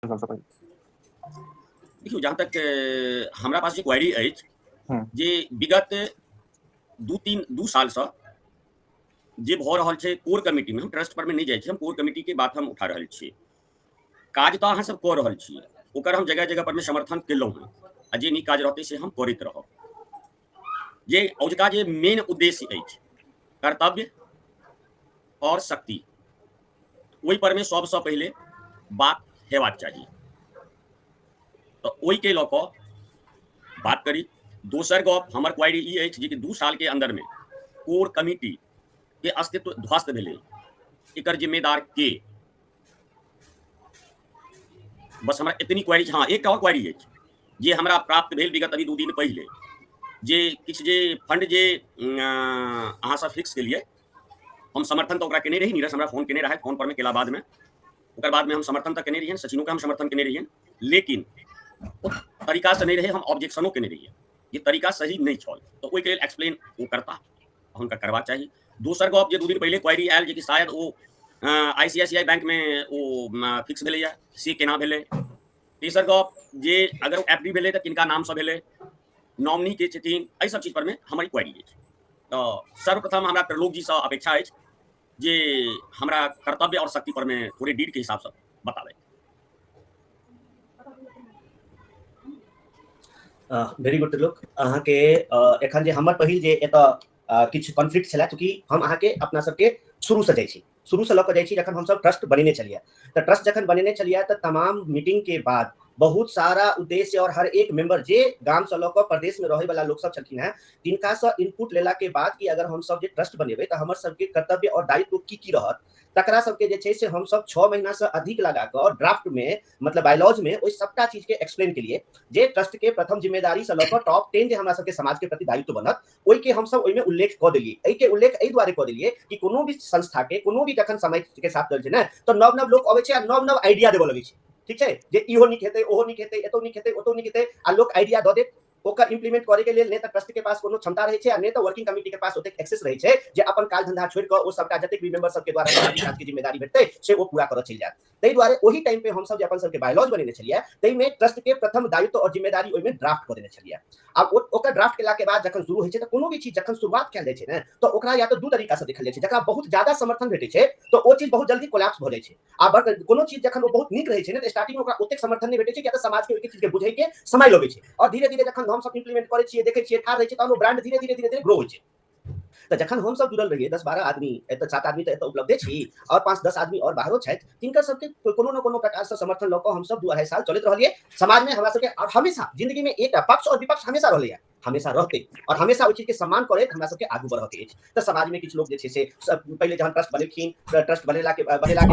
सबसँ पहिले। देखियौ, जहाँ तक हमरा पास जे क्वेरी अछि जे विगत 2-3 2 सालसँ जे भऽ रहल छै कोर कमिटीमे, हम ट्रस्ट परमे नहि जाइ छी, हम कोर कमिटीके बात हम उठा रहल छी। काज तऽ अहाँ सब कऽ रहल छी, ओकर हम जगह जगह परमे समर्थन केलहुँ हेँ आ जे नीक काज रहतै से हम करैत रहब। जे औजका जे मेन उद्देश्य अछि, कर्तव्य और शक्ति, ओहि परमे सबसँ पहिले बात हेबाक चाही, तऽ ओहिके लऽ कऽ बात करी। दोसर गप हमर क्वारी ई अछि जे कि 2 सालके अन्दरमे कोर कमिटी के अस्तित्व ध्वस्त भेलै, एकर जिम्मेदार के? बस हमरा एतनी क्वारी। हँ, एकटा आओर क्वारी अछि जे हमरा प्राप्त भेल विगत अभी 2 दिन पहिले, जे किछु जे फंड जे अहाँ सब फिक्स केलियै, हम समर्थन तऽ ओकरा केने रही। नीरज हमरा फोन केने रहै, फोन परमे केला बादमे, ओकर बादमे हम समर्थन तऽ केने रहियनि, सचिनोके हम समर्थन केने रहियनि, लेकिन ओ तरीकासँ नहि रहै। हम ऑब्जेक्शनो केने रहियै जे तरीका सही नहि छल, तऽ ओहिके लेल एक्सप्लेन ओ करता, हुनका करबाक चाही। दोसर गप जे 2 दिन पहिले क्वारी आयल जे कि शायद ओ आईसीआईसीआई बैंकमे ओ फिक्स भेलैए, से केना भेलै? तेसर गप जे अगर ओ एफ डी भेलै तऽ किनका नामसँ भेलै, नॉमिनी के छथिन? एहि सब चीज परमे हमर क्वारी अछि। तऽ सर्वप्रथम हमरा त्रिलोक जीसँ अपेक्षा अछि जे हमरा कर्तव्य और शक्ति परमे थोड़े डीड के हिसाबसँ बताबै। वेरी गुड त्रिलोक, अहाँके एखन जे हमर पहिल जे एतऽ किछु कॉन्फ्लिक्ट छलै, चूँकि हम अहाँके अपना सबके शुरूसँ जाइ छी, शुरूसँ लऽ कऽ जाइ छी। जखन हमसब ट्रस्ट बनेने छलियै, तऽ ट्रस्ट जखन बनेने छलियै तऽ तमाम मीटिंग के बाद बहुत सारा उद्देश्य और हर एक मेंबर जे गाम से लऽ कऽ प्रदेश में रहै वाला लोक सब छलखिन हेँ, तिनकासँ इनपुट लेला के बाद कि अगर हमसब जे ट्रस्ट बनेबै तऽ हमर सबके कर्तव्य और दायित्व की की रहत, तकरा सबके जे छै से हमसब 6 महीना से अधिक लगा कऽ ड्राफ्ट में, मतलब बायोलॉज में, ओहि सबटा चीज के एक्सप्लेन केलिए जे ट्रस्ट के प्रथम जिम्मेदारी से लऽ कऽ टॉप 10 जे हमरा सबके समाज के प्रति दायित्व बनत, ओहिके हमसब ओहिमे उल्लेख कऽ देलियै। एहिके उल्लेख एहि दुआरे कऽ देलियै कि कोनो भी संस्था के कोनो भी जखन समय के साथ चलै छै ने, तऽ नव नव लोक अबै छै आ नव नव आइडिया देबऽ लगै छै। ठीक छै जे इहो नीक हेतै, ओहो नीक हेतै, एतौ नीक हेतै, ओतौ नीक हेतै, आ लोक आइडिया दऽ देत। ओकर इम्प्लीमेंट करे के लेल नहि तऽ ट्रस्ट के पास कोनो क्षमता रहै छै आ नहि तऽ वर्किंग कमिटी के पास ओतेक एक्सेस रहै छै जे अपन काज धंधा छोड़ि कऽ ओ सबटा जतेक भी मेंबर सबके द्वारा सामाजिक काज के जिम्मेदारी भेटतै से ओ पूरा करऽ चलि जायत। ताहि दुआरे ओहि टाइम पे हमसब जे अपन सबके बायलॉज बनेने छलियै, ताहिमे ट्रस्ट के प्रथम दायित्व और जिम्मेदारी ओहिमे ड्राफ्ट कऽ देने छलियै। आब ओकर ड्राफ्ट केला के बाद जखन शुरू होइ छै, तऽ कोनो भी चीज जखन शुरुआत कयल जाइ छै ने, तऽ ओकरा या तऽ दू तरीका से देखल जाइ छै। जकरा बहुत ज्यादा समर्थन भेटै छै तऽ ओ चीज बहुत जल्दी कोलैप्स भऽ जाइ छै, आ बट कोनो चीज जखन ओ बहुत नीक रहै छै ने, तऽ स्टार्टिंग में ओकरा ओतेक समर्थन नहि भेटै छै, किया तऽ समाज के ओहि चीज के बुझै के समय लगै छै। और धीरे धीरे जखन हमसब इम्प्लीमेंट करै छियै, देखै छियै, ठाढ़ रहै छै, तहन ओ ब्रांड धीरे धीरे धीरे धीरे ग्रो होइ छै। तऽ जखन हमसब जुड़ल रहियै 10-12 आदमी, एतऽ 7 आदमी तऽ एतऽ उपलब्धे छी और 5-10 आदमी और बाहरो छथि, तिनकर सबके कोनो न कोनो प्रकार से समर्थन लऽ कऽ हमसब 2-2.5 साल चलैत रहलियै समाजमे। हमरा सबके और हमेशा जिंदगी में एकटा पक्ष और विपक्ष हमेशा रहलैया, हमेशा रहतै, और हमेशा ओहि चीजके सम्मान करैत हमरा सबके आगू बढ़ऽके अछि। तऽ समाजमे किछु लोक जे छै से पहिले जहन ट्रस्ट बनेलखिन, ट्रस्ट बनेला के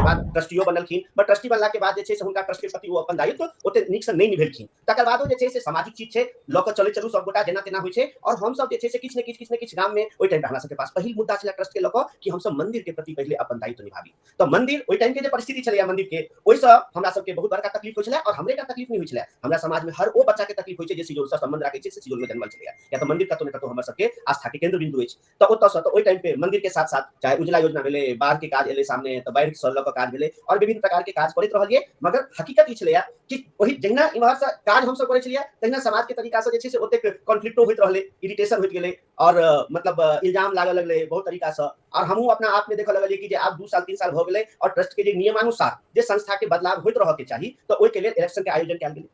बाद ट्रस्टियो बनलखिन, बट ट्रस्टी बनला के बाद जे छै से हुनका ट्रस्ट के प्रति ओ अपन दायित्व ओते नीकसँ नहि निभेलखिन। तकर बादो जे छै से सामाजिक चीज छै, लऽ कऽ चलै चलू सबगोटा, जेना तेना होइ छै। और हमसब जे छै से किछु ने किछु, किछु ने किछु गाममे ओहि टाइम पर हमरा सबके पास पहिल मुद्दा छलै ट्रस्ट के लऽ कऽ कि हमसब मंदिर के प्रति पहिले अपन दायित्व निभाबी। तऽ मंदिर ओहि टाइम के जे परिस्थिति छलैया मंदिर के, ओहिसँ हमरा सबके बहुत बड़का तकलीफ होइ छलै। और हमरे टा तकलीफ नहि होइ छलै, हमरा समाज में हर ओ बच्चा के तकलीफ होइ छै जे सिजौलसँ संबंध राखै छै, से सिजौल में जन्मल छलैया, या तऽ मंदिर कतौ ने कतौ हमर सबके आस्था के केंद्र बिंदु अछि। तऽ ओतऽसँ तऽ ओहि टाइम पे मंदिर के साथ साथ चाहे उजला योजना भेलै, बाढ़ के काज एलै सामने तऽ बाढ़ि सँ लऽ कऽ काज भेलै और विभिन्न प्रकार के काज करैत रहलियै। मगर हकीकत ई छलैया कि ओहि जहिना इम्हरसँ काज हमसब करै छलियै, तहिना समाज के तरीकासँ जे छै से ओतेक कॉन्फ्लिक्टो होइत रहलै, इरिटेशन होइत गेलै और मतलब इल्जाम लागऽ लगलै बहुत तरीकासँ। और हमहूँ अपना आपमे देखऽ लगलियै कि जे आब 2 साल 3 साल भऽ गेलै और ट्रस्ट के जे नियमानुसार जे संस्था के बदलाव होइत रहऽके चाही, तऽ ओहिके लेल इलेक्शन के आयोजन कयल गेलै।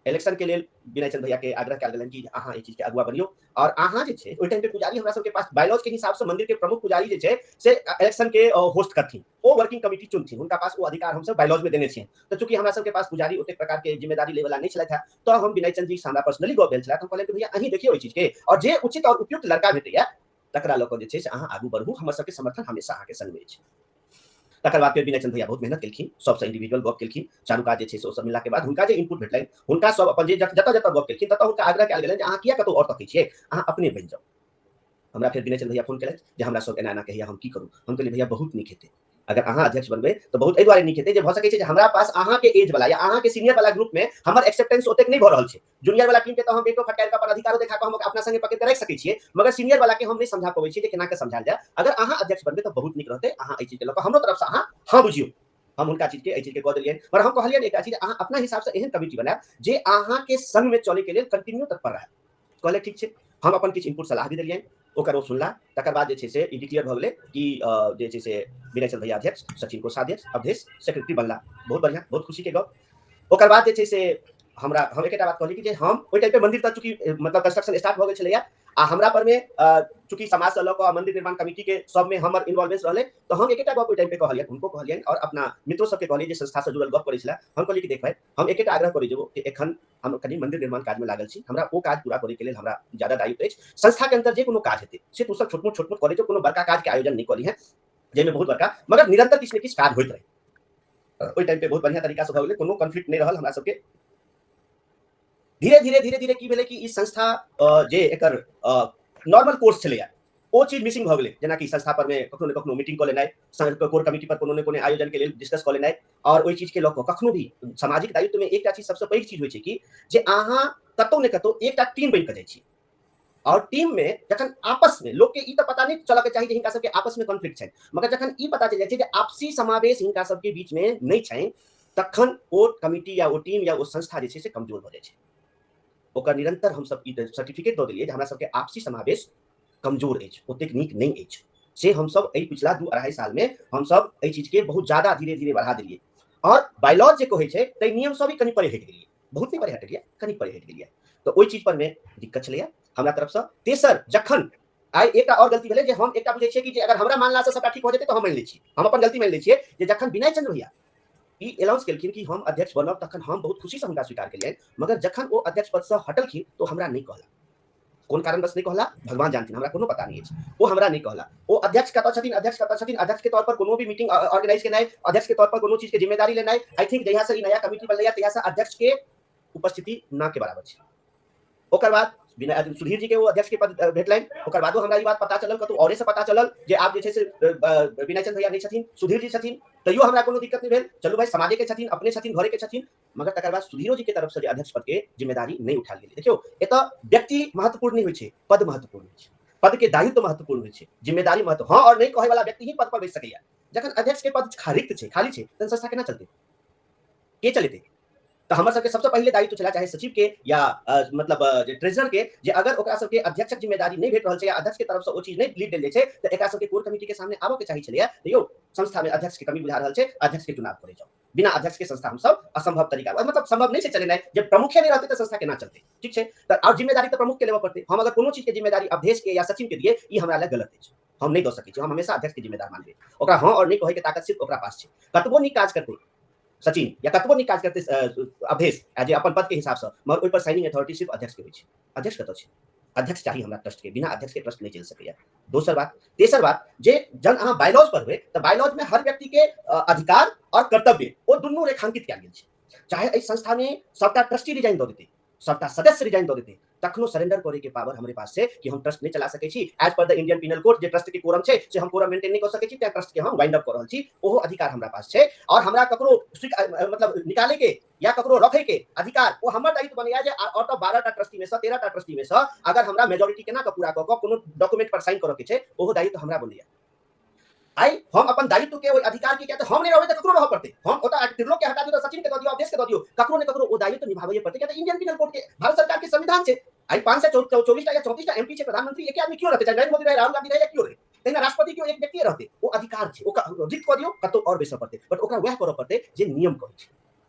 इलेक्शन के लेल विनय चंद भैया के आग्रह कयल गेलनि कि अहाँ एहि चीज के अगुआ बनियौ। और अहाँ जे छै ओहि टाइम पे पुजारी हमरा सबके पास बायलॉज के हिसाब से मंदिर के प्रमुख पुजारी जे छै से इलेक्शन के होस्ट करथिन, ओ वर्किंग कमिटी चुनथिन, हुनका पास ओ अधिकार हमसब बायलॉज में देने छियनि। तऽ चूंकि हमरा सबके पास पुजारी ओतेक प्रकार के जिम्मेदारी लै वाला नहि छलथि हेँ, तऽ हम विनय चंद जी से हमरा पर्सनली गप भेल छलै, हम कहलियनि कि भैया अहीं देखियौ एहि चीज के और जे उचित और उपयुक्त लड़का भेटैया तकरा लऽ कऽ जे छै से अहाँ आगू बढ़ू, हमर सबके समर्थन हमेशा अहाँके संग अछि। तकर बाद फेर विनय चंद भैया बहुत मेहनत केलखिन, सबसँ इंडिविजुअल गप केलखिन, चारू काज जे छै से ओ सब मिलला के बाद हुनका जे इनपुट भेटलनि, हुनका सब अपन जे जतऽ जतऽ गप केलखिन ततऽ हुनका आग्रह कयल गेलनि जे अहाँ किया कतौ और तकै छियै, अहाँ अपने बनि जाउ। हमरा फेर विनय चंद भैया फोन केलथि जे हमरा सब एना एना कहैया, हम की करू? हम कहलियै भैया बहुत नीक हेतै अगर अहाँ अध्यक्ष बनबै तऽ, बहुत एहि दुआरे नीक हेतै जे भऽ सकै छै जे हमरा पास अहाँके एज वाला या अहाँके सीनियर वाला ग्रुप में हमर एक्सेप्टेंस ओतेक नहि भऽ रहल छै। जूनियर वाला टीम के तऽ हम बेटो फटकारि कऽ अपन अधिकारो देखा कऽ हम अपना संगे पकड़ि कऽ राखि सकै छियै, मगर सीनियर वाला के हम नहि समझा पबै छियै जे केना कऽ समझायल जाय। अगर अहाँ अध्यक्ष बनबै तऽ बहुत नीक रहतै। अहाँ एहि चीज के लऽ कऽ हमरो तरफसँ अहाँ हँ बुझियौ। हम हुनका चीजके एहि चीजके कऽ देलियनि। पर हम कहलियनि एकटा चीज, अहाँ अपना हिसाबसँ एहन कमिटी बनायब जे अहाँके संगमे चलैके लेल कंटिन्यू तत्पर रहत। कहले ठीक छै, हम अपन किछु इनपुट सलाह भी देलियनि, ओकर ओ सुनला। तकर बाद जे छै से ई डिक्लेयर भऽ गेलै कि जे छै से विनय चंद्र भैया अध्यक्ष, सचिन कोषाध्यक्ष, अवधेश सेक्रेटरी बनला। बहुत बढ़िया, बहुत खुशी के गप। ओकर बाद जे छै से हमरा, हम एकेटा बात कहली कि जे हम ओहि टाइम पे मंदिर तऽ चूँकि मतलब कंस्ट्रक्शन स्टार्ट भऽ गेल छलैया आ हमरा पर में चूँकि समाज से लऽ कऽ मंदिर निर्माण कमिटी के सब में हमर इन्वॉल्वेंस रहलै, तऽ हम एकेटा गप ओहि टाइम पे कहलियनि, हुनको कहलियनि और अपना मित्रो सबके कहलियै जे संस्था से जुड़ल गप करै छलै। हम कहलियै कि देख भाई, हम एकेटा आग्रह करै जेबो कि एखन हम कनि मंदिर निर्माण काज में लागल छी, हमरा ओ काज पूरा करैके लेल हमरा ज्यादा दायित्व अछि। संस्था के अंदर जे कोनो काज हेतै से तू सब छोट मोट छोट मोट करै जो, कोनो बड़का काज के आयोजन नहि करी है जाहिमे बहुत बड़का, मगर निरंतर किछु ने किछु काज होइत रहै। ओहि टाइम पे बहुत बढ़िया तरीका से भऽ गेलै, कोनो कॉन्फ्लिक्ट नहि रहल हमरा सबके। धीरे धीरे धीरे धीरे की भेलै कि ई संस्था जे एकर नॉर्मल कोर्स छलैया ओ चीज मिसिंग भऽ गेलै। जेनाकि संस्था पर मे कखनो ने कखनो मीटिंग कऽ लेनाइ, कोर कमिटी पर कोनो ने कोनो आयोजन के लेल डिस्कस कऽ लेनाइ, और ओहि चीज के लऽ कऽ कखनो भी सामाजिक दायित्व में एकटा चीज सबसँ पैघ चीज होइ छै कि जे अहाँ कतौ ने कतौ एकटा टीम बनि कऽ जाइ छी, और टीम में जखन आपस में लोक के ई तऽ पता नहि चलऽ के चाही जे हिनका सबके आपस में कॉन्फ्लिक्ट छनि, मगर जखन ई पता चलि जाइ छै जे आपसी समावेश हिनका सबके बीच में नहि छनि, तखन ओ कमिटी या ओ टीम या ओ संस्था जे छै से कमजोर भऽ जाइ छै। ओकर निरंतर हमसब ई सर्टिफिकेट दऽ देलियै जे हमरा सबके आपसी समावेश कमजोर अछि, ओतेक नीक नहि अछि। से हमसब एहि पिछला 2-2.5 साल में हमसब एहि चीज के बहुत ज्यादा धीरे धीरे बढ़ा देलियै। और बायलॉज जे कहै छै ताहि नियम सब भी कनि परे हटि गेलियै, बहुत नहि परे हटलियै, कनि परे हटि गेलियै। तऽ ओहि चीज पर मे दिक्कत छलैया हमरा तरफसँ। तेसर, जखन आइ एकटा और गलती भेलै जे हम एकटा बुझै छियै कि जे अगर हमरा मानलासँ सबटा ठीक भऽ जेतै तऽ हम मानि लै छी, हम अपन गलती मानि लै छियै जे जखन विनय चंद्र भैया ई अनाउंस केलखिन कि हम अध्यक्ष बनब, तखन हम बहुत खुशीसँ हुनका स्वीकार केलियनि। मगर जखन ओ अध्यक्ष पदसँ हटलखिन तऽ हमरा नहि कहला, कोन कारणवश नहि कहला भगवान जानथिन, हमरा कोनो पता नहि अछि। ओ हमरा नहि कहला। ओ अध्यक्ष कतऽ छथिन, अध्यक्ष कतऽ छथिन, अध्यक्ष के तौर पर कोनो भी मीटिंग ऑर्गेनाइज केनाइ, अध्यक्ष के तौर पर कोनो चीज के जिम्मेदारी लेनाइ, I think जहिया से ई नया कमिटी बनलैया तहिया से अध्यक्ष के उपस्थिति ना के बराबर छै। ओकर बाद बिना सुधीर जी के वो अध्यक्ष के पद भेटलनि। ओकर बादो हमरा ई बात पता चलल, कतौ औरे से पता चलल जे आब जे छै से विनय चंद्र भैया नहि छथिन, सुधीर जी छथिन, तैयो हमरा कोनो दिक्कत नहि भेल, चलू भाई समाजे के छथिन, अपने छथिन, घरे के छथिन। मगर तकर बाद सुधीरो जी के तरफ से जे अध्यक्ष पद के जिम्मेदारी नहि उठायल गेलै। देखियौ, एतऽ व्यक्ति महत्वपूर्ण नहि होइ छै, पद महत्वपूर्ण होइ छै, पद के दायित्व महत्वपूर्ण होइ छै, जिम्मेदारी महत्व। हँ और नहि कहै वाला व्यक्ति ही पद पर बैस सकैया। जखन अध्यक्ष के पद रिक्त छै, खाली छै, तहन संस्था केना चलतै, के चलेतै? तऽ हमर सबके सबसँ पहिले दायित्व छलै, चाहे सचिव के या मतलब जे ट्रेजरर के, जे अगर ओकरा सबके अध्यक्षक जिम्मेदारी नहि भेट रहल छै या अध्यक्ष के तरफ से ओ चीज नहि लीड देल जाइ छै, तऽ एकरा सबके कोर कमिटी के सामने आबऽ के चाही छलैया। यौ, संस्था में अध्यक्ष के कमी बुझा रहल छै, अध्यक्ष के चुनाव करै जाउ। बिना अध्यक्ष के संस्था हमसब असंभव तरीका, मतलब संभव नहि छै चलेनाइ। जे प्रमुखे नहि रहतै तऽ संस्था केना चलतै? ठीक छै, तऽ आओर जिम्मेदारी तऽ प्रमुख के लेबऽ पड़तै। हम अगर कोनो चीज के जिम्मेदारी अवधेश के या सचिन के दिए, ई हमरा लए गलत अछि, हम नहि दऽ सकै छी। हम हमेशा अध्यक्ष के जिम्मेदार मानबै। ओकरा हँ और नहि कहै के ताकत सिर्फ ओकरा पास छै। कतबो नीक काज करतै सचिन या कतबो नीक काज करतै अवधेश जे अपन पद के हिसाबसँ, मगर ओहि पर साइनिंग अथॉरिटी सिर्फ अध्यक्ष के होइ छै। अध्यक्ष कतऽ छै? अध्यक्ष चाही हमरा ट्रस्ट के, बिना अध्यक्ष के ट्रस्ट नहि चलि सकैया। दोसर बात, तेसर बात जे जन अहाँ बायलॉज पढ़बै तऽ बायलॉज में हर व्यक्ति के अधिकार और कर्तव्य ओ दुनू रेखांकित कयल गेल छै। चाहे एहि संस्था में सबटा ट्रस्टी रिजाइन दऽ देतै, सबटा सदस्य रिजाइन दऽ देतै, तखनो सरेंडर करे के पावर हमरे पास छै कि हम ट्रस्ट नहीं चला सकै छी। As per the Indian penal code जे ट्रस्ट के कोरम छै से हम कोरम मेंटेन नहीं कऽ सकै छी, तें ट्रस्ट के हम वाइंड अप कऽ रहल छी। ओहो अधिकार हमरा पास छै। और हमरा ककरो मतलब निकाले के या ककरो रखे के अधिकार ओ हमर दायित्व बनैया जे आउट ऑफ 12 टा ट्रस्टी में से 13 टा ट्रस्टी में से अगर हमरा मेजोरिटी केना कऽ पूरा कऽ कऽ कोनो डॉक्यूमेंट पर साइन करऽ के छै, ओहो दायित्व हमरा बनैया। आइ हम अपन दायित्व के ओहि अधिकार के, किया तऽ हम नहि रहबै तऽ ककरो रहऽ पड़तै। हम ओतऽ त्रिलोक के हटा दियौ तऽ सचिन के दऽ दियौ, अवधेश के दऽ दियौ, ककरो ने ककरो ओ दायित्व निभाबैए पड़तै। किया तऽ इंडियन पिनल कोड के भारत सरकार के संविधान छै। आइ 524 टा या 34 टा एमपी छै, प्रधानमंत्री एके आदमी क्यों रहतै, चाहे नरेंद्र मोदी रहे, राहुल गांधी रहे या क्यों रहे, तहिना राष्ट्रपति क्यों एक व्यक्ति रहतै। ओ अधिकार छै, ओ रिक्त कऽ दियौ, कतौ और बैसऽ पड़तै, बट ओकरा वएह करऽ पड़तै जे नियम कहै छै।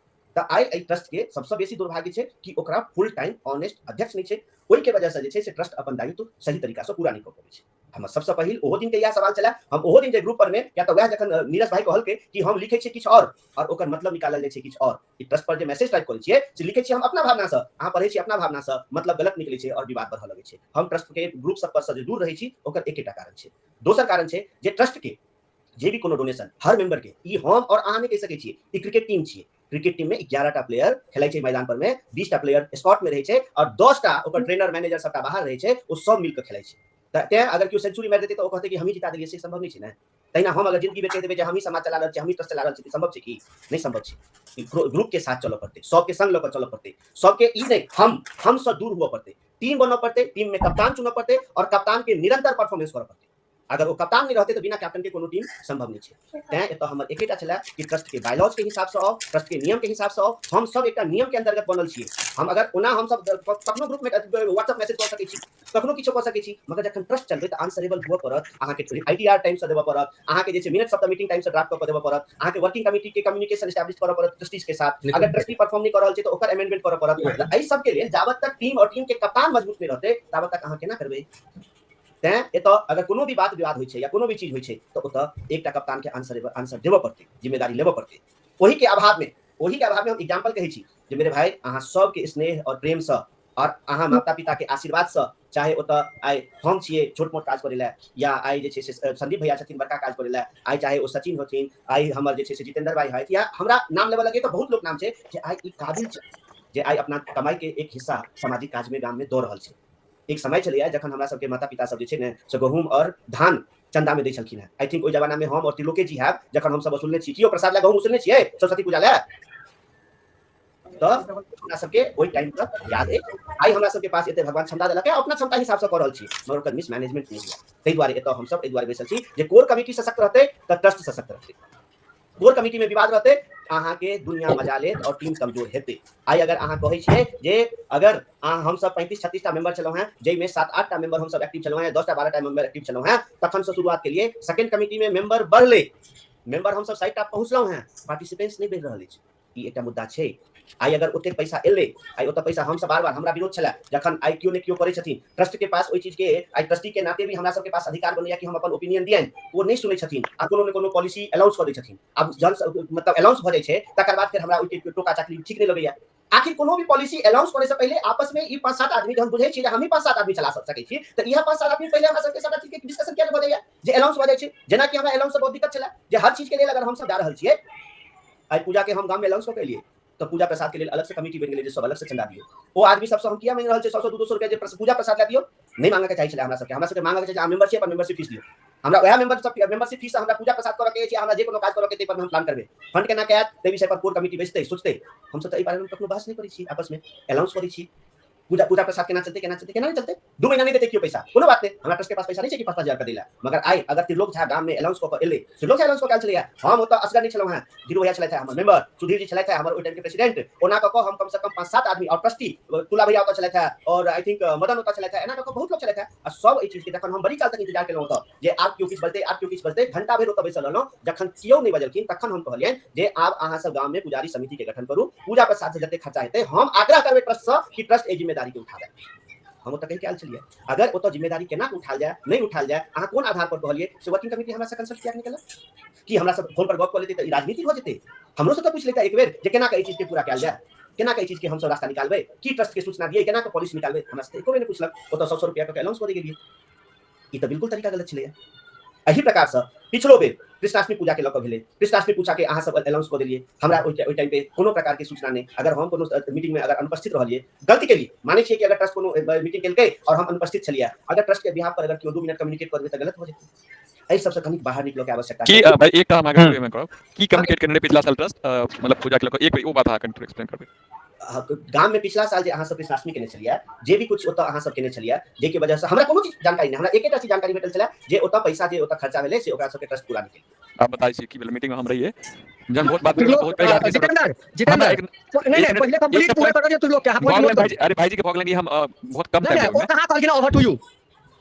तऽ आइ एहि ट्रस्ट के सबसँ बेसी दुर्भाग्य छै कि ओकरा फुल टाइम ऑनेस्ट अध्यक्ष नहि छै। ओहि के वजह से जे छै से ट्रस्ट अपन दायित्व सही तरीका से पूरा नहि कऽ पबै छै। हमर सबसँ पहिल ओहो दिन के इएह सवाल छलै। हम ओहो दिन जे ग्रुप पर में या तऽ वएह जखन नीरज भाई कहलकै कि हम लिखै छियै किछु और ओकर मतलब निकालल जाइ छै किछु और, ई ट्रस्ट पर जे मैसेज टाइप करै छियै से लिखै छियै हम अपना भावना से, अहाँ पढ़ै छियै अपना भावना से, मतलब गलत निकलै छै और विवाद बढ़ऽ लगै छै। हम ट्रस्ट के ग्रुप सब पर से जे दूर रहै छी ओकर एकेटा कारण छै। दोसर कारण छै जे ट्रस्ट के जे भी कोनो डोनेशन हर मेंबर के, ई हम और अहाँ नहि कहि सकै छियै, ई क्रिकेट टीम छियै। क्रिकेट टीम में 11 टा प्लेयर खेलै छै मैदान पर में, 20 टा प्लेयर स्कॉट में रहै छै और 10 टा ओकर ट्रेनर मैनेजर सबटा बाहर रहै छै, ओ सब मिल कऽ खेलै छै। तऽ तें अगर केओ सेंचुरी मारि देतै तऽ ओ कहतै कि हमही जिता देलियै, से संभव नहि छै ने। तहिना हम अगर जिंदगी में कहि देबै जे हमही समाज चला रहल छी, हमही ट्रस्ट चला रहल छी, संभव छै कि नहि? संभव छै। ग्रुप के साथ चलऽ पड़तै, सबके संग लऽ कऽ चलऽ पड़तै, सबके ई नहि हमसँ दूर हुअ पड़तै, टीम बनऽ पड़तै, टीम में कप्तान चुनऽ पड़तै और कप्तान के निरंतर परफॉर्मेंस करऽ पड़तै। अगर ओ कप्तान नहि रहतै तऽ बिना कैप्टन के कोनो टीम संभव नहि छै। तैं एतऽ हमर एकेटा छलै कि ट्रस्ट के बायलॉज के हिसाब से आउ, ट्रस्ट के नियम के हिसाब से आउ। हम सब एकटा नियम के अंतर्गत बनल छियै। हम अगर ओना हम सब कखनो ग्रुप में व्हाट्सएप मैसेज कऽ सकै छी, कखनो किछो कऽ सकै छी, मगर जखन ट्रस्ट चलबै तऽ आंसरेबल हुअ पड़त, अहाँके आईटीआर टाइम से देबऽ पड़त, अहाँके जे छै मिनट सब मीटिंग टाइम से ड्राफ्ट कऽ के देबऽ पड़त, अहाँके वर्किंग कमिटी के कम्युनिकेशन एस्टैब्लिश करऽ पड़त ट्रस्टीज के साथ। अगर ट्रस्टी परफॉर्म नहि कऽ रहल छै तऽ ओकर अमेंडमेंट करऽ पड़त। एहि सब के लेल जाबत तक टीम और टीम के कप्तान मजबूत नहि रहतै ताबत तक अहाँ केना करबै? तैं एतऽ अगर कोनो भी बात विवाद होइ छै या कोनो भी चीज होइ छै तऽ ओतऽ एकटा कप्तान के आंसर आंसर देबऽ पड़तै, जिम्मेदारी लेबऽ पड़तै। ओही के अभाव में, ओही के अभाव में हम एग्जाम्पल कहै छी जे मेरे भाई अहाँ सबके स्नेह और प्रेम से और अहाँ माता पिता के आशीर्वाद से, चाहे ओतऽ आइ हम छियै छोट मोट काज करै लए, या आइ जे छै से संदीप भैया छथिन बड़का काज करै लए, आइ चाहे ओ सचिन होथिन, आइ हमर जे छै से जितेंद्र भाई हथि, या हमरा नाम लेबऽ लगे तऽ बहुत लोक नाम छै जे आइ ई काबिल छै जे आइ अपना कमाई के एक हिस्सा सामाजिक काज में गाम में दऽ रहल छै। एक समय छलैया जखन हमरा सबके माता पिता सब जे छै ने से गहूम और धान चंदा में दै छलखिन हेँ। I think ओहि जमाना में हम और त्रिलोके जी हैब जखन हमसब वसूलने छी। कियो प्रसाद लए गहूम वसूलने छियै सरस्वती पूजा लए? तऽ हमरा सबके ओहि टाइम पर याद अछि। आइ हमरा सबके पास एते भगवान क्षमता देलक है, अपना क्षमता हिसाब से कऽ रहल छी, मगर ओकर मिसमैनेजमेंट नहि हुआ। ताहि दुआरे एतऽ हमसब एहि दुआरे बैसल छी जे कोर कमिटी सशक्त रहतै तऽ ट्रस्ट सशक्त रहतै। कोर कमिटी में विवाद रहतै अहाँके दुनिया मजा लेत और टीम कमजोर हेतै। आइ अगर अहाँ कहै छियै जे अगर अहाँ हमसब 35-36 टा मेंबर छलहुँ हेँ, जाहिमे 7-8 टा मेंबर हमसब एक्टिव छलहुँ हेँ, 10 टा 12 टा मेंबर एक्टिव छलहुँ हेँ, तखन से शुरुआत के लिए सेकेंड कमिटी में मेंबर बढ़लै, मेंबर हमसब 60 टा पहुँचलहुँ हेँ, पार्टिसिपेंट्स नहि बढ़ि रहल अछि। ई एकटा मुद्दा छै। आइ अगर ओतेक पैसा एलै, आइ ओतऽ पैसा हमसब बार बार हमरा विरोध छलै जखन आइ केओ ने केओ करै छथिन ट्रस्ट के पास ओहि चीज के, आइ ट्रस्टी के नाते भी हमरा सबके पास अधिकार बनैया कि हम अपन ओपिनियन दियनि, ओ नहि सुनै छथिन आ कोनो ने कोनो पॉलिसी अनाउंस कऽ दै छथिन। आब जहन मतलब अनाउंस भऽ जाइ छै तकर बाद फेर हमरा ओहि टोका चाकरी ठीक नहि लगैया। आखिर कोनो भी पॉलिसी अनाउंस करै से पहिले आपस में ई 5-7 आदमी जहन बुझै छी जे हमही 5-7 आदमी चला सकै छी, तऽ इएह 5-7 आदमी पहिले हमरा सबके सबटा चीज के डिस्कशन किया नहि भऽ जाइया जे अनाउंस भऽ जाइ छै। जेनाकि हमरा अनाउंस से बहुत दिक्कत छलै जे हर चीज के लेल अगर हमसब जा रहल छियै, आइ पूजा के हम गाम में अनाउंस कऽ के एलियै तऽ पूजा प्रसाद के लेल अलग से कमिटी बनि गेलै जे सब अलग से चंदा दियौ। ओ आदमी सबसँ हम किया मांगि रहल छियै 100-100 200 रुपया जे पूजा प्रसाद लए दियौ? नहि मांगऽ के चाही छलै हमरा सबके। हमरा सबके मांगऽ के चाही अहाँ मेंबर छियै, अपन मेंबरशिप फीस दियौ। हमरा वएह मेंबर सब मेंबरशिप फीस से हमरा पूजा प्रसाद करऽ के अछि, हमरा जे कोनो काज करऽ के ताहि पर हम प्लान करबै, फंड केना के आयत ताहि विषय पर कोर कमिटी बैसतै सोचतै। हमसब तऽ एहि बारे में कखनो बहस नहि करै छी, आपस में अनाउंस करै छी पूजा पूजा प्रसाद केना चलतै, केना चलतै, केना नहि चलतै। 2 महीना नहि देतै केओ पैसा, कोनो बात नहि, हमरा ट्रस्ट के पास पैसा नहि छै कि 5-5 हजार रुपया दै लए। मगर आइ अगर त्रिलोक झा गाम में अनाउंस कऽ के एलै, त्रिलोक झा अनाउंस कऽ के आयल छलैया, हम ओतऽ असगर नहि छलहुँ हेँ, धीरू भैया छलथि हमर मेंबर, सुधीर जी छलथि हमर ओहि टाइम के प्रेसिडेंट, ओना कऽ कऽ हम कम से कम 5-7 आदमी और ट्रस्टी तुला भैया ओतऽ छलथि हेँ और I think Madan ओतऽ छलथि हेँ, एना कऽ कऽ बहुत लोक छलथि हेँ। आ सब एहि चीज के जखन हम बड़ी काल तक इंतजार केलहुँ ओतऽ जे आब केओ किछु बजतै, आब केओ किछु बजतै, घंटा भरि ओतऽ बैसल रहलहुँ। जखन केओ नहि बजलखिन तखन हम कहलियनि जे आब अहाँ सब गाम में पुजारी समिति के गठन करू, पूजा प्रसाद से जते खर्चा हेतै हम आग्रह करबै ट्रस्ट से कि ट्रस्ट एहि जिम्मेदारी के उठाबै। हम ओतऽ कहि के आयल छलियै अगर ओतऽ जिम्मेदारी केना उठायल जाय, नहि उठायल जाय, अहाँ कोन आधार पर कहलियै से वर्किंग कमिटी हमरा से कंसल्ट किया नहि केलक? कि हमरा सब फोन पर गप कऽ लेतै तऽ ई राजनीति भऽ जेतै? हमरो से तऽ पूछि लेतै एक बेर जे केना के एहि चीज के पूरा कयल जाय, केना के एहि चीज के हमसब रास्ता निकालबै, की ट्रस्ट के सूचना दियै, केना के पॉलिसी निकालबै। हमरा से एको बेर नहि पुछलक, ओतऽ 100-100 रुपया कऽ के अनाउंस कऽ दै गेलियै। ई तऽ बिल्कुल तरीका गलत छलैया। एही प्रकार से पिछलो बेर कृष्णाष्टमी पूजा के लऽ कऽ भेलै, कृष्णाष्टमी पूजा के अहाँ सब अनाउंस कऽ देलियै, हमरा ओहि टाइम पे कोनो प्रकार के सूचना नहि। अगर हम कोनो मीटिंग में अगर अनुपस्थित रहलियै, गलती केलियै, मानै छियै कि अगर ट्रस्ट कोनो मीटिंग केलकै और हम अनुपस्थित छलियै, अगर ट्रस्ट के बिहाफ पर अगर केओ 2 मिनट कम्युनिकेट कऽ देबै तऽ गलत भऽ जेतै। एहि सबसँ कनिक बाहर निकलऽ के आवश्यकता की भाई एकटा हम अहाँके करब की कम्युनिकेट केने पिछला साल ट्रस्ट मतलब पूजा के लऽ कऽ एक बेर ओ बात अहाँ कनि एक्सप्लेन करबै। गाम में पिछला साल जे अहाँ सब कृष्णाष्टमी केने छलियै, जे भी कुछ ओतऽ अहाँ सब केने छलियै, जाहिके वजह से हमरा कोनो चीज जानकारी नहि, हमरा एकेटा चीज जानकारी भेटल छलै जे ओतऽ पैसा जे ओतऽ खर्चा भेलै से ओकरा सबके ट्रस्ट पूरा नहि केलकै। आप बताइ छी की भेलै मीटिंग में हम रहियै, जहन बहुत बात भेलै, बहुत पैघ आदमी सब जितेंद्र, जितेंद्र, नहीं नहीं पहले कंप्लीट पूरा कर दियो तू लोग के, अहाँ भऽ गेलै भाईजी, अरे भाईजी के भऽ गेलनि हम बहुत कम टाइम ओ कहाँ कहलखिन ओवर टू यू,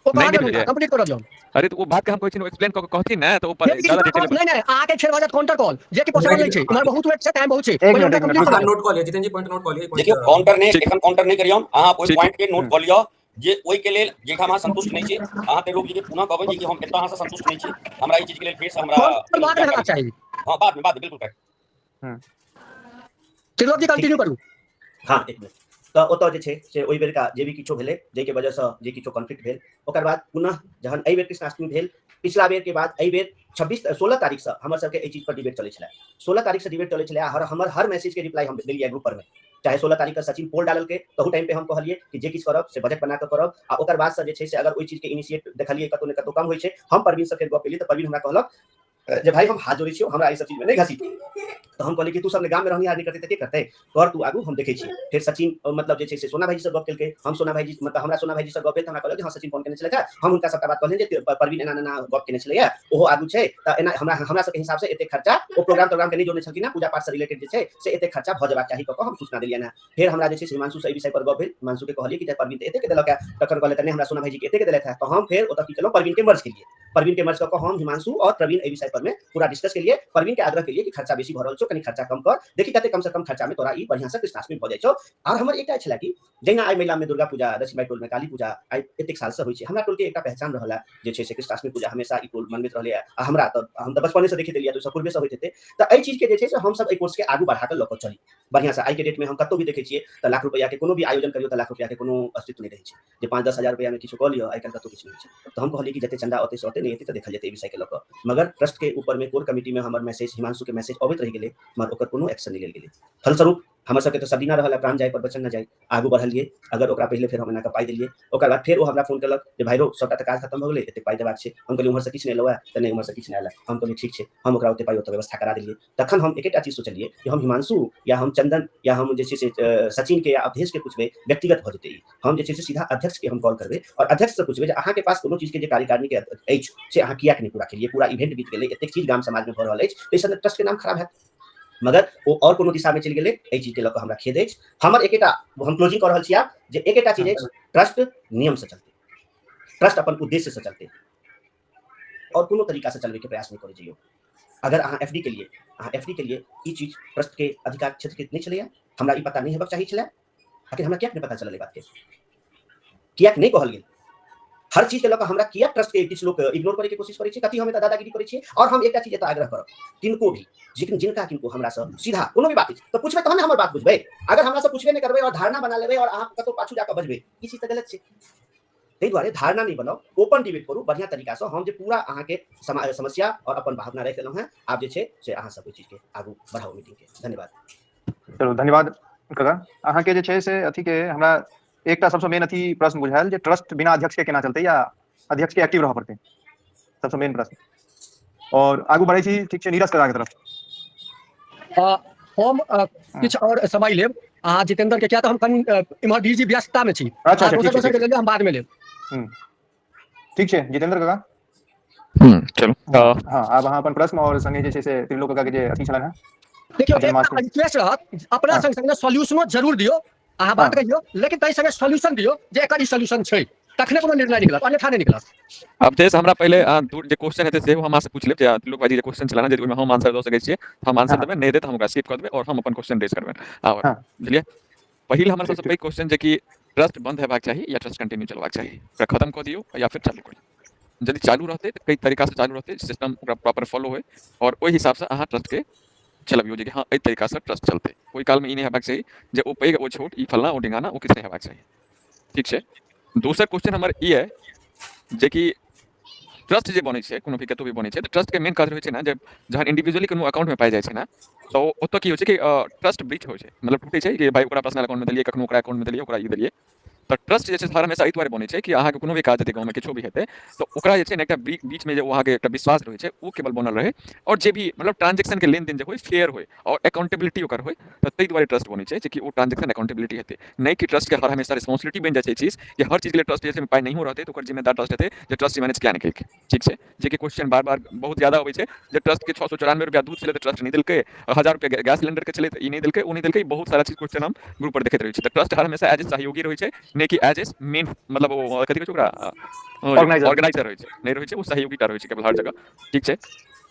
ओ कहाँ गेलखिन कंप्लीट कर दियो। अरे तो ओ बात के हम कहै छी एक्सप्लेन क के कहथिन ने तऽ ओ पर ज्यादा डिटेल नहीं नहीं अहाँ के छेड़ भऽ जायत काउंटर कॉल, जे कि पॉसिबल नहीं छै, इमहर बहुत वेट छै, टाइम बहुत छै, पहिले हुनका कंप्लीट कर नोट कऽ लिअ जितेंद्र जी, पॉइंट नोट कऽ लिअ। देखियौ काउंटर नहि, एखन काउंटर नहि करियौ अहाँ, ओहि पॉइंट के नोट कऽ लिअ जे ओहि के लेल जेठाम अहाँ संतुष्ट नहि छी, अहाँ ते लोक जी के पुनः कहबै जे कि हम एतऽ अहाँ से संतुष्ट नहि छी, हमरा एहि चीज के लेल फेर से हमरा बाद में हेबाक चाही। हां बाद में, बाद में बिल्कुल करेक्ट। त्रिलोक जी कंटिन्यू करू। हां एक मिनट, तऽ ओतऽ जे छै से ओहि बेरका जे भी किछो भेलै जाहिके वजहसँ जे किछो कॉन्फ्लिक्ट भेल, ओकर बाद पुनः जहन एहि बेर कृष्णाष्टमी भेल, पिछला बेर के बाद एहि बेर 16 तारीख से हमर सबके एहि चीज पर डिबेट चलै छलै, 16 तारीख से डिबेट चलै छलै। हर हमर हर मैसेज के रिप्लाई हम देलियै ग्रुप पर में, चाहे 16 तारीख के सचिन पोल डाललकै तहू टाइम पे हम कहलियै कि जे किछु करब से बजट बना कऽ करब, आ ओकर बाद से जे छै से अगर ओहि चीज के इनिशिएट देखलियै कतौ ने कतौ कम होइ छै, हम परवीन से फेर गप केलियै तऽ परवीन हमरा कहलक जे भाई हम हाथ जोड़ै छियौ, हमरा एहि सब चीजमे नहि घसीट। तऽ हम कहलियै कि तू सब ने गाममे रहनिहार नहि करतै तऽ के करतै, कर तू आगू, हम देखै छियै। फेर सचिन मतलब जे छै से सोना भाईजी से गप केलकै, हम सोना भाईजी मतलब हमरा सोना भाईजी से गप भेल, तऽ हमरा कहलक हँ सचिन फोन केने छलथि, हम हुनका सबटा बात कहलियनि जे परवीन एना एना गप केने छलैया, ओहो आगू छै, तऽ एना हमरा हमरा सबके हिसाब से एते खर्चा, ओ प्रोग्राम तोग्राम के नहि जोड़ने छलखिन, पूजा पाठ से रिलेटेड जे छै से एते खर्चा भऽ जेबाक चाही कऽ कऽ हम सूचना देलियनि हँ। फेर हमरा जे छै से हिमांशु से एहि विषय पर गप भेल, हिमांशु के कहलियै कि जे परवीन तऽ एते के देलक है, तखन कहले तऽ नहि हमरा सोना भाईजी के एते के देलथि है, तऽ हम फेर ओतऽ की केलहुँ परवीन के मर्ज केलियै, परवीन के मर्ज कऽ कऽ हम हिमांशु और प्रवीण एहि विषय पर में पूरा डिस्कस केलियै, परवीन के आग्रह केलियै कि खर्चा बेसी भऽ रहल छौ, कनि खर्चा कम कर, देखी कते कम से कम खर्चा में तोरा ई बढ़िया से कृष्णाष्टमी भऽ जाइ छौ। आर हमर एकटा छलै कि जहिना आइ महिला में दुर्गा पूजा, दक्षिण टोल में काली पूजा आइ एतेक साल से होइ छै, हमरा टोल के एकटा पहचान रहल है जे छै से कृष्णाष्टमी पूजा हमेशा ई टोल मनबैत रहलै है, आ हमरा तऽ हम तऽ बचपने से देखैत एलियै, तऽ ओहिसँ पूर्वे से होइत हेतै, तऽ एहि चीज के जे छै से हमसब एहि कोर्स के आगू बढ़ा कऽ लऽ कऽ चली बढ़िया से। आइ के डेट में हम कतौ भी देखै छियै तऽ लाख रुपैआ के कोनो भी आयोजन करियौ तऽ लाख रुपैआ के कोनो अस्तित्व नहि रहै छै, जे 5-10 हजार रुपैआ में किछु कऽ लिअ, आइ काल्हि कतौ किछु नहि होइ छै। तऽ हम कहलियै कि जते चंदा औतै से औतै, नहि एतै तऽ देखल जेतै एहि विषय के लऽ कऽ। मगर ट्रस्ट के ऊपर में कोर कमिटी में हमर मैसेज, हिमांशु के मैसेज अबैत रहि गेलै, मगर ओकर कोनो एक्शन नहि लेल गेलै। फलस्वरूप हमर सबके तऽ सबदिना रहल प्राण जाय पर बचन न जाय, आगू बढ़लियै। अगर ओकरा पहिले फेर हम एना कऽ पाइ देलियै, ओकर बाद फेर ओ हमरा फोन केलक जे भाइ रौ सबटा तऽ काज खतम भऽ गेलै, एते पाइ देबाक छै। हम कहलियै उम्हरसँ किछु नहि एलौ तऽ नहि, उम्हरसँ किछु नहि आयल। हम कहलियै ठीक छै, हम ओकरा ओते पाइ ओतऽ व्यवस्था करा देलियै। तखन हम एकेटा चीज सोचलियै कि हम हिमांशु या हम चंदन या हम जे छै से सचिन के या अवधेश के पूछबै, व्यक्तिगत भऽ जेतै ई। हम जे छै से सीधा अध्यक्ष के हम कॉल करबै और अध्यक्ष से पूछबै जे अहाँके पास कोनो चीज के जे कार्यकारिणी के अछि से अहाँ किएक नहि पूरा केलियै, पूरा इवेंट बीत गेलै, एतेक चीज गाम समाज में भऽ रहल अछि, ताहिसँ ट्रस्ट के नाम खराब हैत। मगर ओ और कोनो दिशा में चलि गेलै, एहि चीज के लऽ कऽ हमरा खेद अछि। हमर एकेटा, हम क्लोजिंग कऽ रहल छी आब, जे एकेटा चीज अछि, ट्रस्ट नियम से चलतै, ट्रस्ट अपन उद्देश्य से चलतै और कोनो तरीका से चलबै के प्रयास नहि करै जइयौ। अगर अहाँ एफडी के लिए, अहाँ एफडी के लिए ई चीज ट्रस्ट के अधिकार क्षेत्र के नहि छलैया, हमरा ई पता नहि हेबाक चाही छलै, आखिर हमरा किएक नहि पता चलल एहि बात के, किएक नहि कहल गेल? हर चीज के लऽ कऽ हमरा किएक ट्रस्ट के किछु लोक इग्नोर करे के कोशिश करै छै, कथी हम एतऽ दादागिरी करै छियै? और हम एकटा चीज एतऽ आग्रह करब किनको भी, जिन जिनका किनको हमरा से सीधा कोनो भी बात अछि तऽ पूछबै तहन ने हमर बात बुझबै। अगर हमरा से पूछबे नहि करबै और धारणा बना लेबै और अहाँ कतौ पाछू जाकऽ बजबै, ई चीज तऽ गलत छै। ताहि दुआरे धारणा नहि बनाउ, ओपन डिबेट करू बढ़िया तरीका से। हम जे पूरा अहाँके समस्या और अपन भावना राखि देलहुँ हेँ, आब जे छै से अहाँ सब ओहि चीज के आगू बढ़ाउ मीटिंग के। धन्यवाद। चलू धन्यवाद काका। अहाँके जे छै से अथी के हमरा एकटा सबसँ मेन अथी प्रश्न बुझायल जे ट्रस्ट बिना अध्यक्ष के केना चलतै या अध्यक्ष के एक्टिव रहऽ पड़तै, सबसँ मेन प्रश्न। और आगू बढ़ै छी, ठीक छै, नीरज काका के तरफ। हम किछु और समय लेब अहाँ जितेंद्र के, किया तऽ हम कनि इम्हर बिजी व्यस्तता में छी। अच्छा, दोसर दोसर के लेल हम बाद में लेब। ठीक छै जितेंद्र काका। चलू। हाँ, आब अहाँ अपन प्रश्न और संगे जे छै से त्रिलोक काका के जे अथी छलनि हेँ। देखियौ, एकटा रिक्वेस्ट रहत, अपना संग संग सॉल्यूशनो जरूर दियौ। अहाँ बात कहियौ, लेकिन ताहि संगे सॉल्यूशन दियौ जे एकर ई सॉल्यूशन छै, तखने कोनो निर्णय निकलत, अन्यथा नहि निकलत। अब जैसे हमरा पहिले जे क्वेश्चन हेतै सेहो हम अहाँ से पूछि लेब, जे त्रिलोक भाईजी जे क्वेश्चन छलै ने, जे ओहिमे हम आंसर दऽ सकै छियै हम आंसर देबै, नहि देतै तऽ हम ओकरा स्किप कऽ देबै और हम अपन क्वेश्चन रेज करबै। आओर बुझलियै, पहिल हमर सबसँ पैघ क्वेश्चन जे कि ट्रस्ट बंद हेबाक चाही या ट्रस्ट कंटिन्यू चलबाक चाही, ओकरा खत्म कऽ दियौ या फिर चालू करियौ। यदि चालू रहतै तऽ कई तरीकासँ चालू रहतै, सिस्टम ओकरा प्रॉपर फॉलो होइ और ओहि हिसाबसँ अहाँ ट्रस्टके चलबियौ जे कि हँ एहि तरीकासँ ट्रस्ट चलतै। ओहि कालमे ई नहि हेबाक चाही जे ओ पैघ ओ छोट, ई फलना ओ ढिंगाना, ओ किछु नहि हेबाक चाही। ठीक छै। दोसर क्वेश्चन हमर ई अइ जेकि ट्रस्ट जे बनै छै कोनो भी कतहु भी बनै छै तऽ ट्रस्टके मेन काज रहै छै ने जे जहन इंडिविजुअली कोनो अकाउंटमे पाइ जाइ छै ने तऽ ओतऽ की होइ छै कि ट्रस्ट ब्रीच होइ छै, मतलब टूटै छै कि भाइ ओकरा पर्सनल अकाउंटमे देलियै, कखनो ओकरा अकाउंटमे देलियै, ओकरा ई देलियै। तऽ ट्रस्ट जे छै हर हमेशा एहि दुआरे बनै छै कि अहाँके कोनो भी काज हेतै, गाँवमे किछो भी हेतै तऽ ओकरा जे छै ने एकटा बीचमे जे ओ अहाँके एकटा विश्वास रहै छै ओ केवल बनल रहै और जे भी मतलब ट्रांजेक्शनके लेनदेन जे होइ फेयर होइ और अकाउंटेबिलिटी ओकर होइ, तऽ ताहि दुआरे ट्रस्ट बनै छै कि ओ ट्रांजेक्शन अकाउंटेबिलिटी हेतै, नहि कि ट्रस्टके हर हमेशा रिस्पॉन्सिबिलिटी बनि जाइ छै चीज कि हर चीजके लिए ट्रस्ट जे छै पाइ नहियो रहतै तऽ ओकर जिम्मेदार ट्रस्ट हेतै जे ट्रस्ट मैनेज किया नहि केलकै। ठीक छै, जे कि क्वेश्चन बार बार बहुत ज्यादा अबै छै जे ट्रस्टके 694 रुपया दूध छलै तऽ ट्रस्ट नहि देलकै, 1000 रुपया गैस सिलेंडरके छलै तऽ ई नहि देलकै, ओ नहि देलकै, बहुत सारा चीज क्वेश्चन हम ग्रुप पर देखैत रहै छी। तऽ ट्रस्ट हर हमेशा एज ए सहयोगी रहै छै, नहि कि एज ए मेन मतलब ओ कथी कहै छै ओकरा ऑर्गेनाइजर रहै छै, नहि रहै छै, ओ सहयोगी टा रहै छै केवल हर जगह। ठीक छै,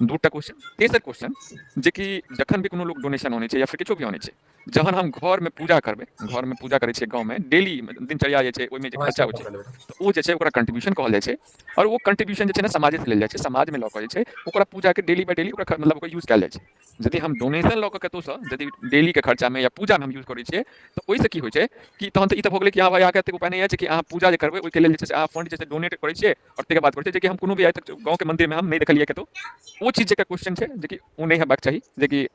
दूटा क्वेश्चन। तेसर क्वेश्चन जे कि जखन भी कोनो लोक डोनेशन अनै छै या फिर किछो भी अनै छै, जहन हम घरमे पूजा करबै, घरमे पूजा करै छियै गाँवमे डेली दिनचर्या जे छै ओहिमे जे खर्चा होइ छै तऽ ओ जे छै ओकरा कंट्रीब्यूशन कहल जाइ छै और ओ कंट्रीब्यूशन जे छै ने समाजे से लेल जाइ छै, समाजमे लऽ कऽ जे छै ओकरा पूजाके डेली बाय डेली ओकरा मतलब ओकर यूज कयल जाइ छै। यदि हम डोनेशन लऽ कऽ कतहुसँ यदि डेलीके खर्चामे या पूजामे हम यूज करै छियै तऽ ओहिसँ की होइ छै कि तहन तऽ ई तऽ भऽ गेलै कि हँ भाइ अहाँके एतेक उपाय नहि अछि कि अहाँ पूजा जे करबै ओहिके लेल जे छै से अहाँ फंड जे छै डोनेट करै छियै और ताहिके बाद करै छियै, जेकि हम कोनो भी आइ तक गाँवके मन्दिरमे हम नहि देखलियै कतहु। ओ चीज एकटा क्वेश्चन छै जेकि ओ नहि हेबाक चाही, जेकि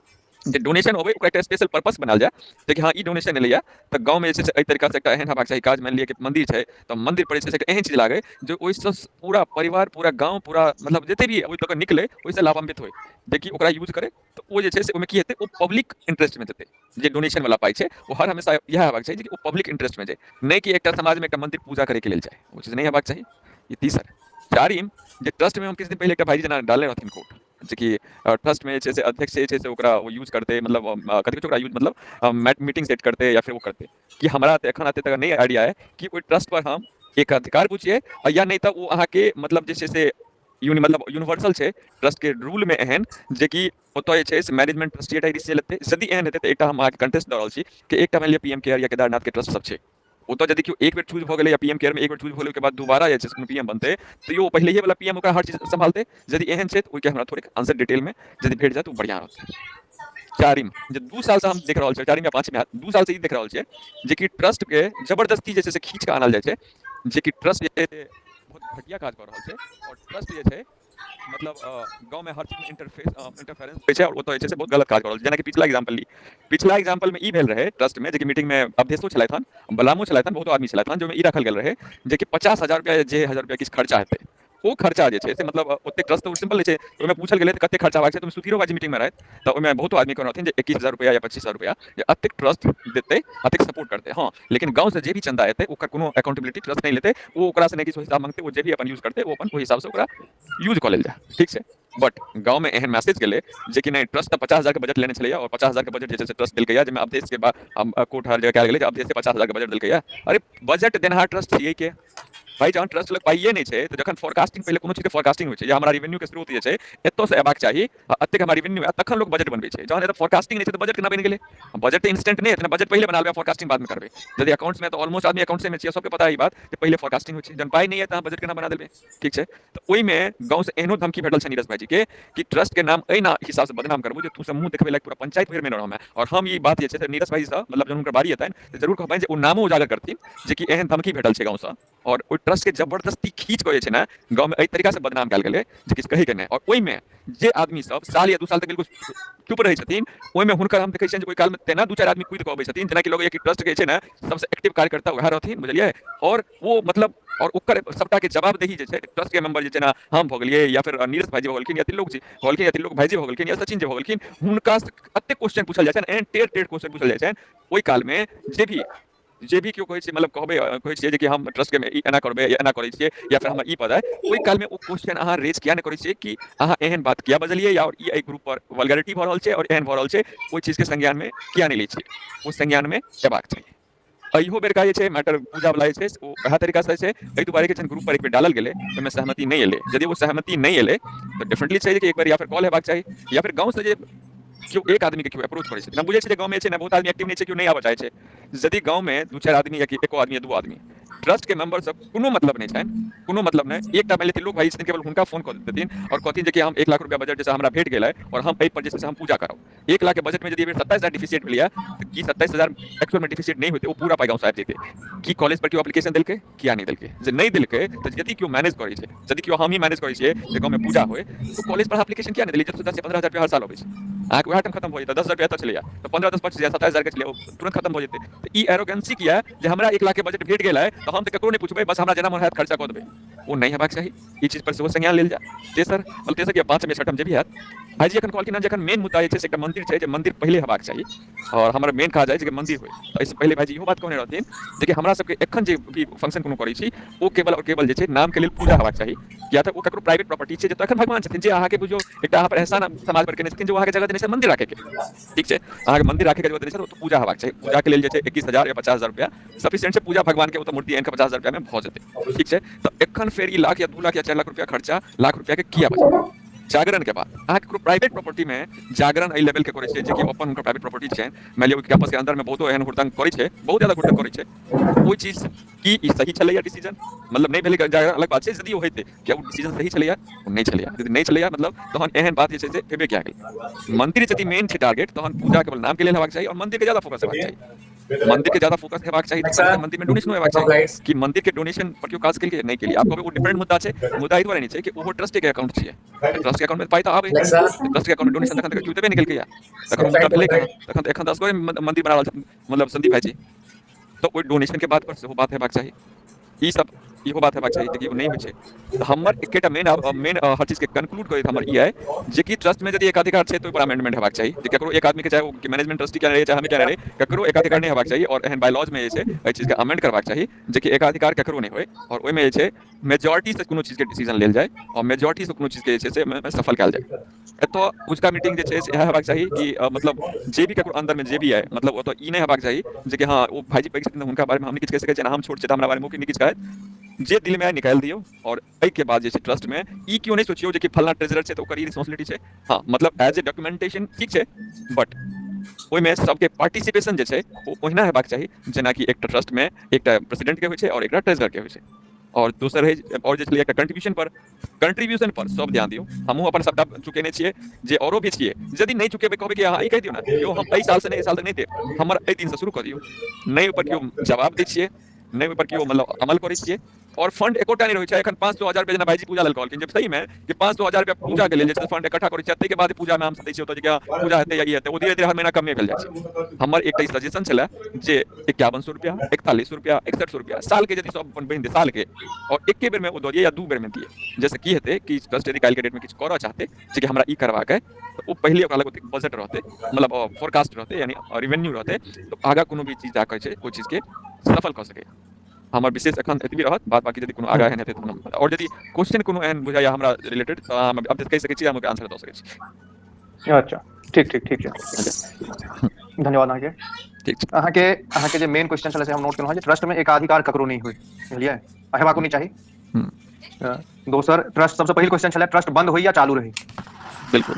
जे डोनेशन अबै ओकरा एकटा स्पेशल पर्पस बनायल जाय, जेकि हँ ई डोनेशन एलैया तऽ गाँवमे जे छै से एहि तरीकासँ एकटा एहन हेबाक चाही काज। मानि लिअ कि मन्दिर छै तऽ मन्दिर पर जे छै से एकटा एहन चीज लागै जे ओहिसँ पूरा परिवार, पूरा गाँव, पूरा मतलब जते भी ओहि दऽ कऽ निकलै ओहिसँ लाभान्वित होइ, जेकि ओकरा यूज करै तऽ ओ जे छै से ओहिमे की हेतै, ओ पब्लिक इंटरेस्टमे जेतै। जे डोनेशन वाला पाइ छै ओ हर हमेशा इएह हेबाक चाही जे ओ पब्लिक इंटरेस्टमे जाय, नहि कि एकटा समाजमे एकटा मन्दिर पूजा करैके लेल जाय, ओ चीज नहि हेबाक चाही। ई तेसर। चारिम जे ट्रस्टमे हम किछु दिन पहिले एकटा भाईजी जेना डालने रहथिन कोट, जेकि ट्रस्टमे जे छै से अध्यक्ष जे छै से ओकरा ओ यूज करतै, मतलब कथी कहै छै ओकरा यूज, मतलब मीटिंग सेट करतै या फेर ओ करतै कि हमरा तऽ एखन एते तक नहि आइडिया अइ कि ओहि ट्रस्ट पर हम एक अधिकार बुझियै या नहि, तऽ ओ अहाँके मतलब जे छै से मतलब यूनिवर्सल छै ट्रस्ट के रूल मे एहन जेकि ओतय जे छै से मैनेजमेंट ट्रस्टी डिसीजन लेतै। यदि एहन हेतै तऽ एकटा हम अहाँके कंटेस्ट दऽ रहल छी कि एकटा मानि लिअ पीएम केयर या केदारनाथ के ट्रस्ट सब छै, ओतऽ यदि केओ एक बेर चूज भऽ गेलै या पीएम केयर मे एक बेर चूज भऽ गेलै, ओहिके बाद दोबारा जे छै से कोनो पीएम बनतै तैयो पहिलहे वाला पीएम ओकरा हर चीज सम्भालतै। यदि एहन छै तऽ ओहिके हमरा थोड़ेक आंसर डिटेल मे यदि भेट जाय तऽ ओ बढ़िआँ रहतै। चारिम जे 2 सालसँ हम देख रहल छियै, चारिम या पाँचम हैत, 2 सालसँ ई देख रहल छियै जेकि ट्रस्ट के जबरदस्ती जे छै से खींच कऽ आनल जाइ छै, जेकि ट्रस्ट जे छै बहुत घटिया काज कऽ रहल छै आओर ट्रस्ट जे छै मतलब गाँवमे हर चीजमे इंटरफेस इंटरफेरेंस होइ छै आओर ओतऽ जे छै से बहुत गलत काज कऽ रहल छै। जेनाकि पिछला एग्जाम्पल ली, पिछला एग्जाम्पलमे ई भेल रहै ट्रस्टमे जेकि मीटिंगमे अवधेशो छलथि हन, बलरामो छलथि हन, बहुतो आदमी छलथि हन, जाहिमे ई राखल गेल रहै जेकि 50,000 रुपैआ जे हजार रुपैआ किछु खर्चा हेतै ओ खर्चा जे छै से मतलब ओतेक ट्रस्ट तऽ सिम्पल छै, ओहिमे पूछल गेलै तऽ कते खर्चा होबाक छै, तऽ ओहिमे सुधीरो भाईजी मीटिंगमे रहथि तऽ ओहिमे बहुतो आदमी कहने रहथिन जे 21,000 रुपैआ या 25,000 रुपैआ जे एतेक ट्रस्ट देतै, एतेक सपोर्ट करतै। हँ, लेकिन गाँवसँ जे भी चन्दा एतै ओकर कोनो अकाउंटेबिलिटी ट्रस्ट नहि लेतै, ओ ओकरासँ नहि किछु हिसाब मांगतै, ओ जे भी अपन यूज करतै ओ अपन ओहि हिसाबसँ ओकरा यूज कऽ लेल जाय, ठीक छै। बट गाँवमे एहन मैसेज गेलै जेकि नहि, ट्रस्ट तऽ 50,000 के बजट लेने छलैया आओर 50,000 के बजट जे छै से ट्रस्ट देलकैया, जाहिमे अवधेश के कोर्ट हर जगह कयल गेलै जे अवधेश के 50,000 के बजट देलकैया। अरे बजट देनहार ट्रस्ट छियै के भाई? जहन ट्रस्ट लग पाइए नहि छै तऽ जखन फोरकास्टिंग, पहिले कोनो चीजके फोरकास्टिंग होइ छै जे हमरा रेवेन्यू के स्रोत जे छै एतऽसँ अयबाक चाही, एतेक हमरा रेवेन्यू आयत, तखन लोक बजट बनबै छै। जहन एतऽ फोरकास्टिंग नहि छै तऽ बजट केना बनि गेलै? बजट तऽ इंस्टेंट नहि हेतै ने, बजट पहिले बना लेबै, फोरकास्टिंग बादमे करबै। यदि अकाउंट्समे तऽ ऑलमोस्ट आदमी अकाउंट्समे छियै, सबके पता है ई बात जे पहिले फोरकास्टिंग होइ छै। जहन पाइ नहि है तऽ अहाँ बजट केना बना देबै? ठीक छै, तऽ ओहिमे गाँवसँ एहनो धमकी भेटल छै नीरज भाईजी के कि ट्रस्ट के नाम एहि हिसाबसँ बदनाम करबो जे तू सब मुँह देखबै लायक पूरा पंचायत भरिमे नहि रहमे। आओर हम ई बात जे छै से नीरज भाईजीसँ मतलब जहन हुनकर बारी एतनि तऽ जरूर कहबनि जे ओ नामो उजागर करथिन जेकि एहन धमकी भेटल छै गाँवसँ आओर ओहि ट्रस्टके जबरदस्ती खींच कऽ जे छै ने गाँवमे एहि तरीकासँ बदनाम कयल गेलै जे किछु कहैके नहि। आओर ओहिमे जे आदमी सब साल या 2 साल तक बिल्कुल चुप रहै छथिन ओहिमे हुनकर हम देखै छियनि जे ओहि कालमे तेना 2-4 आदमी कूदि कऽ अबै छथिन जेनाकि लगैए कि ट्रस्टके जे छै ने सबसँ एक्टिव कार्यकर्ता वएह रहथिन, बुझलियै। आओर ओ मतलब आओर ओकर सबटाके जवाबदेही जे छै ट्रस्टके मेंबर जे छै ने हम भऽ गेलियै या फेर नीरज भाईजी भऽ गेलखिन या त्रिलोक जी भऽ गेलखिन या त्रिलोक भाईजी भऽ गेलखिन या सचिन जी भऽ गेलखिन, हुनका एतेक क्वेश्चन पूछल जाइ छनि, एहन टेढ़ टेढ़ क्वेश्चन पूछल जाइ छनि ओहि कालमे। जे भी केओ कहै छै मतलब कहबै कहै छियै जेकि हम ट्रस्टके ई एना करबै या एना करै छियै या फेर हमर ई पद अइ, ओहि कालमे ओ क्वेश्चन अहाँ रेज किया नहि करै छियै कि अहाँ एहन बात किया बजलियै या ई एहि ग्रुप पर वल्गैरिटी भऽ रहल छै आओर एहन भऽ रहल छै, ओहि चीजके संज्ञानमे किया नहि लै छियै? ओ संज्ञानमे एबाक चाही। एहियो बेरका जे छै मैटर पूजा वाला जे छै ओ वएह तरीकासँ छै, एहि दुआरे के ग्रुप पर एक बेर डालल गेलै ओहिमे सहमति नहि एलै। यदि ओ सहमति नहि एलै तऽ डेफिनेटली छै जे एक बेर या फेर कॉल हेबाक चाही या फेर गाँवसँ जे केओ एक आदमीके केओ अप्रोच करै छै। हम बुझै छियै जे गाँवमे जे छै ने बहुत आदमी एक्टिव नहि छै, केओ नहि आबऽ चाहै छै। यदि गाँवमे 2-4 आदमी या एको आदमी या 2 आदमी ट्रस्टके मेंबर सब कोनो मतलब नहि छनि, कोनो मतलब नहि, एकटा मानि लिअ लोक भाई छथिन, केवल हुनका फोन कऽ देथिन आओर कहथिन जे कि हम 1 लाख रुपया बजट जैसे हमरा भेट गेल है आओर हम एहि पर जे छै से हम पूजा करब। 1 लाख के बजट में यदि 27,000 डिफिसिट भेलैया तऽ की 27,000 एक्चुअल में डिफिसिट नहि होतै? ओ पूरा पाइ गाँवसँ आबि जेतै। की कॉलेज पर केओ एप्लीकेशन देलकै? किया नहि देलकै? जे नहि देलकै तऽ यदि केओ मैनेज करै छै, यदि केओ हमही मैनेज करै छियै जे गाँवमे पूजा होइ तऽ कॉलेज पर एप्लीकेशन किया नहि देलियै? जब 10 या 15,000 रुपया हर साल अबै छै अहाँके, वएह टाइम खतम भऽ जेतै। 10,000 रुपया एतऽ छलैया तऽ 15 10 25 27,000 के छलै, ओ तुरंत खतम भऽ जेतै। तऽ ई एरोगेंसी किया जे हमरा 1 लाख के बजट भेट गेल है तऽ हम तऽ ककरो नहि पुछबै, बस हमरा जेना मोन हैत खर्चा कऽ देबै? ओ नहि हेबाक चाही। ई चीज पर सेहो संज्ञान लेल जाय। तेसर मतलब तेसर या पाँचम या छठम जे भी हैत, भाईजी एखन कहलखिन हँ जे एखन मेन मुद्दा जे छै से एकटा मंदिर छै, जे मंदिर पहिले हेबाक चाही आओर हमर मेन काज अछि जे मंदिर होइ। तऽ एहिसँ पहिले भाईजी इहो बात कहने रहथिन जे कि हमरा सबके एखन जे भी फंक्शन कोनो करै छी ओ केवल आओर केवल जे छै नामके लेल पूजा हेबाक चाही, किया तऽ ओ ककरो प्राइवेट प्रॉपर्टी छै जतऽ एखन भगवान छथिन, जे अहाँके बुझियौ एकटा अहाँ पर एहसान समाज पर केने छथिन जे ओ अहाँके जगह देने छै मंदिर राखैके, ठीक छै। अहाँके मंदिर राखैके जगह देने छै तऽ पूजा हेबाक चाही। पूजाके लेल जे छै 21,000 या 50,000 रुपया सफिशिएंट छै। पूजा भगवान के ओतऽ मूर्ति आनि कऽ 50,000 रुपया में भऽ जेतै, ठीक छै। तऽ एखन फेर ई लाख या 2 लाख या 4 लाख रुपया खर्चा, लाख रुपया के किया बचत? जागरण के बाद अहाँ ककरो प्राइवेट प्रॉपर्टी में जागरण एहि लेवल के करै छै जेकि अपन हुनकर प्राइवेट प्रॉपर्टी छै, मानि लिअ ओहि कैंपस के अंदर में बहुतो एहन हुड़दंग करै छै, बहुत ज्यादा हुड़दंग करै छै, ओहि चीज की ई सही छलैया डिसीजन? मतलब नहि भेलै जागरण अलग बात छै, यदि ओ हेतै कि ओ डिसीजन सही छलैया ओ नहि छलैया? यदि नहि छलैया मतलब तहन एहन बात जे छै से हेबे किया गेल? मंदिर यदि मेन छै टारगेट तहन पूजा केवल नाम के लेल हेबाक चाही आओर मंदिर के ज्यादा फोकस हेबाक चाही। मंदिर के ज्यादा फोकस हेबाक चाही तऽ मंदिर में डोनेशनो हेबाक चाही कि मंदिर के डोनेशन पर केओ काज केलकै नहि केलियै। आब कहबै ओ डिफरेंट मुद्दा छै, मुद्दा एहि दुआरे नहि छै कि ओहो ट्रस्ट के अकाउंट छियै, ट्रस्ट के अकाउंट में पाइ तऽ आबै, ट्रस्ट के अकाउंट में डोनेशन तखन तक केओ देबे नहि केलकै, तखन मुद्दा भेलै कहाँ? तखन तऽ एखन तऽ असगरे मंदिर बना रहल छै मतलब संदीप भाईजी, तऽ ओहि डोनेशन के बात पर सेहो बात हेबाक चाही। ई सब इहो बात हेबाक चाही कि ओ नहि होइ छै। तऽ हमर एकेटा मेन मेन हर चीज के कंक्लूड करैत हमर ई अइ जे कि ट्रस्ट में यदि एकाधिकार छै तऽ ओहि पर अमेंडमेंट हेबाक चाही, जे ककरो एक आदमी के चाहे ओ मैनेजमेंट ट्रस्टी किया रहै चाहे हम किया रहै, ककरो एकाधिकार नहि हेबाक चाही। और एहन बायलॉज में जे छै एहि चीज के अमेंड करबाक चाही जे कि एकाधिकार ककरो नहि होइ, और ओहिमे जे छै मेजोरिटी से कोनो चीज के डिसीजन लेल जाय और मेजोरिटी से कोनो चीज के जे छै से सफल कयल जाय। एतऽ उजुका मीटिंग जे छै से इएह हेबाक चाही कि मतलब जे भी ककरो अंदर में जे भी अइ, मतलब ओतऽ ई नहि हेबाक चाही जे कि हँ ओ भाईजी पैघ छथिन तऽ हुनका बारे में हम नहि किछु कहि सकै छियनि, हम छोट छियै तऽ हमरा बारे में ओ नहि किछु कहत। जे दिल में आय निकालि दियौ। और एहिके बाद जे छै ट्रस्ट में ई केओ नहि सोचियौ जे कि फलना ट्रेजरर छै तऽ ओकर ई रिस्पॉन्सिबिलिटी छै। हँ मतलब एज ए डॉक्यूमेंटेशन ठीक छै, बट ओहिमे सबके पार्टिसिपेशन जे छै ओ ओहिना हेबाक चाही जेनाकि एकटा ट्रस्ट में एकटा प्रेसिडेंट के होइ छै और एकटा ट्रेजरर के होइ छै। और दोसर है और जे छलै एकटा कंट्रीब्यूशन पर, कंट्रीब्यूशन पर सब ध्यान दियौ। हमहूँ अपन सबटा चुकेने छियै, जे औरो भी छियै, यदि नहि चुकेबै कहबै कि अहाँ ई कहि दियौ ने यौ हम एहि साल से नहि एहि साल से नहि देब, हमर एहि दिन से शुरू कऽ दियौ। नहि ओहि पर केओ जवाब दै छियै, नहि ओहि पर केओ मतलब अमल करै छियै। और फंड एकोटा नहि रहै छै। एखन 500,000 रुपया जेना भाईजी पूजा लेल कहलखिन जे सही में कि 500,000 रुपया पूजा के लेल जे छै फंड इकट्ठा करै छियै, ताहिके बाद पूजा में हम दै छियै ओतऽ जे कि पूजा हेतै या ई हेतै, ओ धीरे धीरे हर महीना कमे भेल जाइ छै। हमर एकटा सजेशन छलै जे 5100 रुपया, 4100 रुपया, 6100 रुपया साल के यदि सब अपन बनि दे साल के, और एके बेर में ओ दऽ दियै या 2 बेर में दियै, जैसे की हेतै कि ट्रस्ट यदि काल्हि के डेट में किछु करऽ चाहतै जे कि हमरा ई करबाक अइ, तऽ ओ पहिले ओकरा लग ओतेक बजट रहतै, मतलब फोरकास्ट रहतै, यानी रिवेन्यू रहतै, तऽ आगाँ कोनो भी चीज जा कऽ छै ओहि चीज के सफल कऽ सकैए। हमर विशेष एखन एतबी रहत, बाद बाकी यदि कोनो आगाँ एहन हेतै तऽ, और यदि क्वेश्चन कोनो एहन बुझाइए हमरा रिलेटेड तऽ अहाँ अब कहि सकै छी, हम ओकर आंसर दऽ सकै छी। अच्छा ठीक ठीक ठीक छै, धन्यवाद अहाँके। ठीक छै। अहाँके अहाँके जे मेन क्वेश्चन छलै से हम नोट केलहुँ जे ट्रस्ट में एकाधिकार ककरो नहि होइ, बुझलियै, आ हेबाको नहि चाही। दोसर ट्रस्ट सबसँ पहिल क्वेश्चन छलै ट्रस्ट बंद होइ या चालू रहै, बिल्कुल,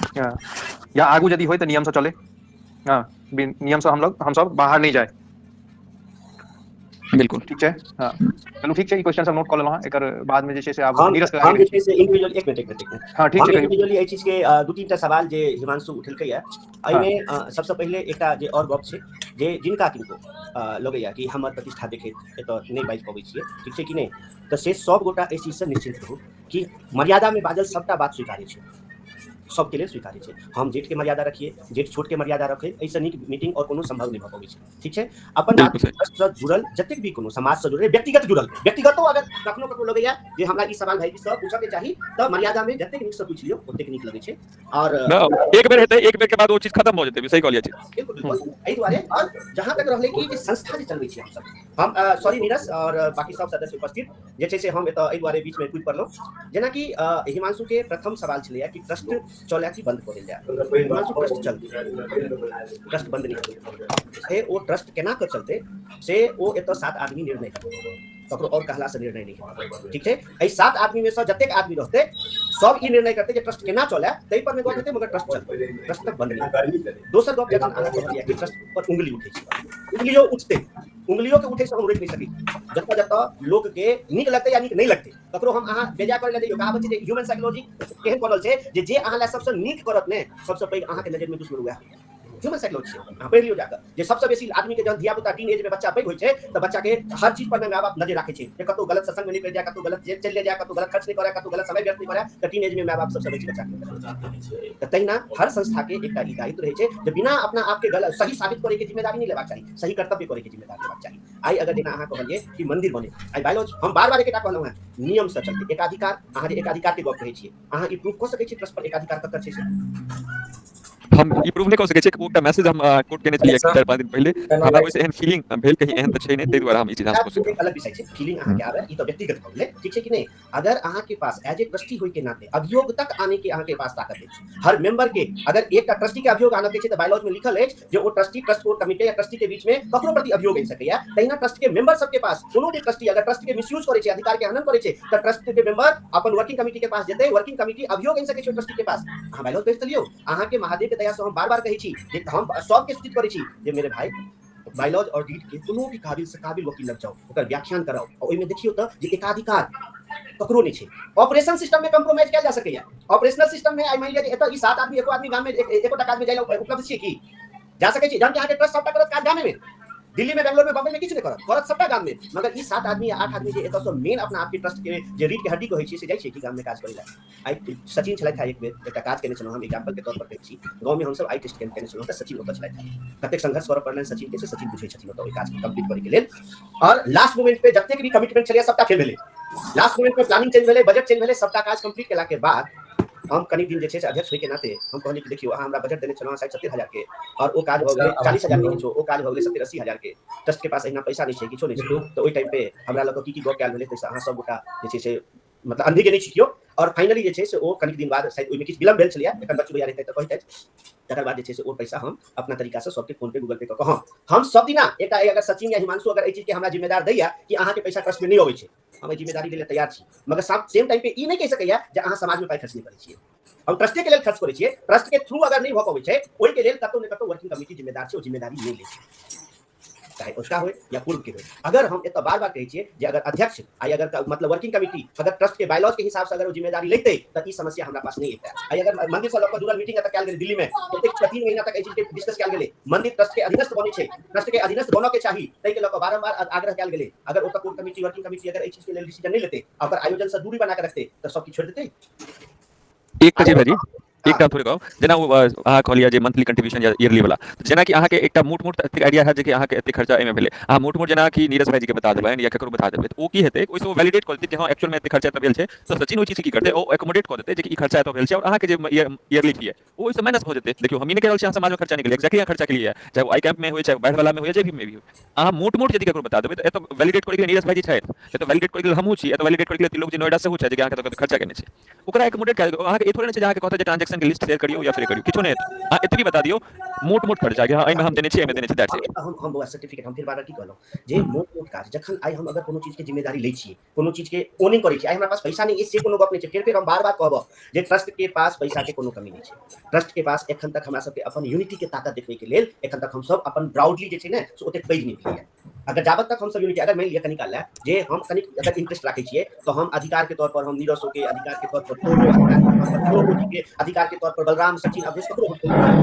या आगू यदि होइ तऽ नियम से चले, हँ नियम से हमलोग हमसब बाहर नहि जाय, बिल्कुल ठीक छै। हँ चलू ठीक छै, ई क्वेश्चन सब नोट कऽ लेलहुँ हँ, एकर बाद में जे छै से आब हम नीरज हम जे छै से इंडिविजुअल एक मिनट एक मिनट एक मिनट हँ ठीक हम छै कहियौ। इंडिविजुअली एहि चीज के 2-3 टा सवाल जे हिमांशु उठेलकै या एहिमे सबसँ पहिले एकटा जे और गप छै जे जिनका किनको लगैया कि हमर प्रतिष्ठा देखैत एतऽ नहि बाजि पबै छियै, ठीक छै कि नहि, तऽ से सब गोटा एहि चीजसँ निश्चिन्त रहू कि मर्यादा में बाजल सबटा बात स्वीकार्य छै, सबके लेल स्वीकार्य छै। हम जेठ के मर्यादा रखिए, जेठ छोट के मर्यादा रखे, एहिसँ नीक मीटिंग और कोनो संभव नहि भऽ पबै छै, ठीक छै। अपन बिल्कुल सही। ट्रस्ट से जुड़ल जतेक भी कोनो समाज से जुड़ल, व्यक्तिगत जुड़ल, व्यक्तिगतो अगर कखनो कखनो लगैया जे हमरा ई सवाल भाईजी से पूछऽ के चाही तऽ मर्यादा में जतेक नीक से पूछि लियौ ओतेक नीक लगै छै। और एक बेर हेतै, एक बेर के बाद ओ चीज खत्म भऽ जेतै, सही कहलियै छी। बिल्कुल बिल्कुल, एहि दुआरे। और जहाँ तक रहलै कि जे संस्था जे चलबै छी हमसब, हम सॉरी नीरज और बाकी सब सदस्य उपस्थित जे छै से हम एतऽ एहि दुआरे बीच में कूदि पड़लहुँ, जेनाकि हिमांशु के प्रथम सवाल छलैया कि ट्रस्ट चलए कि बंद कऽ देल जाय। हिमांशु ट्रस्ट चलतै, ट्रस्ट बंद नहि हेतै। से ओ ट्रस्ट केना कऽ चलतै से ओ एतऽ 7 आदमी निर्णय करतै, ककरो और कहला से निर्णय नहि हेतै, ठीक छै। एहि 7 आदमी में से जतेक आदमी रहतै सब ई निर्णय करतै जे ट्रस्ट केना चलए, ताहि पर नहि गप हेतै, मगर ट्रस्ट चलतै, ट्रस्ट तक बंद नहि हेतै। दोसर गप जखन अहाँ कहलियै कि ट्रस्ट पर उंगली उठै छै, उंगलियो उठतै, उंगलियो के उठै से हम रोकि नहि सकै। जतऽ जतऽ लोक के नीक लगतै या नीक नहि लगतै, ककरो हम अहाँ बेजा करै लए जइयौ, कहावत छै जे ह्यूमन साइकोलॉजी केहन बनल छै जे जे अहाँ लए सबसँ नीक करत ने, सबसँ पैघ अहाँके नजरि में दुश्मन वएह होइया। ह्यूमन साइकोलॉजी छै, अहाँ पढ़ि लियौ जाकऽ जे सबसँ बेसी आदमी के जहन धिया पुता टीन एज में बच्चा पैघ होइ छै तऽ बच्चा के हर चीज पर माय बाप नजर राखै छै जे कतौ गलत सत्संग में नहि पड़ि जाय, कतौ गलत जेल चलि जाय, कतौ गलत खर्च नहि करे, कतौ गलत समय व्यर्थ नहि करे, तऽ टीन एज में माय बाप सबसँ बेसी बच्चा के। तऽ तहिना हर संस्था के एकटा ई दायित्व रहै छै जे बिना अपना आप के गलत सही साबित करे के जिम्मेदारी नहि लेबाक चाही, सही कर्तव्य करे के जिम्मेदारी लेबाक चाही। आइ अगर जेना अहाँ कहलियै कि मंदिर बने, आइ बायलॉज हम बार बार एकेटा कहलहुँ हेँ, नियम से चलतै। एकाधिकार, अहाँ जे एकाधिकार के गप कहै छियै, अहाँ ई प्रूफ कऽ सकै छियै ट्रस्ट पर एकाधिकार ककर छै से? हम ई प्रूफ नहि कऽ सकै छियै, एकटा मैसेज हम कोट केने छलियै 4-5 दिन पहिले, हमरा ओहिसँ एहन फीलिंग भेल कहीं एहन तऽ छै नहि, ताहि दुआरे हम ई चीज अहाँसँ एक अलग विषय छै, फीलिंग अहाँके आबे ई तऽ व्यक्तिगत भऽ गेलै, ठीक छै कि नहि। अगर अहाँके पास एज ए ट्रस्टी होय के नाते अभियोग तक आने के अहाँके पास ताकत अछि, हर मेंबर के अगर एकटा ट्रस्टी के अभियोग आनऽ के छै तऽ बायलॉज में लिखल अछि जे ओ ट्रस्टी ट्रस्ट कोर कमिटी या ट्रस्टी के बीच में ककरो प्रति अभियोग आनि सकैया। तहिना ट्रस्ट के मेंबर सबके पास कोनो भी ट्रस्टी अगर ट्रस्ट के मिसयूज करै छै, अधिकार के हनन करै छै, तऽ ट्रस्ट के मेंबर अपन वर्किंग कमिटी के पास जेतै, वर्किंग कमिटी अभियोग आनि सकै छै ट्रस्टी के पास। अहाँ बायलॉज पढ़ि तऽ लियौ। अहाँके महादेव के दया से हम बार बार कहै छी जे हम सबके सूचित करै छी जे मेरे भाई बायलॉज और डीड के कोनो भी काबिल से काबिल वकील लग जाओ, ओकर व्याख्यान कराओ, और ओहिमे देखियौ तऽ जे एकाधिकार ककरो नहि छै। ऑपरेशन सिस्टम में कॉम्प्रोमाइज कयल जा सकैया। ऑपरेशनल सिस्टम में आइ मानि लिअ जे एतऽ ई 7 आदमी एको आदमी गाम में एकोटा काज में जाइ लए उपलब्ध छियै की जा सकै छी, जहन कि अहाँके ट्रस्ट सबटा करत काज गामे में, दिल्ली में, बेंगलोर में, बम्बई में किछु नहि करत, करत सबटा गाम में। मगर ई 7 आदमी या 8 आदमी जे एतऽ सँ मेन अपना आपके ट्रस्ट के जे रीढ़ के हड्डी कहै छियै से जाइ छियै कि गाम में काज करै लए। आइ सचिन छलथि एक बेर एकटा काज केने छलहुँ हम, एग्जाम्पल के तौर पर कहै छी, गाँव में हमसब आई टेस्ट कैंप केने छलहुँ तऽ सचिन ओतऽ छलथि। कतेक संघर्ष करऽ पड़लनि सचिन के से सचिन बुझै छथिन ओतऽ ओहि काज के कम्प्लीट करै के लेल। और लास्ट मोमेंट पे जतेक भी कमिटमेंट छलैए सबटा फेल भेलै। लास्ट मोमेंट पे प्लानिंग चेंज भेलै, बजट चेंज भेलै, सबटा काज कम्प्लीट केला के बाद हम कनी दिन जे छै से अध्यक्ष होइके नाते हम कहलियै कि देखियौ अहाँ हमरा बजट देने छलहुँ 60-70 हजार के और ओ काज भऽ गेलै 40 हजार के, किछो ओ काज भऽ गेलै 70-80 हजार के। ट्रस्ट के पास एहिना पैसा नहि छै, किछो नहि छै। तऽ ओहि टाइम पे हमरा लऽ कऽ की की गप कयल भेलै ताहिसँ अहाँ सब गोटा जे छै से मतलब अंधी के नहि छिकियौ। और फाइनली जे छै से ओ कनिक दिन बाद शायद ओहिमे किछु विलम्ब भेल छलैए, एखन बच्चू भैया रहितै तऽ कहितथि। तकर बाद जे छै से ओ पैसा हम अपना तरीका से सबके फोन पे गूगल पे कऽ कऽ हम सब दिना एकटा अगर सचिन या हिमांशु अगर एहि चीज के हमरा जिम्मेदार दैया कि अहाँके पैसा ट्रस्ट में नहि अबै छै, हम एहि जिम्मेदारी लेल तैयार छी। मगर सेम टाइम पे ई नहि कहि सकैया जे अहाँ समाज में पाइ खर्च नहि करै छियै। हम ट्रस्टे के लेल खर्च करै छियै, ट्रस्ट के थ्रू अगर नहि भऽ पबै छै ओहि के लेल कतौ ने कतौ वर्किंग कमिटी जिम्मेदार छै, ओ जिम्मेदारी नहि लै छै, चाहे उसका हो या पूर्व के हो। अगर हम एतऽ बार बार कहै छियै जे अगर अध्यक्ष आइ अगर मतलब वर्किंग कमिटी अगर ट्रस्ट के बायलॉज के हिसाब से अगर ओ जिम्मेदारी लेतै तऽ ई समस्या हमरा पास नहि एतै। आइ अगर मंदिर से लऽ कऽ जुड़ल मीटिंग एतऽ कयल गेलै दिल्ली में, एतेक 3 महीना तक एहि चीज के डिस्कस कयल गेलै, मंदिर ट्रस्ट के अधीनस्थ बनै छै, ट्रस्ट के अधीनस्थ बनऽ के चाही, ताहि के लऽ कऽ बारम्बार आग्रह कयल गेलै। अगर ओतऽ कोर कमिटी वर्किंग कमिटी अगर एहि चीज के लेल डिसीजन नहि लेतै, ओकर आयोजन से दूरी बना के रखतै तऽ सब किछु छोड़ि देतै। एकटा चीज भाईजी, एकटा थोड़े कहब, जेना ओ अहाँ कहलियै जे मंथली कंट्रीब्यूशन या ईयरली वाला, जेनाकि अहाँके एकटा मोट मोट एतेक आइडिया हैत जे कि अहाँके एतेक खर्चा एहिमे भेलै, अहाँ मोट मोट जेना कि नीरज भाईजी के बता देबनि या ककरो बता देबै तऽ ओ की हेतै ओहिसँ ओ वैलिडेट कऽ देतै कि हँ एक्चुअल में एतेक खर्चा एतऽ भेल छै। तऽ सचिन ओहि चीज की करतै, ओ एकोमोडेट कऽ देतै जे कि ई खर्चा एतऽ भेल छै और अहाँके जे ईयरली फी है ओ ओहिसँ माइनस भऽ जेतै। देखियौ हम ई नहि कहि रहल छी अहाँ समाजमे खर्चा नहि केलियै, एक्जैक्टली अहाँ खर्चा केलियै, चाहे ओ आई कैंप में होय चाहे बाढ़ि वाला में होय जे भी में भी होय। अहाँ मोट मोट यदि ककरो बता देबै तऽ एतऽ वैलिडेट करैके लेल नीरज भाईजी छथि, एतऽ वैलिडेट करैके लेल हमहूँ छी, एतऽ वैलिडेट करैके लेल त्रिलोक जी नोएडा सेहो छथि जे कि अहाँके एतऽ खर्चा केने छै, ओकरा एकोमोडेट कए देबै। अहाँके ई थोड़े नहि छै जे अहाँके कहतै जे ट्रांजेक्शन के लिस्ट शेयर करियौ या फिर करियौ, किछो नहि हेतै। अहाँ एतबी बता दियौ मोट मोट खर्चा कि हँ एहिमे हम देने छियै, एहिमे देने छियै, that's it. हम बौआ सर्टिफिकेट हम फेर बार बार की कहलहुँ जे मोट मोट काज जखन आइ हम अगर कोनो चीज के जिम्मेदारी लै छियै, कोनो चीज के ओनिंग करै छियै, आइ हमरा पास पैसा नहि अछि से कोनो गप नहि छै। फेर फेर हम बार बार कहब जे ट्रस्ट के पास पैसा के कोनो कमी नहि छै। ट्रस्ट के पास एखन तक हमरा सबके अपन यूनिटी के ताकत देखबै के लेल एखन तक हमसब अपन प्राउडली जे छै ने से ओतेक पैघ नहि भेलैया। अगर जाबत तक हमसब यूनिटी अगर मानि लिअ कनिकाल लए जे हम कनिक अगर इंटरेस्ट राखै छियै तऽ हम अधिकार के तौर पर हम नीरज के अधिकार के तौर पर तोरो अधिकार के तौर पर त्रिलोक के अधिकार के तौर पर बलराम सचिन अवधेश ककरो हम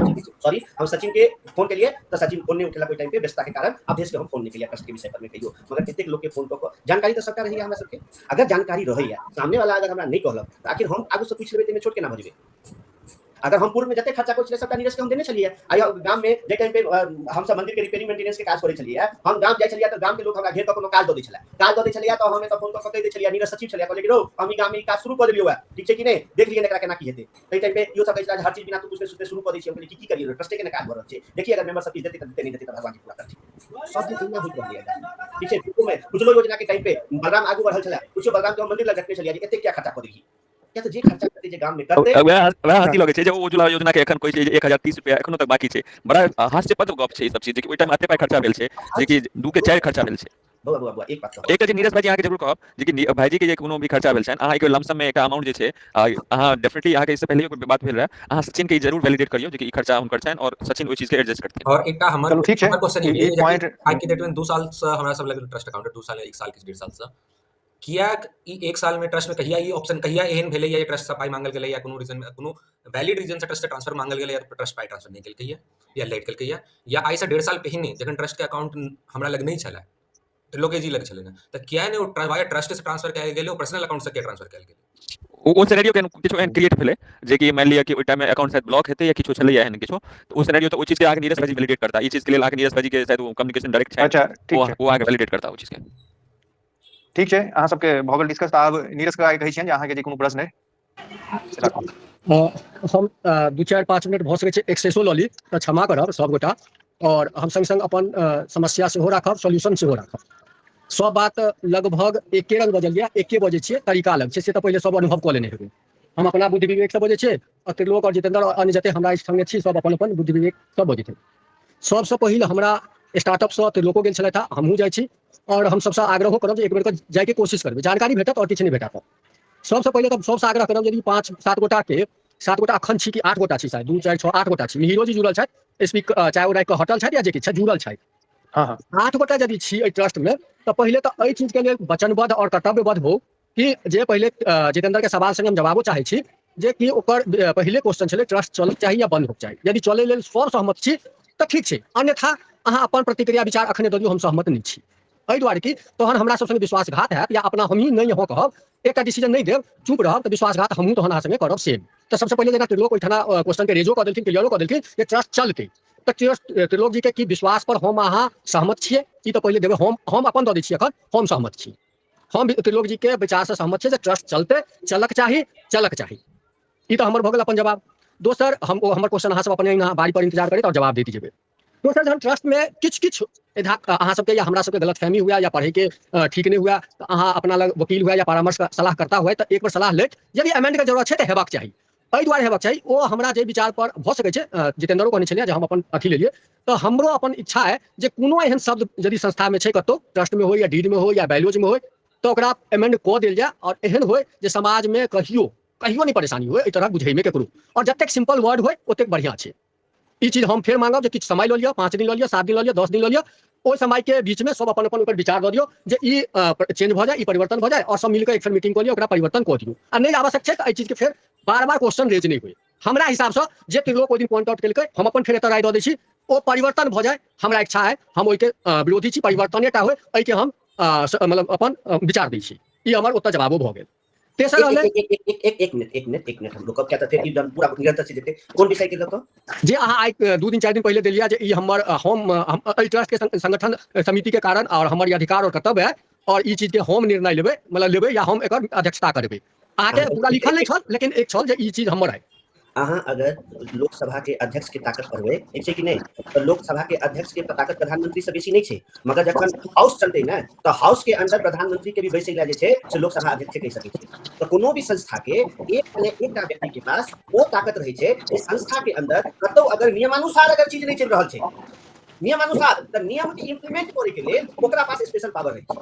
सॉरी हम सचिन के फोन केलियै तऽ सचिन फोन नहि उठेलक ओहि टाइम पे व्यस्तता के कारण, अवधेश के हम फोन नहि केलियै ट्रस्ट के विषय पर मे कहियो। मगर एतेक लोक के फोन कऽ कऽ जानकारी तऽ सबटा रहैया हमरा सबके, अगर जानकारी रहैया सामने वाला अगर हमरा नहि कहलक तऽ आखिर हम आगू से पूछि लेबै तऽ एहिमे छोट केना भऽ जेबै। अगर हम पूर्व में जते खर्चा करै छलियै सबटा नीरज के हम देने छलियै। आइ गाम में जे टाइम पे हमसब मंदिर के रिपेयरिंग मेंटेनेंस के काज करै छलियै, हम गाम जाइ छलियै तऽ गाम के लोक हमरा घेर कऽ कोनो काज दऽ दै छलै, काज दऽ दै छलियै तऽ हम एतऽ फोन कऽ कऽ कहि दै छलियै, नीरज सचिव छलियै, कहलियै कि रौ हम ई गाम में ई काज शुरू कऽ देलियौ ठीक छै कि नहि, देख लियै एकरा केना की हेतै। ताहि टाइम पे इहो सब कहै छलै हर चीज बिना तू पूछने सुनने शुरू कऽ दै छियै। हम कहलियै कि की करियै, ट्रस्टे के ने काज भऽ रहल छै, देखिए अगर मेंबर सब किछु देतै तऽ देतै, नहि देतै तऽ भगवान जी पूरा करथिन। सब दिन दुनिया होइत रहलै ठीक छै। में उज्ज्वलो योजना के टाइम पे बलराम आगू बढ़ल छलै, पूछियो बलराम के हम मंदिर लग रखने छलियै जे एतेक किया खर्चा कऽ देलियै, किया तऽ जे खर्चा करतै जे गाम में करतै। वएह वएह हँसी लगै छै जे ओ उज्ज्वला योजना के एखन कहै छै जे 1030 रुपया एखनो तक बाकी छै। बड़ा हास्यास्पद गप छै ई सब चीज जे कि ओहि टाइम एते पाइ खर्चा भेल छै जे कि 2 के 4 खर्चा भेल छै। बौआ बौआ बौआ एक बात कहब, एकटा जे नीरज भाईजी अहाँके जरूर कहब जे कि भाईजी के जे कोनो भी खर्चा भेल छनि अहाँ एक लमसम में एकटा अमाउंट जे छै अहाँ डेफिनेटली अहाँके इससे पहले बात भेल रहै, अहाँ सचिन के जरूर वैलिडेट करियौ जे कि ई खर्चा हुनकर छनि और सचिन ओहि चीज के एडजस्ट करथिन। और एकटा हमर चलू ठीक छै, हमर क्वेश्चन ई ई पॉइंट आइ के डेट में 2 साल से हमरा सब लग ट्रस्ट अकाउंट 2 साल या 1 साल के 1.5 साल से कियाक ई 1 साल में ट्रस्ट में कहिया ई ऑप्शन कहिया एहन भेलै या ट्रस्ट से पाइ मांगल गेलै या कोनो रीजन में कोनो वैलिड रीजन से ट्रस्ट से ट्रांसफर मांगल गेलै या ट्रस्ट पाइ ट्रांसफर नहि केलकै या लेट केलकै या आइ से 1.5 साल पहिने जखन ट्रस्ट के अकाउंट हमरा लग नहि छलै त्रिलोके जी लग छलै ने तऽ किया नहि ओ वाया ट्रस्ट से ट्रांसफर कयल गेलै, ओ पर्सनल अकाउंट से किया ट्रांसफर कयल गेलै? ओ सिनेरियो के किछो एहन क्रिएट भेलै जे कि मानि लिअ कि ओहि टाइम में अकाउंट शायद ब्लॉक हेतै या किछो छलै एहन किछो, तऽ ओ सिनेरियो तऽ ओहि चीज के अहाँके नीरज भाईजी वैलिडेट करता। ई चीज के लेल अहाँके नीरज भाईजी के शायद ओ कम्युनिकेशन डायरेक्ट छै, अच्छा ठीक छै, ओ अहाँके वैलिडेट करता ओहि चीज के। ठीक छै, अहाँ सबके भऽ गेल डिस्कस। तऽ आब नीरज के कहै छियनि जे अहाँके जे कोनो प्रश्न अइ से राखू। हम 2 4 5 मिनट भऽ सकै छै एक्सेसो लऽ ली तऽ क्षमा करब सब गोटा, और हम संग संग अपन समस्या सेहो राखब, सॉल्यूशन सेहो राखब। सब बात लगभग एके रंग बजलियै, एके बजै छियै, तरीका अलग छै, से तऽ पहिले सब अनुभव कऽ लेने हेबै। हम अपना बुद्धि विवेक से बजै छियै और त्रिलोक और जितेंद्र और अन्य जते हमरा संगे छी सब अपन अपन बुद्धि विवेक सब बजैत हेबै। सबसँ पहिल हमरा स्टार्टअप सँ त्रिलोको गेल छलथि, हमहूँ जाइ छी और हम सबसँ आग्रहो करब जे एक बेर जाइके कोशिश करबै, जानकारी भेटत और किछु नहि भेटत। सबसँ पहिले तऽ सबसँ आग्रह करब यदि 5 7 गोटा के 7 गोटा अखन छी कि 8 गोटा छी, शायद 2 4 6 8 गोटा छी, मिहिरो जी जुड़ल छथि, स्पीकर चाहे ओ राखि कऽ हटल छथि या जे किछु छथि जुड़ल छथि। हाँ। 8 गोटा यदि छी एहि ट्रस्ट में तऽ पहिले तऽ एहि चीज के लेल वचनबद्ध और कर्तव्यबद्ध हो कि जे पहिले जितेंद्र के सवाल संगे हम जवाबो चाहै छी जे कि ओकर पहिले क्वेश्चन छलै ट्रस्ट चलक चाही या बंद होक चाही। यदि चलै लेल सब सहमत छी तऽ ठीक छै, अन्यथा अहाँ अपन प्रतिक्रिया विचार अखने दऽ दियौ, हम सहमत नहि छी। एहि दुआरे कि तहन हमरा सब संगे विश्वासघात हैत, या अपना हमही नहि हँ कहब, एकटा डिसीजन नहि देब, चुप रहब, तऽ विश्वासघात हमहूँ तहन अहाँ संगे करब सेम। तऽ सबसँ पहिले जेना त्रिलोक ओहिठाम क्वेश्चन के रेजो कऽ देलखिन, क्लियरो कऽ देलखिन जे ट्रस्ट चलतै, तऽ ट्रस्ट त्रिलोक जी के की विश्वास पर हम अहाँ सहमत छियै, ई तऽ पहिले देबै। हम अपन दऽ दै छी एखन, हम सहमत छी, हम भी त्रिलोक जी के विचारसँ सहमत छियै जे ट्रस्ट चलतै, चलक चाही, चलक चाही। ई तऽ हमर भऽ गेल अपन जवाब। दोसर हम ओ हमर क्वेश्चन अहाँ सब अपने बारी पर इंतजार करैत और जवाब दैत जेबै। दोसर, जहन ट्रस्ट में किछु किछु अहाँ सबके या हमरा सबके गलतफहमी हुए या पढ़े के ठीक नहि हुए, तऽ अहाँ अपना लग वकील हुए या परामर्श सलाहकर्ता हुए, तऽ एक बेर सलाह लैत यदि अमेंड के जरूरत छै तऽ हेबाक चाही। एहि दुआरे हेबाक चाही, ओ हमरा जे विचार पर भऽ सकै छै, जितेंद्रो कहने छलियै जे हम अपन अथी लेलियै, तऽ हमरो अपन इच्छा है जे कोनो एहन शब्द यदि संस्था में छै कतौ, ट्रस्ट में हो या डीड में हो या बायलॉज में हो, तऽ ओकरा अमेंड कऽ देल जाय और एहन होय जे समाज में कहियो कहियो नहि परेशानी होय एहि तरह बुझै में केकरो, और जतेक सिंपल वर्ड होय ओतेक बढ़िया छै। ई चीज हम फेर मांगब जे किछु समय लऽ लिअ, 5 दिन लऽ लिअ, 7 दिन लऽ लिअ, 10 दिन लऽ लिअ, ओहि समय के बीच में सब अपन अपन ओकर विचार दऽ दियौ जे ई चेंज भऽ जाय, ई परिवर्तन भऽ जाय, और सब मिलकर एक फेर मीटिंग कऽ लिअ, ओकरा परिवर्तन कऽ दियौ। आ नहि आवश्यक छै तऽ एहि चीज के फेर बार बार क्वेश्चन रेज नहि होय। हमरा हिसाबसँ जे त्रिलोक ओहि दिन पॉइंट आउट केलकै, हम अपन फेर एतऽ राय दऽ दै छी, ओ परिवर्तन भऽ जाय हमरा इच्छा है, हम ओहिके विरोधी छी, परिवर्तने टा होय, एहिके हम मतलब अपन विचार दै छी। ई हमर ओतऽ जवाबो भऽ गेल। तेसर एक रहलै एक एक एक एक एक मिनट, एक मिनट, एक मिनट, हम रुकब, किया तऽ फेर ई जहन पूरा निरंतर से जेतै। कोन विषय के लऽ कऽ? जे अहाँ आइ 2 दिन 4 दिन पहिले देलियै जे ई हमर हम एहि ट्रस्ट के संगठन समिति के कारण और हमर ई अधिकार और कर्तव्य है और ई चीज के हम निर्णय लेबै, मतलब लेबै या हम एकर अध्यक्षता करबै। अहाँके पूरा लिखल नहि छल, लेकिन एक छल जे ई चीज हमर है। अहाँ अगर लोकसभा के अध्यक्ष के ताकत पढ़बै, ठीक छै कि नहि, तऽ लोकसभा के अध्यक्ष के ताकत प्रधानमंत्री से बेसी नहि छै, मगर जखन हाउस चलतै ने तऽ हाउस के अंदर प्रधानमंत्री के भी बैसै लए जे छै से लोकसभा अध्यक्ष कहि सकै छै। तऽ कोनो भी संस्था के एक ने एकटा व्यक्ति के पास ओ ताकत रहै छै जे संस्था के अंदर कतौ अगर नियमानुसार अगर चीज नहि चलि रहल छै नियमानुसार, तऽ नियम के इम्प्लीमेंट करे के लेल ओकरा पास स्पेशल पावर रहै छै।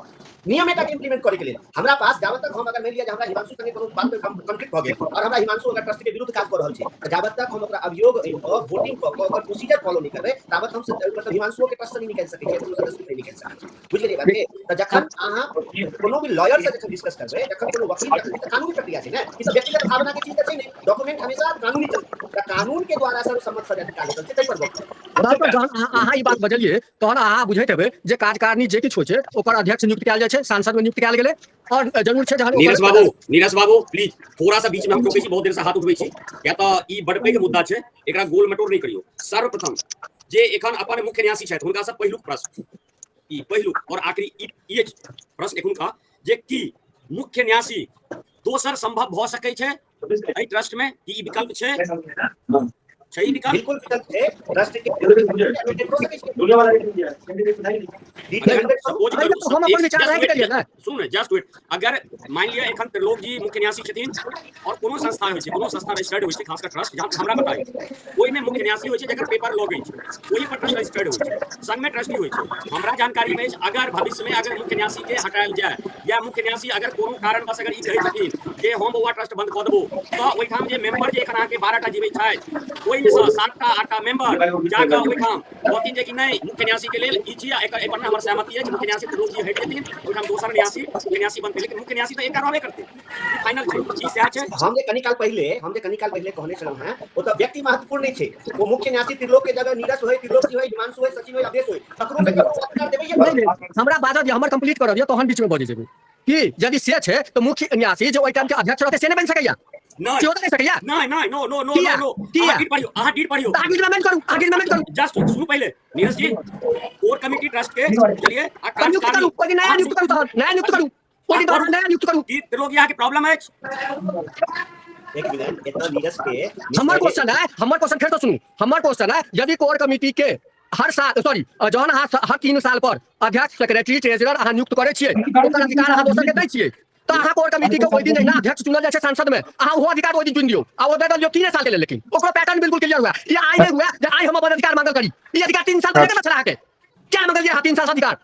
नियम एकटा के इम्प्लीमेंट करे के लेल हमरा पास जाबत तक हम अगर मानि लिअ जे हमरा हिमांशु संगे कोनो बात में कॉन्फ्लिक्ट भऽ गेल और हमरा हिमांशु अगर ट्रस्ट के विरुद्ध काज कऽ रहल छै, तऽ जाबत तक हम ओकरा अभियोग वोटिंग कऽ कऽ ओकर प्रोसीजर फॉलो नहि करबै ताबत हम मतलब हिमांशुओ के ट्रस्ट से नहि निकालि सकै छियै, कोनो सदस्य नहि निकालि सकै छियै। बुझि गेलियै बात के? तऽ जखन अहाँ कोनो भी लॉयर से जखन डिस्कस करबै, जखन कोनो वकील, जखन तऽ कानूनी प्रक्रिया छै ने, ई सब व्यक्तिगत भावना के चीज तऽ छै नहि, डॉक्यूमेंट हमेशा कानूनी चलतै, तऽ कानून के द्वारा सर्वसम्मत सजा निकालल छै, ताहि पर गप करबै। पर जहन अहाँ ई बात बजलियै तहन अहाँ बुझैत हेबै जे कार्यकारिणी जे किछु होइ छै ओकर अध्यक्ष नियुक्त कयल जाइ छै, सांसद में नियुक्त कयल गेलै और जरूर छै जहन नीरज बाबू, नीरज बाबू प्लीज थोड़ा सा बीच में हम टोकै छी, बहुत देर से हाथ उठबै छी, किया तऽ ई बड़ पैघ मुद्दा छै, एकरा गोल मटोर नहि करियौ। सर्वप्रथम जे एखन अपन मुख्य न्यासी छथि हुनका से पहिलुक प्रश्न, ई पहिलुक और आखिरी ई अछि प्रश्न एखुनका, जे की मुख्य न्यासी दोसर संभव भऽ सकै छै एहि ट्रस्ट में? की ई विकल्प छै? छै ई विकल्प? बिल्कुल विकल्प छै। ट्रस्ट के सपोज अरे करू, तो हम अपन विचार जस्ट राखि वेट, देलियै ने। सुनू ने, जस्ट वेट। अगर मान लिअ एखन त्रिलोक जी मुख्य न्यासी छथिन और कोनो संस्था होइ छै, कोनो संस्था रजिस्टर्ड होइ छै, खास कऽ ट्रस्ट, जहाँ हमरा पता अछि ओहिमे मुख्य न्यासी होइ छै जकर पेपर लॉग अछि, ओहि पर ट्रस्ट रजिस्टर्ड होइ छै, संगमे ट्रस्टी होइ छै। हमरा जानकारी में अछि अगर भविष्य में अगर मुख्य न्यासी के हटायल जाय या मुख्य न्यासी अगर कोनो कारणवश अगर ई कहै छथिन जे हम बौआ ट्रस्ट बंद कऽ देबो, तऽ ओहिठाम जे मेंबर जे एखन अहाँके 12टा जीबै छथि ओहिमे सँ 7टा 8टा मेंबर जाकऽ ओहिठाम कहथिन जे कि नहि मुख्य न्यासी के लेल ई छी आ एकर एहि पर हमर सहमति अछि, मुख्य न्यासी त्रिलोक जी हटि जेथिन, ओहिठाम दोसर न्यासी मुख्य न्यासी बनतै, लेकिन मुख्य न्यासी तऽ एकटा रहबे करतै, ई फाइनल छै, ई सएह छै। हम जे कनी काल पहिले कहने छलहुँ हेँ, ओ तऽ व्यक्ति महत्वपूर्ण नहि छै, ओ मुख्य न्यासी त्रिलोक के जगह नीरज होय, त्रिलोक जी होय, हिमांशु होय, सचिन होय, अवधेश होय, ककरो के ककरो अधिकार देबैये नहि, नहि, हमरा बाजऽ दिअ, हमर कंप्लीट करऽ दिअ, तहन बीच में बजै जेबै। कि यदि से छै तऽ मुख्य न्यासी जे ओहि टाइम के अध्यक्ष रहतै से नहि बनि सकैया? नहि। सेहो तऽ नहि सकैया? नहि, नहि, नो, नो, नो, किया? नो, नो। किया? अहाँ डीड पढ़ियौ, अहाँ डीड पढ़ियौ। तऽ अहाँ डीड में करू, अहाँ डीड में करू। जस्ट सुनू पहिले नीरज जी, कोर कमिटी ट्रस्ट के चलिए आ नियुक्त करू, कार्यकारिणी ओहि दिन नया नियुक्त करू, तहन नया नियुक्त करू, ओहि दिन तहन नया नियुक्त करू। की त्रिलोक अहाँके प्रॉब्लम अछि? एक मिनट, एतऽ नीरज के हमर क्वेश्चन है, हमर क्वेश्चन फेर तो सुनू, हमर क्वेश्चन है यदि कोर कमिटी के हर साल, सॉरी, जहन अहाँ हर 3 साल पर अध्यक्ष, सेक्रेटरी, ट्रेजरर अहाँ नियुक्त करै छियै, ओकर अधिकार अहाँ दोसर के दै छियै, तऽ अहाँ कोर कमिटी के ओहि दिन जहिना अध्यक्ष चुनल जाइ छै संसद में, अहाँ ओहो अधिकार ओहि दिन चुनि दियौ आ ओ दे दियौ 3 साल के लेल, लेकिन ओकरो पैटर्न बिल्कुल क्लियर हुआ। ई आइ नहि हुआ जे आइ हम अपन अधिकार मांगल करी, ई अधिकार 3 साल पहिले देने छलै अहाँके, क्या मांगलियै अहाँ 3 साल से अधिकार?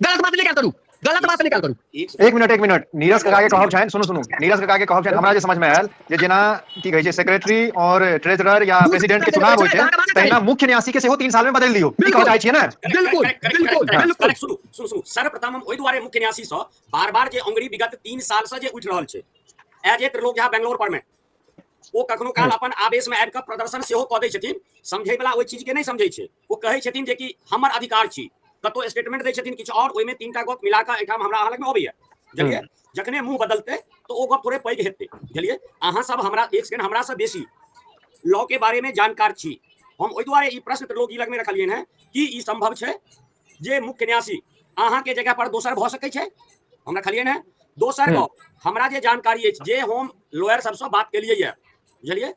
गलत बात निकाल करू, गलत बात निकाल करू। एक मिनट, एक मिनट, नीरज काका के कहब छनि, सुनू सुनू, नीरज काका के कहब छनि, हमरा जे समझ में आयल जे जेना की कहै छै सेक्रेटरी और ट्रेजरर या प्रेसिडेंट के चुनाव होइ छै तहिना मुख्य न्यासी के सेहो 3 साल में बदलि दियौ, ई कहऽ चाहै छियै ने? बिल्कुल, बिल्कुल, बिल्कुल। सुनू, सुनू, सुनू, सर्वप्रथम हम ओहि दुआरे मुख्य न्यासी सँ बार-बार जे अंगुरी विगत 3 साल सँ जे उठि रहल छै, एज ए त्रिलोक झा बेंगलोर पर में ओ कखनो काल अपन आवेश में आबि कऽ प्रदर्शन सेहो कऽ दै छथिन। समझै वाला ओहि चीज के नहि समझै छै, ओ कहै छथिन जे कि हमर अधिकार छी, कतौ स्टेटमेंट दै छथिन किछु और, ओहिमे 3टा गप मिला कऽ एहिठाम हमरा अहाँ लगमे अबैया, बुझलियै? जखने मुंह बदलतै तऽ ओ गप थोड़े पैघ हेतै, बुझलियै? अहाँ सब हमरा एक सेकंड, हमरा से बेसी लॉ के बारे में जानकार छी हम, ओहि दुआरे ई प्रश्न त्रिलोक जी लगमे रखलियनि हेँ कि ई संभव छै जे मुख्य न्यासी अहाँके जगह पर दोसर भऽ सकै छै, हम रखलियनि हेँ। दोसर गप हमरा जे जानकारी अछि, जे हम लॉयर सबसँ बात केलियै यऽ, बुझलियै?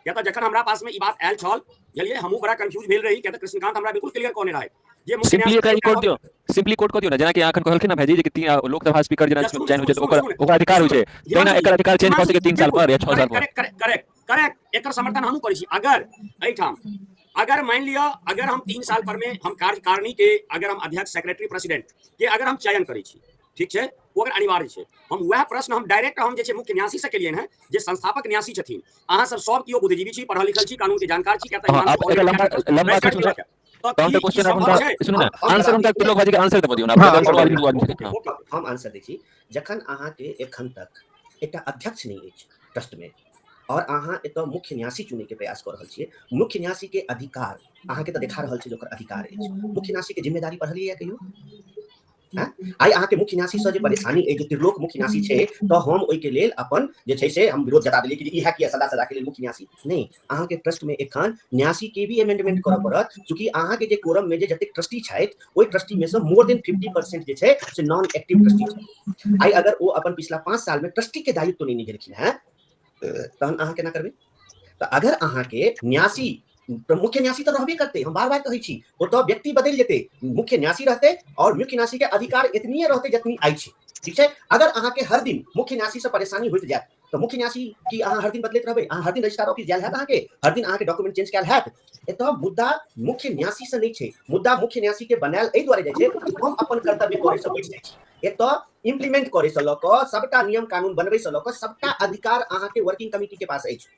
किया तऽ जखन हमरा पास में ई बात आयल छल, बुझलियै, हमहूँ बड़ा कंफ्यूज भेल रही, किया तऽ कृष्णकांत हमरा बिल्कुल क्लियर कहने रहै जे मुख्य सिंपली एकरा न्यायाधीश ई कोड दियौ, सिंपली कोड कऽ दियौ ने, जेना कि अहाँ एखन कहलखिन ने भाईजी जे कि तीन लोकसभा स्पीकर जेना चयन होइ छै तऽ ओकर ओकर अधिकार होइ छै, तहिना एकर अधिकार चेंज भऽ सकै 3 साल पर या 6 साल पर। करेक्ट करेक्ट करेक्ट करेक्ट, एकर समर्थन हमहूँ करै छी। अगर एहिठाम अगर मान लिअ अगर हम 3 साल पर में हम कार्यकारिणी के अगर हम अध्यक्ष सेक्रेटरी प्रेसिडेंट के अगर हम चयन करै छी, ठीक छै, ओ अगर अनिवार्य छै, हम वएह प्रश्न हम डायरेक्ट हम जे छै मुख्य न्यासी से केलियनि हेँ, जे संस्थापक न्यासी छथिन। अहाँ सब सब केओ बुद्धिजीवी छी, पढ़ल लिखल छी, कानून के जानकार छी, किया तऽ हँ, आब एकर लंबा लंबा क्वेश्चन तऽ काउंटर की ई क्वेश्चन आब संभव हुनका छै? सुनू ने, हम आंसर जवाब हुनका दै छी। त्रिलोक भाईजी के आंसर देबऽ दियौ ने, हँ, आब आंसर आदमी दऽ दू आदमी छथिन। ओके हँ ओके हम आंसर दै छी। जखन अहाँके एखन तक एकटा अध्यक्ष नहि अछि ट्रस्ट में और अहाँ एतऽ मुख्य न्यासी चुनै के प्रयास कऽ रहल छियै, मुख्य न्यासी के अधिकार अहाँके तऽ देखा रहल छै जे ओकर अधिकार अछि, मुख्य न्यासी के जिम्मेदारी पढ़लियै कहियो? आइ अहाँके मुख्य न्यासी से जे परेशानी अछि, जे त्रिलोक मुख्य न्यासी छै, तऽ हम ओहिके लेल अपन जे छै से हम विरोध जता देलियै कि इएह किया सदा सदा के लेल मुख्य न्यासी नहि। अहाँके ट्रस्ट में एखन न्यासी के भी अमेंडमेंट करऽ पड़त, चूँकि अहाँके जे कोरम में जे जतेक ट्रस्टी छथि ओहि ट्रस्टी में से मोर देन 50% जे छै से नॉन एक्टिव ट्रस्टी छै। आइ अगर ओ अपन पिछला 5 साल में ट्रस्टी के दायित्व नहि निभेलखिन हेँ तहन अहाँ केना करबै? तऽ अगर अहाँके न्यासी मुख्य न्यासी तऽ रहबे करतै, हम बार बार कहै छी, ओतऽ व्यक्ति बदलि जेतै, मुख्य न्यासी रहतै और मुख्य न्यासी के अधिकार एतनिए रहतै जतनी आइ छै, ठीक छै? अगर अहाँके हर दिन मुख्य न्यासी से परेशानी होइत जायत तऽ मुख्य न्यासी की अहाँ हर दिन बदलैत रहबै? अहाँ हर दिन रजिस्ट्रार ऑफिस जायल हैत, अहाँके हर दिन अहाँके डॉक्यूमेंट चेंज कयल हैत? एतऽ मुद्दा मुख्य न्यासी से नहि छै, मुद्दा मुख्य न्यासी के बनायल एहि दुआरे जाइ छै हम अपन कर्तव्य करै से बचि जाइ छी। एतऽ इम्प्लीमेंट करै से लऽ कऽ सबटा नियम कानून बनबै से लऽ कऽ सबटा अधिकार अहाँके वर्किंग कमिटी के पास अछि।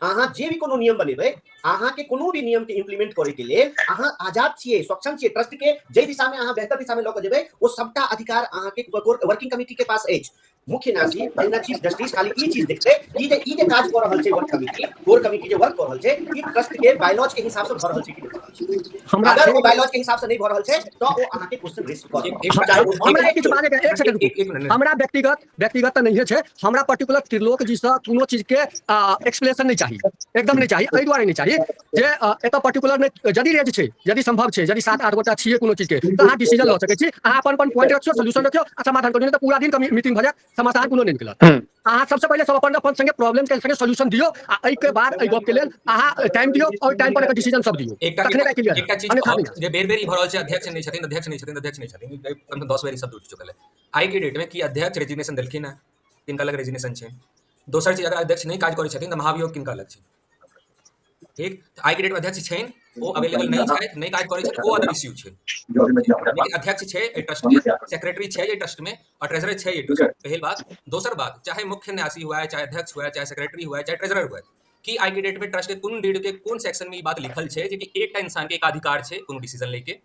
अहाँ जे भी कोनो नियम बनेबै, अहाँके कोनो भी नियम के इम्प्लीमेंट करे के लेल अहाँ आजाद छियै, सक्षम छियै। ट्रस्ट के जाहि दिशा में अहाँ बेहतर दिशा में लऽ कऽ जेबै ओ सबटा अधिकार अहाँके वर्किंग कमिटी के पास अछि। मुख्य न्यासी तहिना चीफ जस्टिस खाली ई चीज देखतै ई जे ई जे काज कऽ रहल छै वर्क कमिटी, कोर कमिटी जे वर्क कऽ रहल छै ई ट्रस्ट के बायलॉज के हिसाब से भऽ रहल छै कि नहि भऽ रहल छै। हमरा अगर ओ बायलॉज के हिसाब से नहि भऽ रहल छै तऽ ओ अहाँके क्वेश्चन रेज कऽ एक- चाहे ओ हमरा किछु बाजै के, एक सेकंड रुकू। एक मिनट। हमरा व्यक्तिगत व्यक्तिगत तऽ नहिए छै, हमरा पर्टिकुलर त्रिलोक जी से कोनो चीज के एक्सप्लेनेशन नहि चाही, एकदम नहि चाही। एहि दुआरे नहि चाही जे एतऽ पर्टिकुलर नहि, यदि रेज छै, यदि संभव छै, यदि 7-8 गोटा छियै कोनो चीज के तऽ अहाँ डिसीजन लऽ सकै छी, अहाँ अपन अपन पॉइंट रखियौ, सोल्यूशन रखियौ आ समाधान करियौ, नहि तऽ पूरा दिन मीटिंग भऽ जायत, समाधान कोनो नहि निकलत। अहाँ सबसे पहिले सब अपन अपन संगे प्रॉब्लम के संगे सोल्यूशन दियौ आ एहि के बाद एहि गप के लेल अहाँ टाइम दियौ और टाइम पर एकर डिसीजन सब दियौ, एकटा तखने राय क्लियर एकटा चीज अन्यथा कहब नहि। जे बेर बेर ई भऽ रहल छै अध्यक्ष नहि छथिन, अध्यक्ष नहि छथिन, अध्यक्ष नहि छथिन, कम से कम 10 बेर ई शब्द उठि चुकल है। आइ के डेट में की अध्यक्ष रेजिग्नेशन देलखिन है, किनका लग रेजिग्नेशन छै? दोसर चीज, अगर अध्यक्ष नहि काज करै छथिन तऽ महाभियोग किनका लग छै? ठीक, तऽ आइ के डेट में अध्यक्ष छनि, ओ अवेलेबल नहि छथि, नहि काज करै छथि, ओ अदर इश्यू छै। लेकिन अध्यक्ष छै एहि ट्रस्ट के, सेक्रेटरी छै एहि ट्रस्ट में और ट्रेजरर छै एहि ट्रस्ट में, पहिल बात। दोसर बात, चाहे मुख्य न्यासी हुए, चाहे अध्यक्ष हुए, चाहे सेक्रेटरी हुए, चाहे ट्रेजरर हुए, कि आइ के डेट में ट्रस्ट के कोन डीड के कोन सेक्शन में ई बात लिखल छै जे कि एकटा इंसान के एकाधिकार छै कोनो डिसीजन लैके,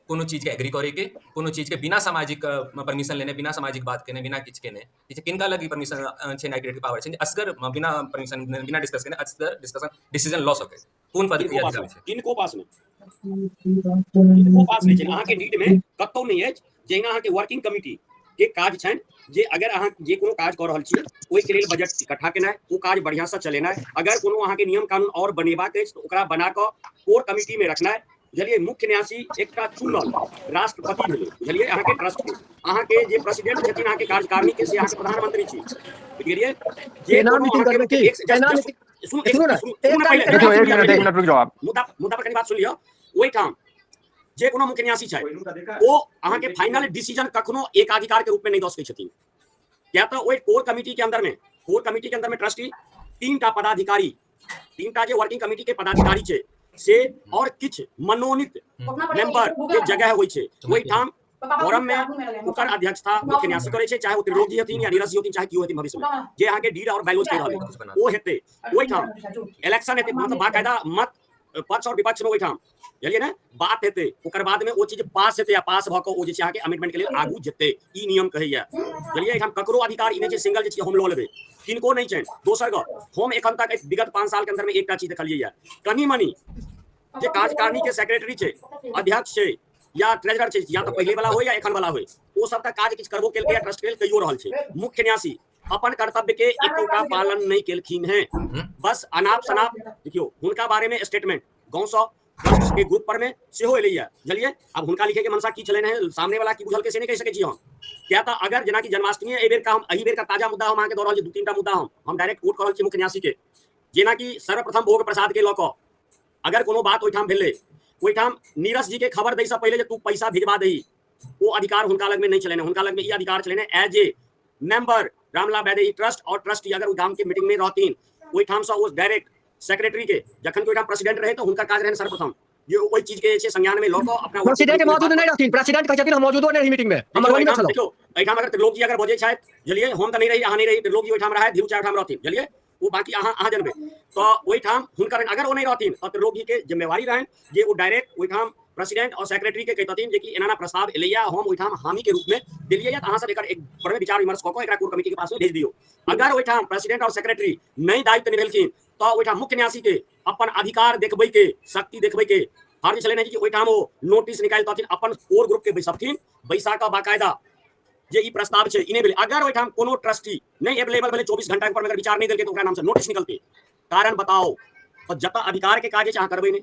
कोनो चीज के एग्री करे के, कोनो चीज के बिना सामाजिक परमिशन लेने, बिना सामाजिक बात केने, बिना किछु केने, ठीक छै, किनका लग ई परमिशन छै, आइ के डेट के पावर छै असगर बिना परमिशन, बिना डिस्कस केने असगर डिस्कशन डिसीजन लऽ सकै, कोन पद किनको के पास अधिकार नहि, छै? किनको पास नहि, किनको पास नहि छै। अहाँके डीड में कतौ नहि अछि। जहिना अहाँके वर्किंग कमिटी के काज छनि जे अगर अहाँ जे कोनो काज कऽ रहल छी ओहिके लेल बजट इकट्ठा केनाइ, ओ काज बढ़िआँ से चलेनाइ, अगर कोनो अहाँके नियम कानून और बनेबाक अछि तऽ ओकरा बना कऽ कोर कमिटी में रखनाइ, बुझलियै? मुख्य न्यासी एकटा चुनल राष्ट्रपति भेलै, बुझलियै? अहाँके ट्रस्ट के अहाँके जे प्रेसिडेंट छथिन अहाँके कार्यकारिणी के, से अहाँके प्रधानमंत्री छी, बुझलियै? जे एना कोनो मीटिंग अहाँके करबै की? एक just- एना just- meeting सुनू, एक सुनू ने, सुनू, सुनू ने एकटा पहिले, देखियौ, सुनू एक मिनट, एक मिनट रुकि जाउ आप। मुद्दा मुद्दा पर कनी बात सुनि लिअ। ओहिठाम जे कोनो मुख्य न्यासी छै ओ अहाँके फाइनल डिसीजन कखनो एकाधिकार के रूप में नहि दऽ सकै छथिन, किया तऽ ओहि कोर कमिटी के अंदर में, कोर कमिटी के अंदर में ट्रस्टी 3टा पदाधिकारी, 3टा जे वर्किंग कमिटी के पदाधिकारी छै से और किछु मनोनीत मेंबर के जगह होइ छै, ओहिठाम फोरम में ओकर अध्यक्षता मुख्य न्यासी करै छै, चाहे ओ त्रिलोक जी हथिन या नीरज जी हथिन, चाहे केओ हथिन भविष्य में जे अहाँके डीड और बायलॉज कहि रहल ओ हेतै। ओहिठाम इलेक्शन हेतै, मतलब बाकायदा मत पक्ष और विपक्ष में ओहिठाम बुझलियै ने? बात हेतै, ओकर बाद में ओ चीज पास हेतै आ पास भऽ कऽ ओ जे छै अहाँके अमेंडमेंट के लेल आगू जेतै। ई नियम कहैया, बुझलियै? एहिठाम ककरो अधिकार ई नहि छै सिंगल जे छै हम लऽ लेबै, किनको नहि छनि। दोसर गप, हम एखन तक विगत 5 साल के अंदर में एकटा चीज देखलियै या, कनि मनि जे कार्यकारिणी के सेक्रेटरी छै, अध्यक्ष छै या ट्रेजरर छै, या तऽ पहिले वाला होय या एखन वाला होय, ओ सब तऽ काज किछु करबो केलकै या ट्रस्ट के लेल कइयो रहल छै। मुख्य न्यासी अपन कर्तव्य के एकोटा पालन नहि केलखिन हैं, बस अनाप शनाप। देखियौ, हुनका बारे में स्टेटमेंट गाँव सँ ट्रस्ट के ग्रुप पर में सेहो एलैया, बुझलियै? आब हुनका लिखे के मनसा की छलनि हेँ, सामने वाला की बुझलकै से नहि कहि सकै छी हम। किया तऽ अगर जेनाकि जन्माष्टमी एहि बेर का, हम एहि बेर का ताजा मुद्दा हम अहाँके दऽ रहल छी, 2-3 टा मुद्दा हम डायरेक्ट कोट कऽ रहल छी मुख्य न्यासी के। जेनाकि सर्वप्रथम भोग प्रसाद के लऽ कऽ अगर कोनो बात ओहिठाम भेलै, ओहिठाम नीरज जी के खबर दै से पहिले जे तू पैसा भिजवा दही, ओ अधिकार हुनका लग में नहीं छलनि। हुनका लग में ई अधिकार छलनि as a member Ramlala Vaidehi trust और ट्रस्टी, अगर ओ गाम के मीटिंग में रहथिन ओहिठाम से ओ डायरेक्ट सेक्रेटरी के, जखन कि ओहिठाम प्रेसिडेंट रहे तो हुनका काज रहनि सर्वप्रथम जे ओहि चीज के जे छै संज्ञान में लऽ कऽ अपना प्रेसिडेंट मौजूद नहीं रहथिन। प्रेसिडेंट कहै छथिन हम मौजूदो नहीं रही मीटिंग में, हम मधुबनी में छलहुँ। देखियौ, एहिठाम अगर त्रिलोक जी अगर बजै छथि, बुझलियै, हम तऽ नहीं रही, अहाँ नहीं रही, त्रिलोक जी ओहिठाम रहथि, धीरू चाहे ओहिठाम रहथिन, बुझलियै, ओ बाकी अहाँ जनबै। तऽ ओहिठाम हुनकर अगर ओ नहीं रहथिन तऽ त्रिलोक जी के जिम्मेवारी रहनि जे ओ डायरेक्ट ओहिठाम प्रेसिडेंट और सेक्रेटरी के कहितथिन जे कि एना एना प्रस्ताव एलैया, हम ओहिठाम हामी के रूप में देलियै, तऽ अहाँ सब एकर एक पर में विचार विमर्श कऽ कऽ एकरा कोर कमिटी के पास में भेज दियौ। अगर ओहिठाम प्रेसिडेंट और सेक्रेटरी नहीं दायित्व निभेलखिन तऽ ओहिठाम मुख्य न्यासी के अपन अधिकार देखबै के, शक्ति देखबै के फर्ज छलनि कि ओहिठाम ओ नोटिस निकालितथिन, अपन कोर ग्रुप के बैसबथिन, बैसा कऽ बाकायदा जे ई प्रस्ताव छै ई नहि भेलै। अगर ओहिठाम कोनो ट्रस्टी नहि एवेलेबल भेलै 24 घंटा के ऊपर अगर विचार नहि देलकै तऽ ओकरा नाम से नोटिस निकलतै, कारण बताओ। तऽ जतऽ अधिकार के काज अछि अहाँ करबै नहि,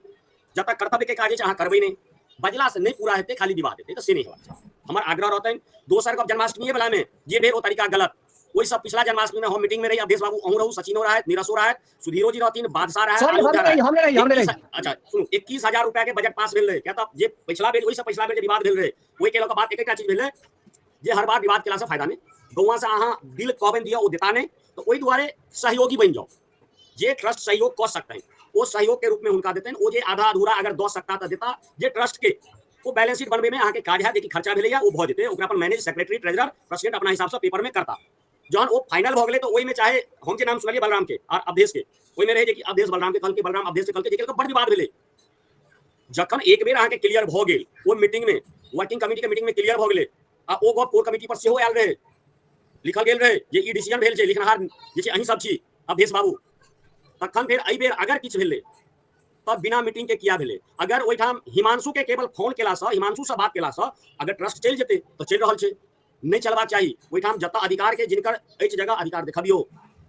जतऽ कर्तव्य के काज अछि अहाँ करबै नहि, बजला से नहि पूरा हेतै, खाली विवाद हेतै, तऽ से नहि हेबाक चाही, हमर आग्रह रहतनि। दोसर गप, जन्माष्टमीए वला में जे भेल ओ तरीका गलत। ओहि सब पिछला जन्माष्टमी में हम मीटिंग में रही, अवधेश बाबू अहूँ रहू, सचिनो रहथि, नीरसो रहथि, सुधीरो जी रहथिन, बादशाह रहथि, हम नहीं रही, हम नहीं रही। अच्छा सुनू, 21,000 रुपया के बजट पास भेल रहे। क्या तऽ जे पिछला बेर, ओहि से पिछला बेर जे विवाद भेल रहे ओहि के लऽ कऽ बात एकटा चीज भेलै जे हर बार विवाद केला से फायदा नहि, गौआं से अहाँ बिल कहबनि दिअ ओ देता नहि, तऽ ओहि दुआरे सहयोगी बनि जाउ। जे ट्रस्ट सहयोग कऽ सकतनि ओ सहयोग के रूप में हुनका देतनि, ओ जे आधा अधूरा अगर दऽ सकता तऽ देता। जे ट्रस्ट के ओ बैलेंस शीट बनबै में अहाँके काज हैत, जे कि खर्चा भेलैया ओ भऽ जेतै, ओकरा पर मैनेज सेक्रेटरी ट्रेजरर प्रेसिडेंट अपना हिसाब से पेपर में करता। जहन ओ फाइनल भऽ गेलै तऽ ओहिमे चाहे हम जे नाम सुनलियै बलराम के आ अवधेश के, ओहिमे रहै जे कि अवधेश बलराम के कहलकै, बलराम अवधेश के कहलकै, जे बड़ विवाद भेलै। जखन एक बेर अहाँके क्लियर भऽ गेल ओ मीटिंग में, वर्किंग कमिटी के मीटिंग में क्लियर भऽ गेलै आ ओ गप कोर कमिटी पर सेहो आयल रहै, लिखल गेल रहै जे ई डिसीजन भेल छै, लिखनहार जे छै अहीं सब छी अवधेश बाबू। तखन फेर एहि बेर अगर किछु भेलै तब बिना मीटिंग के किया भेलै? अगर ओहिठाम हिमांशु के केवल फोन केलासँ, हिमांशु से बात केलासँ अगर ट्रस्ट चलि जेतै तऽ चलि रहल छै, नहि चलबाक चाही। ओहिठाम जतऽ अधिकार के जिनकर अछि जगह अधिकार देखबियौ,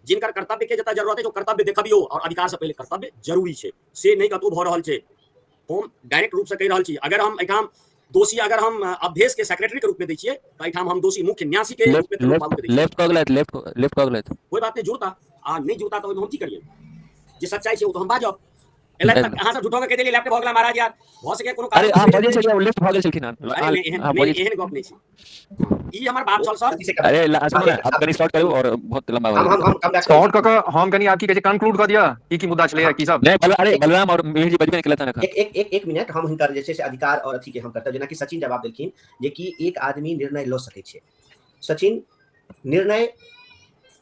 जिनकर कर्तव्य के जतऽ जरूरत अछि ओ कर्तव्य देखबियौ, और अधिकार से पहिले कर्तव्य जरूरी छै, से नहि कतहु भऽ रहल छै। हम डायरेक्ट रूप से कहि रहल छी, अगर हम एहिठाम दोषी अगर हम अवधेश के सेक्रेटरी के रूप में दै छियै तऽ एहिठाम हम दोषी मुख्य न्यासी के रूप में त्रिलोक बाबू के दै छियै। लेफ्ट कऽ गेलथि, लेफ्ट कऽ गेलथि। कोई बात नहीं, जुड़ता आ नहि जुड़ता तऽ ओहिमे हम की करियै? जे सच्चाई छै ओ तऽ हम बाजब। एलै तक अहाँ सब झूठो के कहि देलियै लेफ्ट भऽ गेला महाराज, यार भऽ सकै कोनो अरे अहाँ बजै छलियै, लेफ्ट भऽ गेल छलखिन। अरे नहि, एहन नहि, एहन गप नहि छै, ई हमर बात छल सर। अरे सुनू ने, आप कनि शॉर्ट करू और बहुत लंबा हम हम हम शॉर्ट कऽ कऽ हम कनि आब की कहै छै कंक्लूड कऽ दिअ, की की मुद्दा छलैया की सब। नहि, अरे बलराम और मिहिर जी बजबे नहि केलथि एखन। एक एक एक एक मिनट, हम हिनकर जे छै से अधिकार और अथी के हम करतब। जेनाकि सचिन जवाब देलखिन जे कि एक आदमी निर्णय लऽ सकै छै। सचिन, निर्णय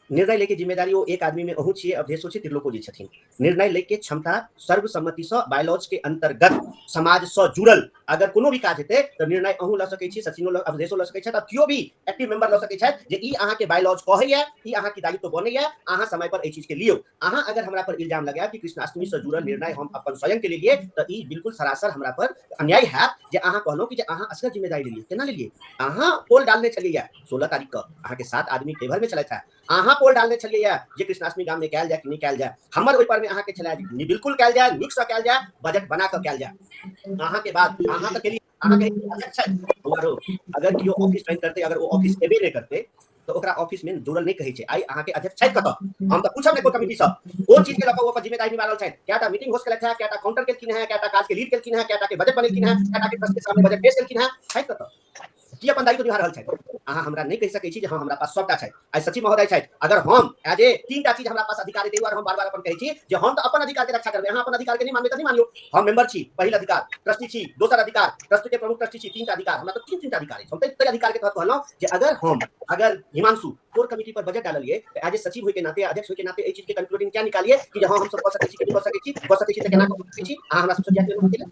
निर्णय लेके जिम्मेदारी ओ एक आदमी में अहूँ छियै, अवधेशो छै, त्रिलोको जी छथिन। निर्णय लेके क्षमता सर्वसम्मति सँ बायलॉज के अंतर्गत समाज सँ जुड़ल अगर कोनो भी काज हेतै तऽ निर्णय अहूँ लऽ सकै छी, सचिनो लऽ, अवधेशो लऽ सकै छथि, आ केओ भी एक्टिव मेंबर लऽ सकै छथि जे ई अहाँके बायलॉज कहैया, ई अहाँके दायित्व बनैया, अहाँ समय पर एहि चीज के लियौ। अहाँ अगर हमरा पर इल्जाम लगायब कि कृष्णाष्टमी सँ जुड़ल निर्णय हम अपन स्वयं के लेलियै तऽ ई बिल्कुल सरासर हमरा पर अन्याय हैत जे अहाँ कहलहुँ कि जे अहाँ असगर जिम्मेदारी लेलियै। केना लेलियै? अहाँ पोल डालने छलियै 16 तारीख के, अहाँके 7 आदमी फेवर में छलथि है, अहाँ पोल डालने छलियै जे कृष्णाष्टमी गाम में कयल जाय कि नहि कयल जाय। हमर ओहि पर में अहाँके छलै बिल्कुल कयल जाय, नीक सँ कयल जाय, बजट बना कऽ कयल जाय। अहाँके बाद अहाँ तऽ केलियै, अहाँके अध्यक्ष छथि। अगर केओ ऑफिस ज्वाइन करतै, अगर ओ ऑफिस एबे नहि करतै तऽ ओकरा ऑफिस में जुड़ल नहि कहै छै। आइ अहाँके अध्यक्ष छथि कतऽ? हम तऽ पूछब ने कोई कमिटी सँ, कोन चीज के लऽ कऽ ओ अपन जिम्मेदारी निभा रहल छथि? कएटा मीटिंग होस्ट केलथि है, कएटा काउंटर केलखिन है, कएटा काज के लीड केलखिन है, कएटा के बजट बनेलखिन है, कएटा के ट्रस्ट के सामने बजट पेश केलखिन है, छथि कतऽ? की अपन दायित्व निभा रहल छथि? अहाँ हमरा नहि कहि सकै छी जे हँ हमरा पास सबटा छथि। आइ सचिव महोदय छथि, अगर हम एज ए 3टा चीज हमरा पास अधिकार ताहि दुआरे हम बार बार अपन कहै छी जे हम तऽ अपन अधिकार के रक्षा करबै, अहाँ अपन अधिकार के नहि मानबै तऽ नहि मानियौ। हम मेंबर छी, पहिल अधिकार, ट्रस्टी छी, दोसर अधिकार, ट्रस्ट के प्रमुख ट्रस्टी छी, 3टा अधिकार, हमरा तऽ 3-3टा अधिकार अछि। हम ताहि अधिकार के तहत कहलहुँ जे अगर हम अगर हिमांशु कोर कमिटी पर बजट डाललिए तऽ एज ए सचिव होय के नाते, अध्यक्ष होय के नाते एहि चीज के कंक्लूडिंग क्या निकालिए कि हां हम सब कऽ सकै छी कि नहि कऽ सकै छी, कऽ सकै छी तऽ केना कऽ सकै छी, अहाँ हमरा सबसँ किया केलहुँ बतेला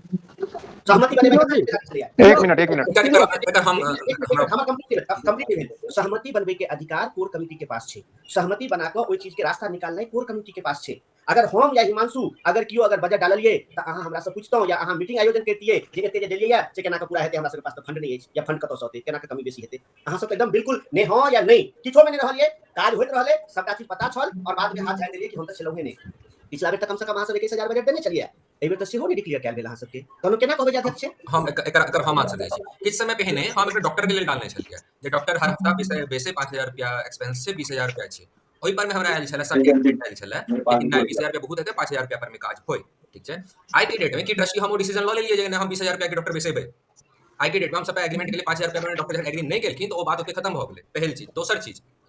सहमति बनेबै के अधिकार छलैया। एक मिनट, एक मिनट। एकर हम हमर कंप्लीट भेल। सहमति बनबै के अधिकार कोर कमिटी के पास छै, सहमति बना कऽ ओहि चीज के रास्ता निकालनाइ कोर कमिटी के पास छै। अगर हम या हिमांशु अगर कियो अगर बजट डाललिए तऽ अहाँ हमरा से पूछतहुँ या अहाँ मीटिंग आयोजन करतियै जे एते जे देलियै या से केना कऽ पूरा हेतै, हमरा सबके पास तऽ फंड नहि अछि या फंड कतऽसँ अतै, केना कऽ कमी बेसी हेतै। अहाँ सब तऽ एकदम बिल्कुल नहि हँ या नहि किछो मे नहि रहलियै, काज होइत रहलै, सबटा चीज पता छल और बाद में हाथ झाड़ि देलियै कि हम तऽ छलहुँ नहि। पिछला बेर तऽ कम से कम अहाँ सब 21,000 बजट देने छलियै, एहि बेर तऽ सेहो नहि डिक्लेयर कयल भेल अहाँ सबके, तहन केना कहबै जे अध्यक्ष छै? हम एकर एकर हम आंसर दै छी। किछु समय पहिने हम एकटा डॉक्टर के लेल डालने छलियै जे डॉक्टर हर हफ्ता बेसे 5,000 रुपया एक्सपेंस छै, 20,000 रुपया छै। ओहि पर में हमरा आयल छलै, सर्टिफिकेट आयल छलै, लेकिन नहि 20,000 रुपया बहुत हेतै, 5,000 रुपया पर में काज होय, ठीक छै। आइ के डेट में की ट्रस्टी हम ओ डिसीजन लऽ लेलियै जे नहि हम 20,000 रुपया के डॉक्टर बेसेबै। आइ के डेट में हम सबटा एग्रीमेंट केलियै, 5,000 रुपया पर डॉक्टर जखन एग्री नहि केलखिन तऽ ओ बात ओतय खत्म भऽ गेलै, पहिल चीज।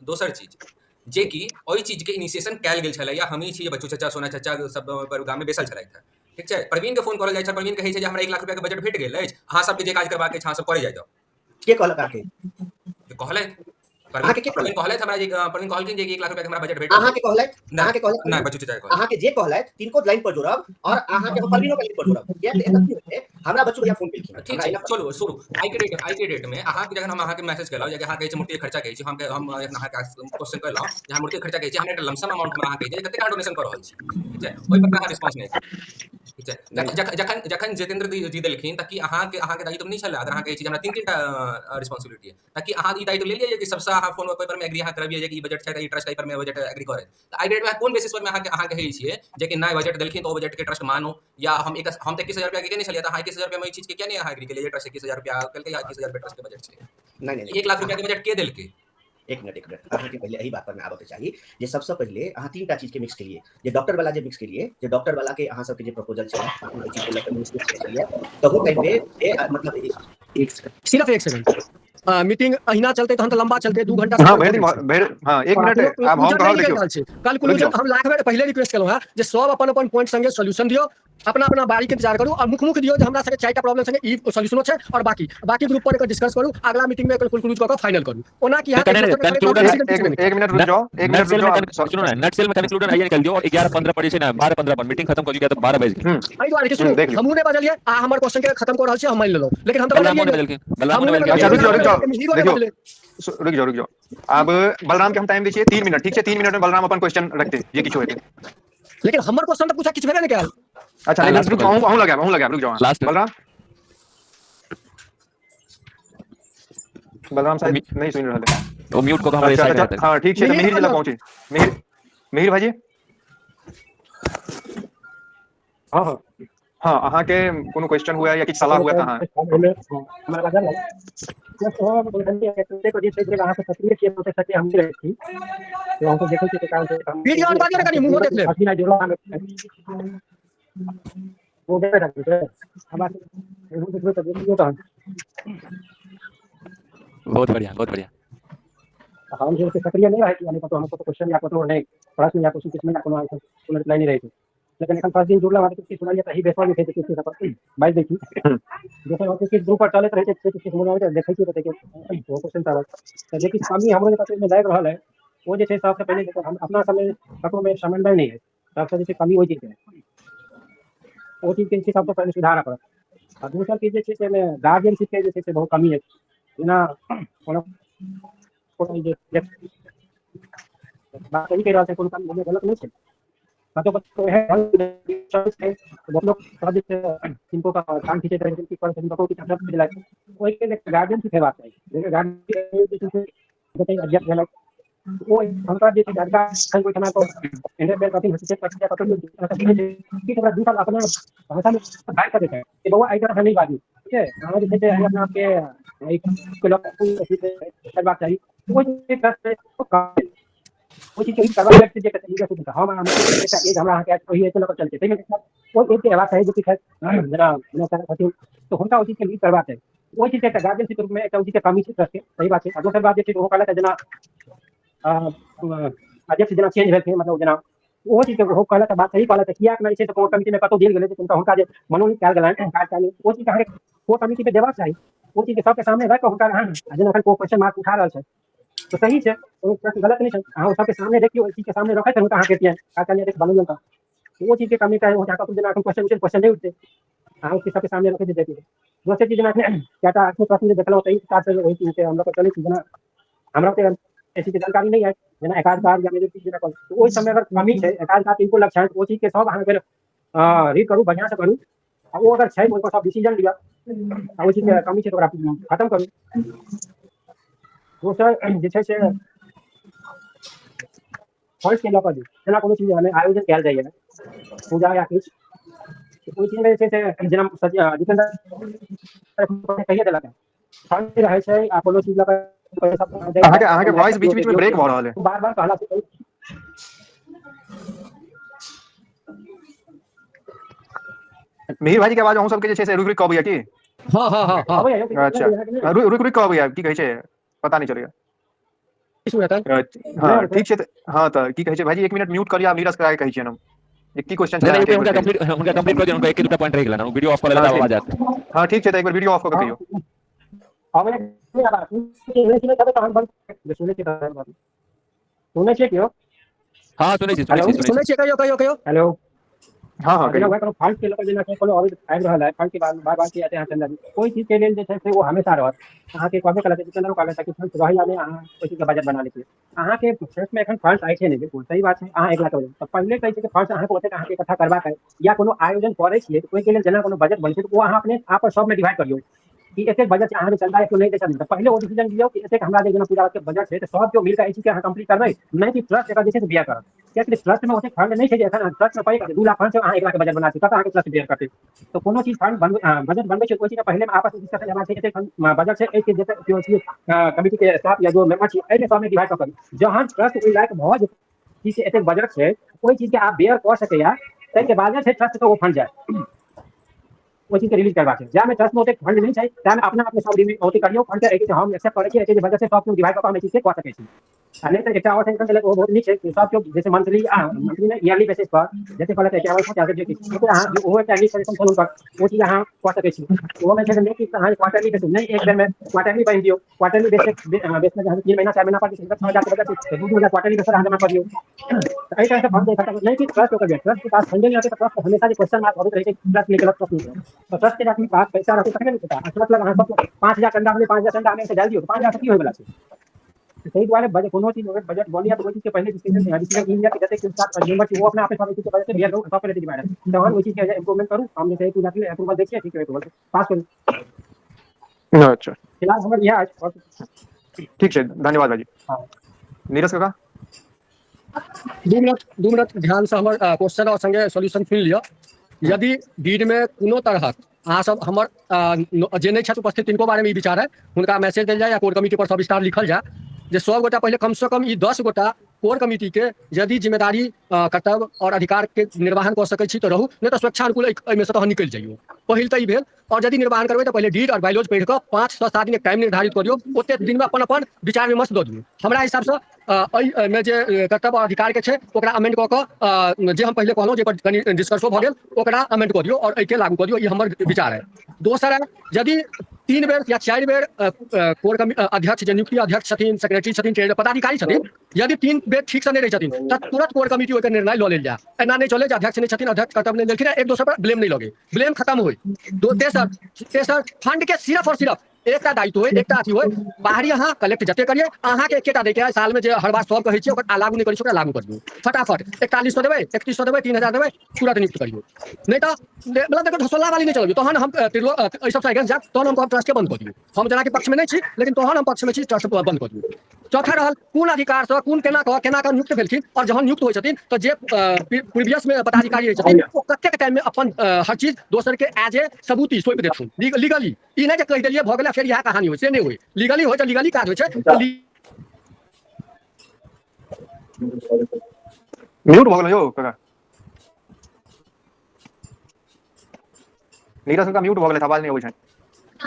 दोसर चीज जे कि ओहि चीज के इनिशिएशन कयल गेल छलै या हमही छी, बच्चू चाचा, सोना चाचा सब पर गाम में बैसल छलथि, ठीक छै। प्रवीण के फोन करल जाइ छै, प्रवीण कहै छै जे हमरा 1 लाख रुपया के बजट भेट गेल अछि, अहाँ सबके जे काज करबाक अछि अहाँ सब करै जाइ जाउ। के कहलक अहाँके? कहलथि अहाँके के प्रवीण कहलथि हमरा जे प्रवीण कहलखिन जे 1 लाख रुपया के हमरा बजट भेट अहाँके कहलथि, अहाँके कहलथि नहि, बच्चू चाचा कहलथि। अहाँके जे कहलथि तिनको लाइन पर जोड़ब और अहाँके हम प्रवीणो के लाइन पर जोड़ब, किया तऽ एतऽ की होइ छै, हमरा बच्चू भैया फोन केलखिन, ठीक छै, चलू शुरू। आइ के डेट में अहाँके जखन हम अहाँके मैसेज केलहुँ जे अहाँ कहै छी मूर्ति के खर्चा कहै छी, हम अहाँके क्वेश्चन केलहुँ जे अहाँ मूर्ति के खर्चा कहै छी, हमरा एकटा लमसम अमाउंट हमरा अहाँ कहै छी जे कतेक अहाँ डोनेशन कऽ रहल छी, ठीक छै, ओहि पर अहाँ रिस्पॉन्स नहि केलहुँ, ठीक छै। जखन जखन जितेंद्र जी देलखिन तऽ की अहाँके अहाँके दायित्व नहि छलै? अगर अहाँ कहै छी जे हमरा 3 3टा रिस्पॉन्सिबिलिटी है, तऽ की अहाँ ई दायित्व ले लियै कि सबसँ अहाँ फोन ओहि पर में एग्री अहाँ करबियै जे ई बजट छै तऽ ई ट्रस्ट एहि पर में बजट एग्री करे? तऽ आइ डेट में कोन बेसिस पर में अहाँ अहाँ कहै छियै जे कि नहि बजट देलखिन तऽ ओ बजट के ट्रस्ट मानू? या हम तऽ 21,000 रुपया के केने छलियै, तऽ अहाँ 21,000 रुपया में ओहि चीज के किया नहि अहाँ एग्री केलियै जे ट्रस्ट 21,000 रुपया केलकै या 21,000 रुपया ट्रस्ट के बजट छै? नहि, 1 लाख रुपया के बजट के देलकै? एक मिनट, एक मिनट, अहाँके पहिले एहि बात पर मे आबऽ के चाही जे सबसँ पहिले अहाँ 3टा चीज के मिक्स केलियै, जे डॉक्टर वाला जे मिक्स केलियै, जे डॉक्टर वाला के अहाँ सबके जे प्रपोजल छलै, ओहि चीज के लऽ कऽ मिक्स केने छलियै, तहू टाइम पे जे, मतलब एक सेकंड, सिर्फ एक सेकंड, मीटिंग अहिना चलते तहन तऽ लंबा चलते, 2 घंटा। हां, भरि दिन भरि, हां, 1 मिनट, आब हम कहब, देखियौ कल क्लोजर हम लाख बेर पहिले रिक्वेस्ट केलहुँ हैं जे सब अपन अपन पॉइंट संगे सॉल्यूशन दियौ, अपना अपना बारी के इंतजार करू और मुख मुख दियौ जे हमरा सबके 4टा प्रॉब्लम संगे ई सॉल्यूशनो छै और बाकी बाकी ग्रुप पर एकर डिस्कस करू, अगला मीटिंग में एकर कंक्लूड कऽ के फाइनल करू। ओना की हैत? एक मिनट रुक जाओ, एक मिनट रुक जाओ, सुनो ना, नटसेल में कंक्लूडन आइए निकाल दियो और 11:15 पर जे छै ना, 12:15 पर मीटिंग खत्म कर दियो, तऽ 12 बज गेल। एहि दुआरे कि सुनू, हमहूँ नहि बजलियै आ हमर क्वेश्चन के खत्म कऽ रहल छी, हम मानि लेलहुँ, लेकिन हम तऽ बलरामो नहि बजलखिन, बलरामो नहि बजलखिन। अच्छा रुक जाओ, रुक जाओ, देखियौ, रुक जाओ, रुक जाओ, आब बलराम के हम टाइम दै छियै 3 मिनट, ठीक छै? 3 मिनट में बलराम अपन क्वेश्चन रखते जे किछु हेतै। लेकिन हमर क्वेश्चन तऽ पूछा किछु भेबे नहि कयल। अच्छा नहीं, रुक जाओ, अहूँ लगायब, अहूँ लगायब, रुक जाओ। लास्ट बलराम, बलराम शायद नहीं सुन रहल है, ओ म्यूट कऽ के हमरा साइड में। हां ठीक छै, तऽ मिहिर जी लग पहुंची। मिहिर, मिहिर भाईजी। हां हां हां, अहाँके कोनो क्वेश्चन हुए या किछु सलाह हुए तऽ अहाँ हमरा बाजल वीडियो ऑन कऽ दियौ ने कनि, मुँहो देख लेब। बहुत बढ़िया, बहुत बढ़िया। हम जे सक्रिय नहि रहै छी, यानी कतौ हम कतौ क्वेश्चन या कतौ नहि प्रश्न या क्वेश्चन किछु नहि, कोनो आंसर कोनो रिप्लाई नहि रहै छै। लेकिन एखन फर्स्ट दिन जुड़ला किछु सुनलियै तऽ एहि बेस पर जे छै से किछु किछु बाजि दै छी। दोसर बात किछु ग्रुप पर चलैत रहै छै, किछु मोन आबै देखै छियै तऽ ओ क्वेश्चन सब तऽ जे किछु कमी हमरो जे कतौ लागि रहल है, ओ जे छै सबसँ पहिले हम अपना समय ककरो में समन्वय नहि है, सबसँ जे छै कमी ओहि चीजके, ओ चीजके जे छै सबसँ पहिले सुधारऽ पड़त। आ दोसर चीज जे छै से एहिमे गार्जियनशिप के जे छै से बहुत कमी अछि। जेना कोनो कोनो जे बात सही कहि रहल छै, कोनो कमी गलत नहि छै, कतौ कतौ एहन छै बहुत लोक सब जे छै किनको कान खींचैत रहै छथिन, की करै छथिन, ककरो किछु अपशब्द बजलथि, ओहिके लेल गार्जियनशिप हेबाक चाही। गार्जियन जे छै से जतय अध्यक्ष भेलथि ओ हुनकर जे छै अधिकार छै ओहिठमा इंटरफेयर करथिन, हस्तक्षेप करथिन, कतौ किछु ओकरा 2 साल अपना भाषामे बाजि सकै छै कि बौआ एहि तरह नहि बाजू, ठीक छै, अहाँ जे छै से अपना आपके करबाक चाही। ओहि चीजके करबाक जे हम एकटा एज हमरा अहाँके ओहि एज लऽ कऽ चलतै, ताहिमे ओहि एजके हेबाक चाही जे किछु जेना छथिन तऽ हुनका ओहि चीजके लीड करबाक चाही। ओहि चीजके एकटा गार्जियनशिप रूपमे एकटा ओहि चीजके कमी छै ट्रस्टके, सही बात छै। आ दोसर बात जे छै ओहो कहलक जेना अध्यक्ष जेना चेंज भेलखिन, मतलब जेना ओहो चीजके ओहो कहलक बात सही कहलक, किएक नहि छै तऽ कोर कमिटीमे कतहु देल गेलै हुनका हुनका जे मनोनीत कयल गेलनि कार्यकारिणी, ओ चीज अहाँके कोर कमिटीमे देबाक चाही, ओ चीजके सबके सामने राखि कऽ हुनका अहाँ जेना एखन क्वेश्चन मार्क उठा रहल छै तऽ सही छै, कोनो प्रश्न गलत नहि छै। अहाँ ओ सबके सामने देखियौ, ओहि चीजके सामने रखैत रहू तऽ अहाँके काज कनि बनैयौ तऽ ओ चीजके कमी तऽ कतहु जेना एखन क्वेश्चन क्वेश्चन नहि उठतै, अहाँ ओहि सबके सामने रखैत देखियौ। दोसर चीज जेना चारिटा एखनो प्रश्न जे देखलहुँ ताहि हिसाबसँ ओहि चीजके हम लऽ कऽ चलै छी। जेना हमरा ओते एहि चीजके जानकारी नहि अछि, जेना एकाधिकार या मेजोरिटी जेना कहल, ओहि समय अगर कमी छै एकाधिकार तिनको लग छनि, ओ चीजके सब अहाँ बेर रीड करू, बढ़िआँसँ करू, आ ओ अगर छै ओहिपर सब डिसीजन लिअ, आ ओहि चीजके कमी छै तऽ ओकरा खतम करू। दोसर जे छै से फंड्स के लऽ कऽ जेना कोनो चीज आयोजन कयल जाइए पूजा या किछु, ओहि चीजमे जे छै से जेना जितेन्द्र कहिए देलक फंड रहै छै आ कोनो चीज लऽ कऽ अहाँके अहाँके वॉइस बीच बीच में ब्रेक भऽ रहल है। बार बार कहला से मिहिर भाईजी के आवाज अहूँ सबके जे छै से रुकि रुकि कऽ अबैया की? हाँ हाँ हाँ हाँ। अच्छा, रुकि रुकि कऽ अबैया, की कहै छै पता नहि चलैया। हाँ ठीक छै। हाँ तऽ की कहै छै भाईजी, एक मिनट म्यूट करियै, आब नीरज करा के कहै छियनि हम जे की क्वेश्चन छलै। हुनका कंप्लीट, हुनका कंप्लीट कऽ दियौ, हुनका एक दूटा पॉइंट रहि गेलनि, वीडियो ऑफ कऽ लेला तऽ आवाज आयत। हाँ ठीक छै, तऽ एक बेर वीडियो ऑफ कऽ के कहियौ। सुनै छियै कियो? हाँ सुनै छी, सुनै छी, सुनै छियै, कहियौ कहियौ कहियौ। हेलो। हाँ हाँ जेना कोनो फंड के लऽ कऽ जेना कोनो आबि रहल है फंड के बार बार बार अहाँ चंदा, कोइ चीज के लेल जे छै से ओ हमेशा रहत। अहाँके कहबे केलक जितेंद्रो कहलक कि फंड रहै या नहि, अहाँ ओहि चीजके बजट बना लै छियै। अहाँके ट्रस्ट में एखन फंड आइ छै नहि, बिल्कुल सही बात छै। अहाँ 1 लाख तऽ पहिले कहै छै कि फंड अहाँके ओतेक अहाँके इकट्ठा करबाक है या कोनो आयोजन करै छियै तऽ ओहिके लेल जेना कोनो बजट बनै छै तऽ ओ अहाँ अपने आप सबमे डिवाइड करियौ कि एतेक बजट छै, अहाँके चंदा केओ नहि दै छथिन तऽ पहिले ओ डिसीजन लियौ कि एतेक हमरा जे जेना पूजा के बजट छै तऽ सब केओ मिलके एहि चीजके अहाँ कम्प्लीट करबै, नहि कि ट्रस्ट एकर जे छै से बियर करत। कियाकि ट्रस्ट में ओतेक फंड नहि छै जे एखन ट्रस्ट में पैघ 2 लाख फंड छै, अहाँ 1 लाख के बजट बना छी, कतऽ अहाँके ट्रस्ट बियर करतै? तऽ कोनो चीज फंड बजट बनबै छै ओहि चीज पहिले आपस में डिस्कशन हेबाक छै, एतेक फंड बजट छै, एहिके जते केओ छियै कमिटी के स्टाफ या जो मेंबर छियै एहिमे सबमे डिवाइड कऽ करू। जहन ट्रस्ट ओहि लायक भऽ जेतै कि एतेक बजट छै, ओहि चीजके आप बेयर कऽ सकैया, ताहिके बाद जे छै ट्रस्ट के ओ फंड जाय, ओहि चीजके रिलीज करबाक छै। जाहिमे ट्रस्ट में ओतेक फंड नहि छै ताहिमे अपना अपने सब ओते करियौ फंड के, हम एक्सेप्ट करै छी एते बजट छै, सब केओ डिवाइड कऽ कऽ हम एहि चीजके कऽ सकै छी। आ नहि तऽ एकटा आओर सजेशन देलक, ओहो बहुत नीक छै, सब केओ जैसे मंथली मंथली नहि ईयरली बेसिस पर जते कहलक 5100 जे किछु ओते अहाँ ओहो एकटा नीक सजेशन छल हुनकर, ओ चीज अहाँ कऽ सकै छी। ओहोमे छै नहि कि अहाँ क्वार्टरली बेसिस नहि, एक बेरमे क्वार्टरली बान्हि दियौ, क्वार्टरली बेसिस बेस में 3 महीना 4 महीना पर 6000 के बजट छै, 2-2 हजार क्वार्टरली बेसिस पर अहाँ जमा कऽ दियौ। एहि तरहसँ फंड इकट्ठा नहि कि ट्रस्ट ओकर ट्रस्ट के पास फंडे नहि रहतै तऽ ट्रस्ट हमेशा जे क्वेश्चन मार्क अबैत रहै छै, ट्रस्ट निकलत ट्रस्ट निकलत तऽ ट्रस्ट के जखन पास पैसा रहतै तखने ने पता। ट्रस्ट लग अहाँ सब 5000 चंदा भेलै, 5000 चंदा आनै से डालि दियौ, 5000 से की होय वला छै? ताहि दुआरे बजट कोनो चीज अगर बजट बनैया तऽ ओहि चीजके पहिले डिसीजन डिसीजन ई लिअ कि जतेक स्टाफ मेंबर छै ओ अपना आपे सब एहि चीजके बजट बियर करू, सब पहिले डिवाइड तहन ओहि चीजके इम्प्रूवमेंट करू। हम जे छै पूजा के अप्रूवल दै छियै, ठीक है, अप्रूवल पास करू। अच्छा, फिलहाल हमर इएह अछि। ठीक छै, धन्यवाद भाईजी। हाँ। नीरज काका 2 मिनट, 2 मिनट ध्यान से हमर क्वेश्चन और संगे सॉल्यूशन सुनि लिअ। यदि डीड में कोनो तरहक अहाँ सब हमर जे नहि छथि उपस्थित तिनको बारे में ई विचार है, हुनका मैसेज देल जाय या कोर कमिटी पर सब विस्तार लिखल जाय जे सब गोटा पहिले कम से कम ई 10 गोटा कोर कमिटी के यदि जिम्मेदारी कर्तव्य और अधिकार के निर्वहन कऽ सकै छी तऽ रहू, नहि तऽ स्वेच्छानुकूल एहिमे से तहन निकलि जइयौ। पहिल तऽ ई भेल। और यदि निर्वहन करबै तऽ पहिले डीड और बाइलॉज पढ़ि कऽ 5 से 7 दिन टाइम निर्धारित कऽ दियौ, ओतेक दिनमे अपन अपन विचार विमर्श दऽ दियौ। हमरा हिसाबसँ एहिमे जे कर्तव्य और अधिकार के छै ओकरा अमेंड कऽ कऽ जे हम पहिले कहलहुँ जे पर कनि डिस्कसो भऽ गेल ओकरा अमेंड कऽ दियौ और एहिके लागू कऽ दियौ, ई हमर विचार है। दोसर है, यदि 3 बेर या 4 बेर कोर कमिटी अध्यक्ष जे नियुक्ति अध्यक्ष छथिन, सेक्रेटरी छथिन, ट्रेजरर पदाधिकारी छथिन, यदि 3 बेर ठीक से नहि रहै छथिन तऽ तुरंत कोर कमिटी ओहिके निर्णय लऽ लेल जाय। एना नहि चले जे अध्यक्ष नहि छथिन, अध्यक्ष कर्तव्य नहि लेलखिन, एक दोसर पर ब्लेम नहि लगे, ब्लेम खत्म होय। तेसर तेसर फंड के सिर्फ और सिर्फ एकटा दायित्व होय, एकटा अथी होय, बाहरी अहाँ कलेक्ट जते करिए अहाँके एकेटा दैके है, साल में जे हर बार सब कहै छियै ओकरा लागू नहि करै छियै, ओकरा लागू करियौ फटाफट। 4100 देबै, 3100 देबै, 3000 देबै, तुरंत नियुक्त करियौ। नहि तऽ मतलब देखो ढसोला वाली नहि चलबियौ, तहन हम एहि सबसँ अगेंस्ट जायब, तहन हम कहब ट्रस्ट के बंद कऽ दियौ। हम जेनाकि पक्ष में नहि छी, लेकिन तहन हम पक्ष में छी, ट्रस्ट बंद कऽ दियौ। चौथा रहल कोन अधिकार से कोन केना कऽ केना कऽ नियुक्त भेलखिन, और जहन नियुक्त होइ छथिन तऽ जे प्रीवियस में पदाधिकारी रहै छथिन ओ कतेक टाइम में अपन हर चीज दोसर के एज ए सबूती सौंपि देथुन लीगली। ई नहि जे कहि देलियै भऽ गेलै फेर इएह कहानी होइ, से नहि होइ। लीगली होइ तऽ लीगली काज होइ छै। तऽ म्यूट भऽ गेलै यौ काका, नीरज काका म्यूट भऽ गेलै, आवाज नहि अबै छनि।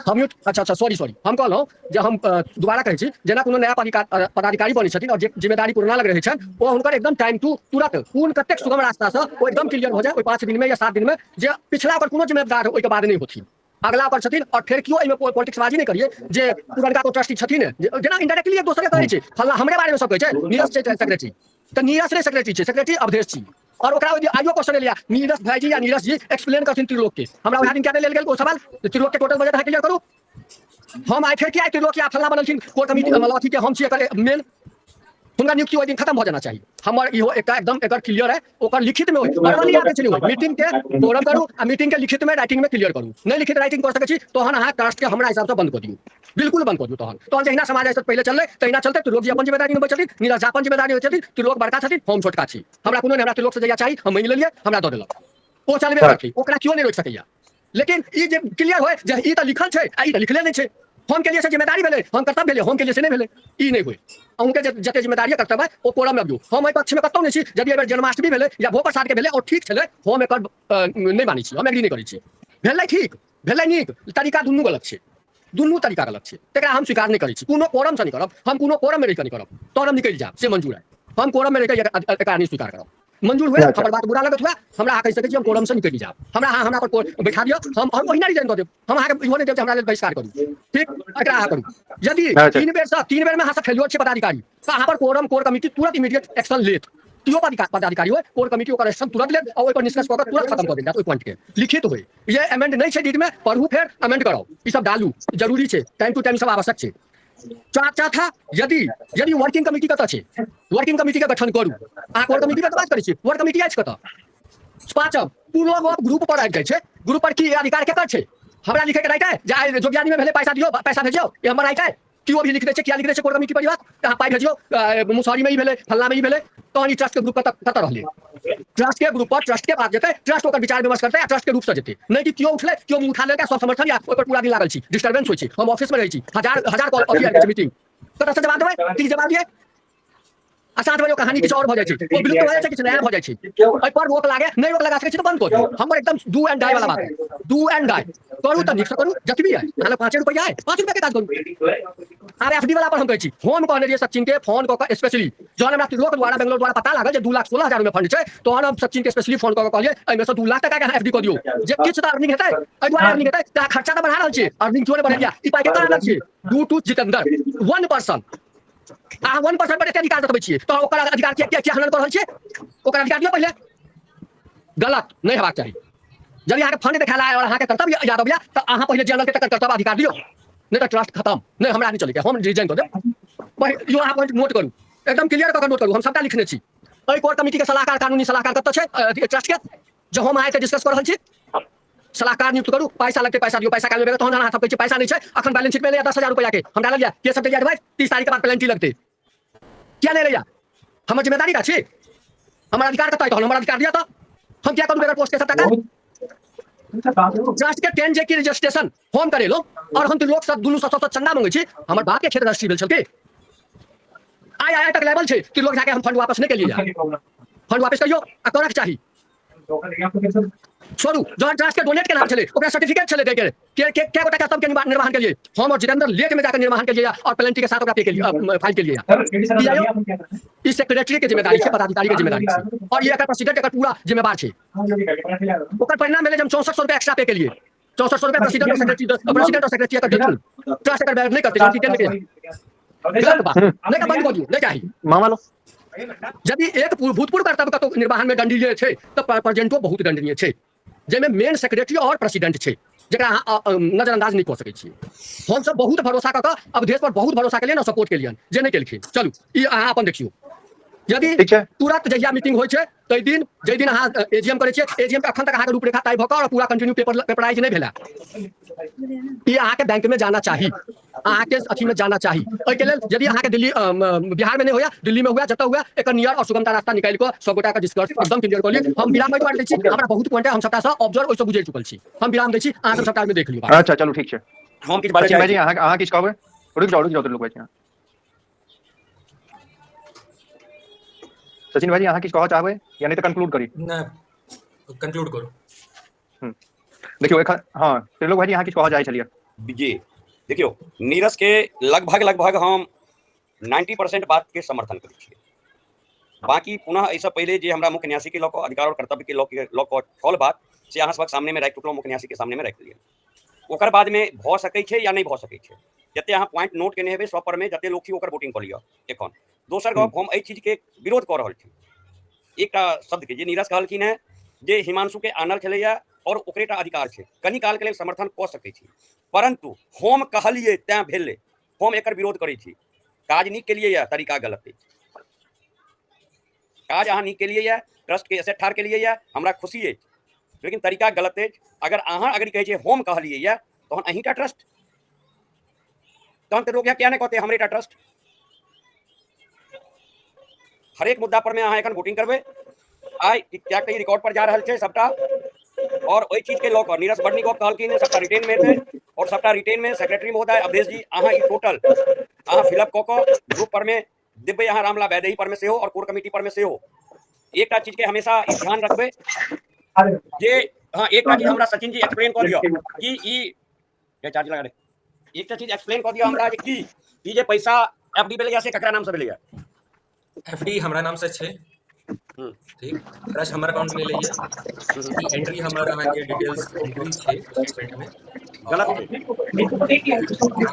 हम म्यूट, अच्छा अच्छा सॉरी सॉरी, हम कहलहुँ जे हम दोबारा कहै छी, जेना कोनो नया पदाधिकारी बनै छथिन और जे जिम्मेदारी पुरना लग रहै छनि ओ हुनकर एकदम टाइम टू तुरंत कोन कतेक सुगम रास्ता से ओ एकदम क्लियर भऽ जाय ओहि 5 दिन में या 7 दिन में, जे पिछला पर कोनो जिम्मेदार ओहिके बाद नहि होथिन। अगला पर छथिन। और फेर केओ एहिमे पॉलिटिक्सबाजी नहि करिए जे पुरनका को ट्रस्टी छथिन, जेना इनडायरेक्टली एक दोसरे कहै छै फल्ला हमरे बारे में सब कहै छै नीरज छै सेक्रेटरी, तऽ नीरज नहि सेक्रेटरी छै, सेक्रेटरी अवधेश छी। और ओकरा ओहि आइयो क्वेश्चन एलिया नीरज भाईजी या नीरज जी एक्सप्लेन करथिन त्रिलोक के, हमरा ओएह दिन किया नहि लेल गेल ओ सवाल त्रिलोक के टोटल बजट अहाँ क्लियर करू। हम आइ फेर किया त्रिलोक या फल्ला बनलखिन कोर कमिटी मतलब अथी के हम छी एकर मेन, हुनका नियुक्ति ओहि दिन खत्म भऽ जाना चाही। हमर इहो एकटा एकदम एकर क्लियर है, ओकर लिखित में वर्बली आबै छै मीटिंग के फोरम करू आ मीटिंग के लिखित में राइटिंग में क्लियर करू, नहि लिखित राइटिंग कऽ सकै छी तहन अहाँ ट्रस्ट के हमरा हिसाब से बंद कऽ दियौ, बिल्कुल बंद कऽ दियौ। तहन तहन जहिना समाज एहिसँ पहिले चललै तहिना चलतै। त्रिलोक जी अपन जिम्मेदारी निभबै छथिन, नीरज झा अपन जिम्मेदारी निभबै छथिन, त्रिलोक बड़का छथिन, हम छोटका छी, हमरा कोनो नहि, हमरा त्रिलोक से जहिया चाही हम मानि लेलियै, हमरा दऽ देलक, ओ चलबे करतै, ओकरा केओ नहि रोकि सकैया। लेकिन ई जे क्लियर होय जे ई तऽ लिखल छै आ ई तऽ लिखले नहि छै, हम के लिए से जिम्मेदारी भेलै, हम कर्तव्य भेलै, हम के लिए से नहि भेलै, ई नहि होय। अहूँके जते जिम्मेदारी कर्तव्य है ओ कोरम में अबियौ। हम एहि पक्ष में कतहु नहि छी, यदि एहि बेर जन्माष्टमी भेलै या भोग प्रसाद के भेलै और ठीक छलै, हम एकर नहि मानै छी, हम एग्री नहि करै छी। भेलै ठीक, भेलै नीक, तरीका दुनू गलत छै, दुनू तरीका गलत छै, तकरा हम स्वीकार नहि करै छी। कोनो कोरमसँ नहि करब, हम कोनो कोरममे रहि कऽ नहि करब, तहन हम निकलि जायब से मंजूर है, हम कोरममे रहि कऽ एकरा नहि स्वीकार करब। मंजूर हुए, हमर बात बुरा लगत हुए, हमरा अहाँ कहि सकै छी हम कोरमसँ निकलि जायब, हमरा अहाँ हमरा पर बैठा दिअ, हम ओहिना रिजाइन कऽ देब, हम अहाँके इहो नहि देब जे हमरा लेल बहिष्कार करू, ठीक, एकरा अहाँ करू। यदि 3 बेर से 3 बेरमे अहाँ सब फेल्योर छै पदाधिकारी, तऽ अहाँ पर कोरम कोर कमिटी तुरंत इमीडिएट एक्शन लेत, केओ पदाधिकारी होय कोर कमिटी ओकर एक्शन तुरंत लेत आ ओहि पर निष्कर्ष कऽ कऽ तुरंत खत्म कऽ देल जायत ओहि पॉइंट के। लिखित होय, ये अमेंड नहि छै डीड में, पढ़ू फेर अमेंड कराउ, ई सब डालू, जरूरी छै, टाइम टू टाइम सब आवश्यक छै। चौथा, यदि यदि वर्किंग कमिटी कतऽ छै, वर्किंग कमिटी के गठन करू, अहाँ कोर कमिटी के बात करै छी, वर्क कमिटी अछि कतऽ? पाँचम, पूरा गप ग्रुप पर आबि जाइ छै, ग्रुप पर की अधिकार केकर छै? हमरा लिखे के राइट है जे आइ जोगियानी में भेलै पैसा दियौ, पैसा भेजियौ, ई हमर राइट है। केओ भी लिख दै छै, किया लिख दै छै कोर कमिटी पर ई बात, अहाँ पाइ भेजियौ, मुसहरी में ई भेलै, फल्ला में ई भेलै, तहन ई ट्रस्ट के ग्रुप कतऽ कतऽ रहलै? ट्रस्ट के ग्रुप पर ट्रस्ट के बात जेतै, ट्रस्ट ओकर विचार विमर्श करतै आ ट्रस्ट के रूप से जेतै, नहि कि केओ उठलै केओ मुँह उठा लेलकै सब समर्थन या ओहि पर पूरा दिन लागल छी, डिस्टर्बेंस होइ छै। हम ऑफिस में रहै छी, हजार हजार कॉल अथी आबि जाइ छै मीटिंग, कतऽ से जवाब देबै? की जवाब दियै? आ 7 बजे कहानी किछु और भऽ जाइ छै, ओ विलुप्त भऽ जाइ छै, किछु नया भऽ जाइ छै। एहि पर रोक लागे, नहि रोक लगा सकै छी तऽ बंद कऽ दियौ। हमर एकदम do and die वाला बात है, do and die करू तऽ नीकसँ करू, जतबी है अहाँ लग 5 रुपैआ है, 5 रुपैआ के काज करू। आर एफ डी वाला पर हम कहै छी, हम कहने रहियै सचिन के फोन कऽ कऽ स्पेशली, जहन हमरा त्रिलोक द्वारा बेंगलोर द्वारा पता लागल जे 2,16,000 में फंड छै, तहन हम सचिन के स्पेशली फोन कऽ कऽ कहलियै एहिमे से 2 लाख टका के अहाँ एफ डी कऽ दियौ, जे किछु तऽ अर्निंग हेतै, एहि दुआरे अर्निंग हेतै तऽ अहाँ खर्चा तऽ बढ़ा रहल छी, अर्निंग क्यों नहि बढ़ेलियै? ई पाइ केकर आनल छी? Do to Jitendra 1%, अहाँ 1% पर एते अधिकार जतबै छियै तऽ ओकर अधिकार किया किया हनन कऽ रहल छियै? ओकर अधिकार दियौ पहिले। गलत नहि हेबाक चाही। यदि अहाँके फंड देखायल आय और अहाँके कर्तव्य याद अबैया तऽ अहाँ पहिले जनरल के तकर कर्तव्य अधिकार दियौ, नहि तऽ ट्रस्ट खत्म। नहि हमरा नहि चलैके, हम रिजाइन कऽ देब। यो अहाँ पॉइंट नोट करू, एकदम क्लियर कऽ कऽ नोट करू, हम सबटा लिखने छी। एहि कोर कमिटी के सलाहकार, कानूनी सलाहकार कतऽ छै ट्रस्ट के, जे हम अहाँ एतऽ डिस्कस कऽ रहल छी? सलाहकार नियुक्त करू, पैसा लगतै पैसा दियौ, पैसा काल्हि तहन अहाँ सब कहै छियै पैसा नहि छै, अखन बैलेंस शीट में 10,000 रुपैआ के हम डाललियै, के सब देलियै एडवाइस, 30 तारीख के बाद पेनल्टी लगतै, किया नहि लैया? हमर जिम्मेदारी का छी, हमर अधिकार कतऽ तहन? हमर अधिकार दिअ तऽ हम किया करू बेगर पोस्ट के सबटा काज? ट्रस्ट के 10 जे की रजिस्ट्रेशन हम करेलहुँ और हम त्रिलोक सब दुनू सब सब चंदा मंगै छी, हमर बाप के खेत रजिस्ट्री भेल छल की? आइ आइ तक लेवल छै त्रिलोक झा के हम फंड वापस नहि केलियै, फंड वापस करियौ आ करक चाही। छोड़ू, जहन ट्रस्ट के डोनेट केना छलै ओकरा सर्टिफिकेट छलै दै के, के के के गोटा कर्तव्य के निर्वहन के लिए हम और जितेंद्र लेट में जाकर निर्वहन के लिए और पेनल्टी के साथ ओकरा पे के लिए फाइल के लिए। ई सेक्रेटरी के जिम्मेदारी छै, पदाधिकारी के जिम्मेदारी छै और ये एकर प्रेसिडेंट एकर पूरा जिम्मेदार छै। ओकर परिणाम भेलै जे हम 6400 रुपया एक्स्ट्रा पे के लिए, 6400 रुपया प्रेसिडेंट और सेक्रेटरी, प्रेसिडेंट और सेक्रेटरी एकर देथुन, ट्रस्ट एकर बैर नहि करतै, जहन टिकट नहि गलत बात नहि तऽ बंद कऽ दियौ, नहि चाही। मामा लो यदि एक भूतपूर्व कर्तव्य कतौ निर्वहन में दंडनीय छै तऽ प्रेजेंटो बहुत दंडनीय छै, जाहिमे मेन सेक्रेटरी और प्रेसिडेंट छै, जकरा अहाँ नजरअंदाज नहि कऽ सकै छियै। हमसब बहुत भरोसा कऽ कऽ अवधेश पर बहुत भरोसा केलियनि और सपोर्ट केलियनि, जे नहि केलखिन। चलू ई अहाँ अपन देखियौ, यदि तुरंत जहिया मीटिंग होइ छै ताहि दिन, जाहि दिन अहाँ एजीएम करै छियै, एजीएम के अखन तक अहाँके रूपरेखा तय भऽ कऽ और पूरा कंटिन्यू पेपर पेपराइज नहि भेला, ई अहाँके बैंक में जाना चाही, अहाँके अथी में जाना चाही। एहिके लेल यदि अहाँके दिल्ली बिहार में नहि होया, दिल्ली में हुआ, जतऽ हुआ, एकर नियर और सुगमता रास्ता निकालि कऽ सब गोटा के डिस्कस एकदम क्लियर कऽ लिअ। हम विराम एहि दुआरे दै छी, हमरा बहुत पॉइंट है, हम सबटा सँ ऑब्जर्व ओहिसँ गुजरि चुकल छी, हम विराम दै छी, अहाँ सब सबटा में देख लियौ। अच्छा चलू ठीक छै। हम किछु बाजऽ सचिन भाईजी, अहाँ किछु कहबै? रुकि जाउ, रुकि जाउ त्रिलोक भाईजी। सचिन भाईजी, अहाँ किछु कहऽ चाहबै या नहि तऽ कंक्लूड करी? नहि, कंक्लूड करू। देखियौ एखन, हँ त्रिलोक भाईजी, अहाँ किछु कहऽ चाहै छलियै? जी देखियौ, नीरज के लगभग लगभग हम 90% बात के समर्थन करै छियै। बाकी पुनः एहिसँ पहिले जे हमरा मुख्य न्यासी के लऽ कऽ अधिकार और कर्तव्य के लऽ के लऽ कऽ छल बात, से अहाँ सबक सामने में राखि चुकलहुँ, मुख्य न्यासी के सामने में राखि देलियै। ओकर बादमे भऽ सकै छै या नहि भऽ सकै छै। जते अहाँ पॉइंट नोट केने हेबै सब पर मे जते लोक छी ओकर वोटिंग कऽ लिअ एखन। दोसर गप, हम एहि चीजके विरोध कऽ रहल छी एकटा शब्दके जे नीरज कहलखिन हेँ जे हिमांशुके आनल छलैए आओर ओकरेटा अधिकार छै, कनी कालके लेल समर्थन कऽ सकै छी, परन्तु हम कहलियै तैँ भेलै, हम एकर विरोध करै छी। काज नीक केलियै यऽ, तरीका गलत अछि। काज अहाँ नीक केलियै यऽ, ट्रस्टके एसेट ठाढ़ केलियै यऽ, हमरा खुशी अछि, लेकिन तरीका गलत अछि। अगर अहाँ अगर कहै छियै हम कहलियै यऽ, तहन अहीँटा ट्रस्ट, तहन तऽ लोक किया नहि कहतै हमरेटा ट्रस्ट। हरेक मुद्दा पर मे अहाँ एखन वोटिंग करबै आइ, किया तऽ ई रिकॉर्ड पर जा रहल छै सबटा। और ओहि चीज के लऽ कऽ नीरज बड नीक गप कहलखिन, सबटा रिटेन मे हेतै और सबटा रिटेन मे सेक्रेटरी महोदय अवधेश जी अहाँ ई टोटल अहाँ फिलअप कऽ कऽ ग्रुप पर मे देबै, अहाँ रामला वैदेही पर मे सेहो और कोर कमिटी पर मे सेहो। एकटा चीज के हमेशा ई ध्यान रखबै जे हाँ, एकटा चीज हमरा सचिन जी एक्सप्लेन कऽ दिअ कि ई चार्ज लगा दे, एकटा चीज एक्सप्लेन कऽ दिअ हमरा जे की ई जे पैसा एफडी भेलैया से ककरा नाम से भेलैया? एफडी हमरा नाम से छै, ठीक, ट्रस्ट हमर अकाउंट में लैया, ई एंट्री हमर अहाँके डिटेल्स एंट्री छै स्टेटमेंट में। गलत छै,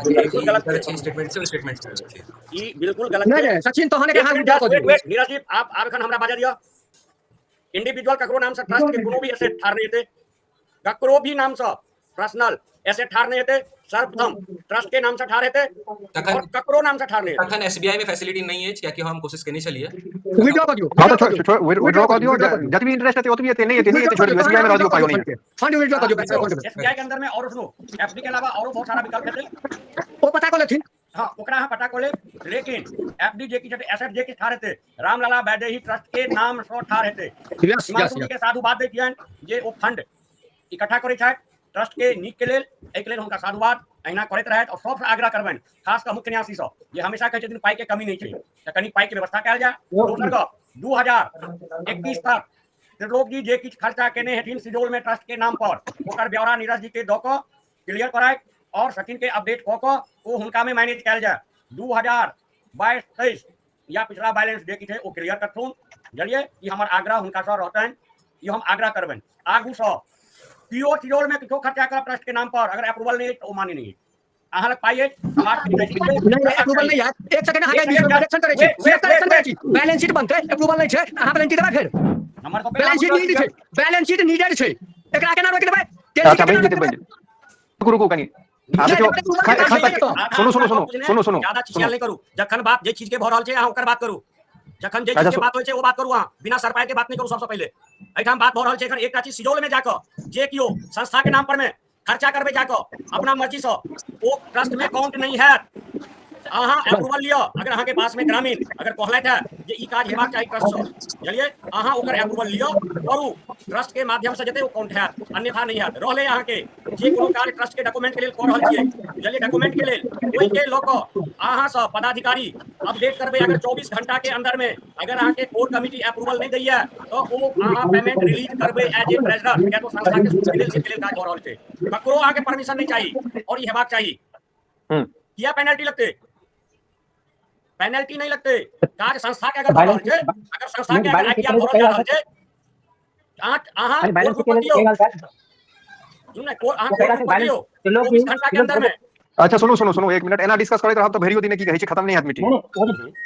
बिल्कुल गलत छै, स्टेटमेंट से स्टेटमेंट छै, ई बिल्कुल गलत छै। नहीं सचिन, तहन के अहाँ विड्रॉ कऽ दियौ। नीरज जी आप एखन हमरा बाजऽ दिअ। इंडिविजुअल ककरो नाम से ट्रस्ट के कोनो भी एसेट ठाढ़ नहि हेतै, ककरो भी नाम से पर्सनल एसेट ठाढ़ नहि हेतै, सर्वप्रथम ट्रस्ट के नाम से ठाढ़ हेतै और ककरो नाम से ठाढ़ नहि हेतै। तखन एसबीआई में फैसिलिटी नहीं अछि, कियाकि हम कोशिश केने छलियै। विड्रॉ कऽ दियौ, हां तऽ विड्रॉ कऽ दियौ, जतबी इंटरेस्ट हेतै ओतबी हेतै, नहि हेतै नहि हेतै छोड़ि दियौ, एसबीआई में रह दियौ, पाइयो नहि। फंड विड्रॉ कऽ दियौ अकाउंट में। एसबीआई के अंदर में और सुनो, एफडी के अलावा औरो बहुत सारा विकल्प हेतै, ओ पता कऽ लेथिन। हाँ, ओकरा अहाँ पता कऽ लेब, लेकिन एफडी जे किछु हेतै, एसेट जे किछु ठाढ़ हेतै, रामलाला वैदेही ट्रस्ट के नाम सँ ठाढ़ हेतै। हिमांशु जी के साधुवाद दै छियनि जे ओ फंड इकट्ठा करै छथि ट्रस्ट के नीक के लेल, एहिके लेल हुनका साधुवाद, अहिना करैत रहथि। और सबसँ आग्रह करबनि खास कऽ मुख्य न्यासी सँ जे हमेशा कहै छथिन पाइ के कमी नहि छै, तऽ कनि पाइ के व्यवस्था कयल जाय। दोसर गप, 2021 तक त्रिलोक जी जे किछु खर्चा केने हेथिन सिजौल में ट्रस्ट के नाम पर, ओकर ब्यौरा नीरज जी के दऽ कऽ क्लियर कराय और सचिन के अपडेट कऽ कऽ ओ हुनका में मैनेज कयल जाय। 2022-23 या पिछला बैलेंस जे किछु है ओ क्लियर करथुन, बुझलियै? ई हमर आग्रह हुनका सँ रहतनि, ई हम आग्रह करबनि। आगू सँ केओ सिजौल में किछो खर्चा करब ट्रस्ट के नाम पर, अगर अप्रूवल नहीं तऽ ओ मान्य नहीं है। अहाँ लग पाइ अछि, समाज के नहीं, नहीं, अप्रूवल नहीं यार। एक सेकंड, अहाँ के करेक्शन करै छी, करेक्शन करै छी, बैलेंस शीट बनतै, अप्रूवल नहीं छै, अहाँ बैलेंस शीट देबै फेर। बैलेंस शीट नीड छै, बैलेंस शीट नीडेड छै, एकरा केना रोकि देबै? अच्छा, बनि जेतै, बनि जेतै, रुकू रुकू कनी। देखियौ, एखन तक सुनू सुनू सुनू सुनू सुनू, ज्यादा चिचियाल नहि करू। जखन बात जे चीज के भऽ रहल छै अहाँ ओकर बात करू, जखन जे चीज के बात होइ छै ओ बात करू, अहाँ बिना सरपाय के बात नहि करू। सबसँ पहिले एहिठाम बात भऽ रहल छै एखन एकटा चीज, सिजौल में जाकऽ जे केओ संस्था के नाम पर में खर्चा करबै जाकऽ अपना मर्जी सँ, ओ ट्रस्ट में काउंट नहीं हैत। अहाँ अप्रूवल लिअ, अगर अहाँके पास में ग्रामीण अगर कहलथि है जे ई काज हेबाक चाही ट्रस्ट सँ, बुझलियै, अहाँ ओकर अप्रूवल लिअ करू, ट्रस्ट के माध्यम से जेतै ओ काउंट हैत, अन्यथा नहीं हैत। रहलै अहाँके जे कोनो कार्य ट्रस्ट के डॉक्यूमेंट के लेल कऽ रहल छियै, बुझलियै, डॉक्यूमेंट के लेल ओहि के लऽ कऽ अहाँ सब पदाधिकारी अपडेट करबै। अगर 24 घंटा के अंदर में अगर अहाँके कोर कमिटी अप्रूवल नहि दैया तऽ ओ अहाँ पेमेंट रिलीज करबै एज ए ट्रेजरर, किया तो संस्था के सुविधा के लेल काज भऽ रहल छै, ककरो अहाँके परमिशन नहि चाही और ई हेबाक चाही। किया पेनल्टी लगतै? पेनल्टी नहीं लगते। कार्य संस्था के अगर भऽ रहल छै, अगर संस्था के अगर आइडिया भऽ रहल छै, अहाँ कोर ग्रुप पर दियौ, सुनू ने, कोर अहाँ कोर ग्रुप पर दियौ 24 घंटा के अंदर में। अच्छा सुनू सुनू सुनू, एक मिनट, एना डिस्कस करैत रहब तऽ भरियो दिन की कहै छै खत्म नहीं हैत मीटिंग।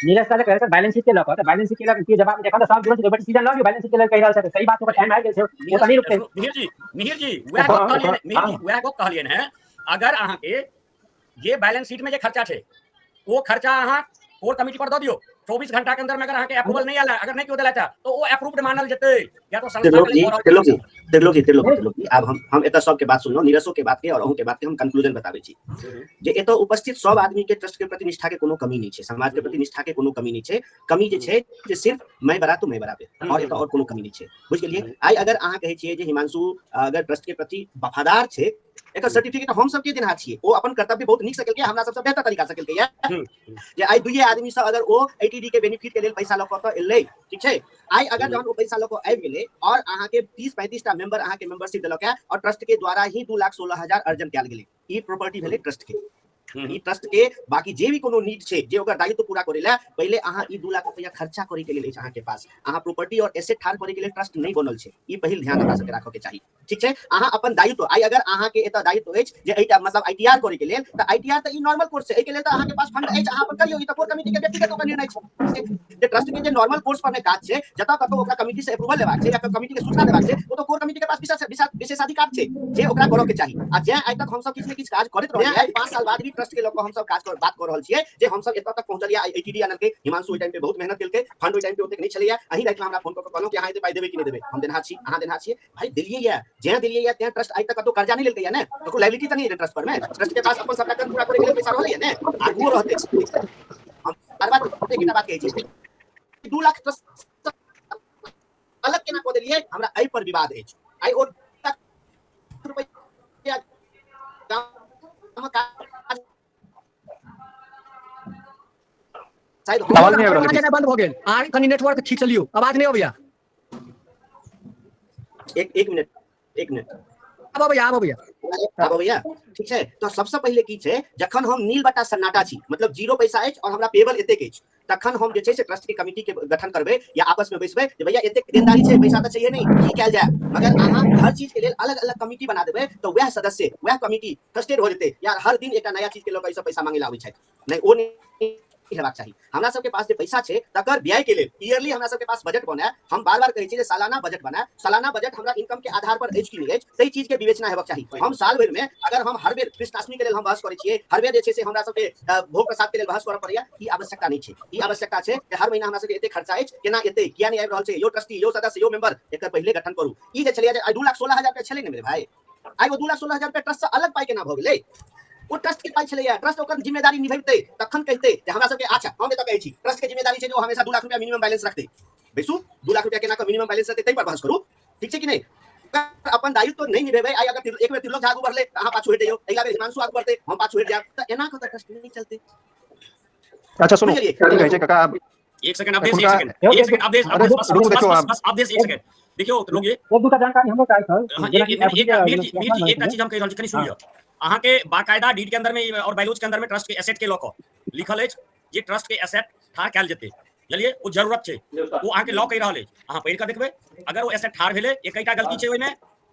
नीरज सर कहै छै बैलेंस शीट के लऽ कऽ, तऽ बैलेंस शीट के लऽ कऽ जवाब देखो तऽ सब जुड़ल छै, डिसीजन लऽ लियौ, बैलेंस शीट के लऽ कहि रहल छै, सही बात, ओकर टाइम आबि गेल छै, ओ तऽ नहि रुकतै। मिहिर जी, मिहिर जी वएह गप कहलियनि, मिहिर जी वएह गप कहलियनि हैं, अगर अहाँके जे बैलेंस शीट में जे खर्चा छै ओ खर्चा अहाँ कोर कमिटी पर दऽ दियौ, 24 घंटा के अंदर में अगर अहाँके अप्रूवल नहीं आयल, अगर नहीं केओ देलथि तऽ ओ अप्रूव्ड मानल जेतै, या तो संस्था के लेल त्रिलोक जी, त्रिलोक जी, त्रिलोक जी, त्रिलोक जी, आब हम एतऽ सबके बात सुनलहुँ, नीरसो के बात के और अहूँ के बात के हम कंक्लूजन बताबै छी जे एतऽ उपस्थित सब आदमी के ट्रस्ट के प्रति निष्ठा के कोनो कमी नहीं छै, समाज के प्रति निष्ठा के कोनो कमी नहीं छै। कमी जे छै जे सिर्फ मैं बड़ा तो मैं बराबर, और एतऽ और कोनो कमी नहीं छै, बुझि गेलियै? आइ अगर अहाँ कहै छियै जे हिमांशु अगर ट्रस्ट के प्रति वफादार छै, एकर सर्टिफिकेट हम सबके देनहार छियै, ओ अपन कर्तव्य बहुत नीक से केलकै, हमरा सबसँ बेहतर तरीका से केलकै जे आइ दुइये आदमी से अगर ओ एटीडी के बेनिफिट के लेल पैसा लऽ कऽ एलै, ठीक छै, आइ अगर जहन ओ पैसा लऽ कऽ आबि गेलै और अहाँके 30-35 टा मेंबर अहाँके मेंबरशिप देलक और ट्रस्ट के द्वारा ही 2,16,000 अर्जन कयल गेलै, ई प्रॉपर्टी भेलै ट्रस्ट के। ई ट्रस्ट के बाकी जे भी कोनो नीड छै जे ओकर दायित्व पूरा करे ला, पहिले अहाँ ई 2 लाख रुपया खर्चा करे के लेल अछि अहाँ के पास। अहाँ प्रॉपर्टी और एसेट ठाढ़ करे के लेल ट्रस्ट नहि बनल छै, ई पहिल ध्यान हमरा सबके राखऽ के चाही। ठीक छै, अहाँ अपन दायित्व आइ अगर अहाँ के एतऽ दायित्व अछि जे एहिटा मतलब आईटीआर करे के लेल, तऽ आईटीआर तऽ ई नॉर्मल कोर्स छै, एहि के लेल तऽ अहाँ के पास फंड अछि, अहाँ अपन करियौ, ई तऽ कोर कमिटी के व्यक्तिगत ओकर निर्णय छै। जे ट्रस्ट के जे नॉर्मल कोर्स पर मे काज छै, जतऽ कतौ ओकरा कमिटी से अप्रूवल लेबाक छै या कमिटी के सूचना देबाक छै, ओ तऽ कोर कमिटी के पास विशेषाधिकार छै जे ओकरा करऽ के चाही। आ जें आइ तक हमसब किछु ने किछु काज करैत रहलियै, 5 साल बाद भी ट्रस्ट के लऽ कऽ हमसब काज कर बात कऽ रहल छियै जे हमसब एतऽ तक पहुँचलियै। आइ एटीडी आनलकै, हिमांशु ओहि टाइम पे बहुत मेहनत केलकै, फंड ओहि टाइम पे ओतेक नहि छलैया। अहीं राति मे हमरा फोन कऽ कऽ कहलहुँ कि अहाँ एते पाइ देबै कि नहि देबै, हम देनहार छी, अहाँ देनहार छियै, भाई देलियै या जें देलियै या तें ट्रस्ट आइ तक कतौ कर्जा नहि लेलकै या ने, ककरो लायबिलिटी तऽ नहि है ट्रस्ट पर में, ट्रस्ट के पास अपन सबटा कर्ज पूरा करे के लेल पैसा रहलै या ने, आगुओ रहतै। हम बार बार एकटा बात कहै छी, 2 लाख ट्रस्ट अलग केना कऽ देलियै, हमरा एहि पर विवाद अछि। आइ ओ रुपैआ शायद आवाज नहि आबि रहल आवाज अछि। एनाइ बंद भऽ गेल, अहाँ कनि नेटवर्क ठीक से लियौ, आवाज नहि अबैया। एक एक मिनट, एक मिनट, आब अबैया, आब अबैया, आब अबैया। ठीक छै, तऽ सबसँ पहिले की छै, जखन हम नील बटा सन्नाटा छी, मतलब जीरो पैसा अछि और हमरा पेबल एतेक अछि, तखन हम जे छै से ट्रस्ट के कमिटी के गठन करबै या आपस में बैसबै जे भैया एतेक देनदारी छै, पैसा तऽ चाहिए नहीं, की कयल जाय। मगर अहाँ हर चीज के लेल अलग अलग कमिटी बना देबै तऽ वएह सदस्य वएह कमिटी फ्रस्ट्रेट हो जेतै, यार हर दिन एकटा नया चीज के लऽ कऽ ई सब पैसा मांगे ला आबै छथि। नहि, ओ नहि हेबाक चाही। हमरा सबके पास जे पैसा छै तकर व्यय के लेल ईयरली हमरा सबके पास बजट बनाए। हम बार बार कहै छी जे सालाना बजट बनाए, सालाना बजट हमरा इनकम के आधार पर अछि कि नहि अछि, ताहि चीज के विवेचना हेबाक चाही। हम साल भरि में अगर हम हर बेर कृष्णाष्टमी के लेल हम बहस करै छियै, हर बेर जे छै से हमरा सबके भोग प्रसाद के लेल बहस करऽ पड़ैया, ई आवश्यकता नहि छै। ई आवश्यकता छै जे हर महीना हमरा सबके एते खर्चा अछि, केना एते, किया नहि आबि रहल छै, यो ट्रस्टी, यो सदस्य, यो मेंबर, एकर पहिले गठन करू। ई जे छलैया जे आइ 2,16,000 रुपया छलै ने मेरे भाई, आइ ओ 2,16,000 रुपया ट्रस्ट से अलग पाइ केना भऽ गेलै? ओ ट्रस्ट के पाइ छलैया, ट्रस्ट ओकर जिम्मेदारी निभेतै तखन कहतै जे हमरा सबके, अच्छा हम एतऽ कहै छी ट्रस्ट के जिम्मेदारी छै जे ओ हमेशा 2 लाख रुपया मिनिमम बैलेंस रखतै। बैसू, 2 लाख रुपया केना कऽ मिनिमम बैलेंस रहतै ताहि पर बहस करू, ठीक छै कि नहि? अपन दायित्व नहि निभेबै। आइ अगर एक बेर त्रिलोक झा आगू बढ़लै तऽ अहाँ पाछू हटि जइयौ, अगिला बेर हिमांशु आगू बढ़तै हम पाछू हटि जायब, तऽ एना कऽ तऽ ट्रस्ट नहि चलतै। अच्छा सुनू, बुझि गेलियै? की कहै छै काका, आब एक सेकंड अवधेश, एक एखुनका सेकंड, एक सेकंड अवधेश, अरे अवधेश, बस रुकू बस देखियौ बस आब। बस अवधेश एक सेकंड, देखियौ तो लोग ये एक दूटा जानकारी हमरो चाही सर, हाँ, जेना कि एक एफडी एक के मीर जी, मीर जी, एकटा छलै। चीज हम कहि रहल छी, कनि सुनि हाँ। लिअ। अहाँ के बाकायदा डीड के अंदर में और बायलॉज के अंदर में ट्रस्ट के एसेट के लऽ कऽ लिखल अछि जे ट्रस्ट के एसेट ठाढ़ कयल जेतै, बुझलियै? ओ जरूरत छै, ओ अहाँ के लॉ कहि रहल अछि, अहाँ पढ़ि कऽ देखबै। अगर ओ एसेट ठाढ़ भेलै, एकैटा गलती छै ओहिमे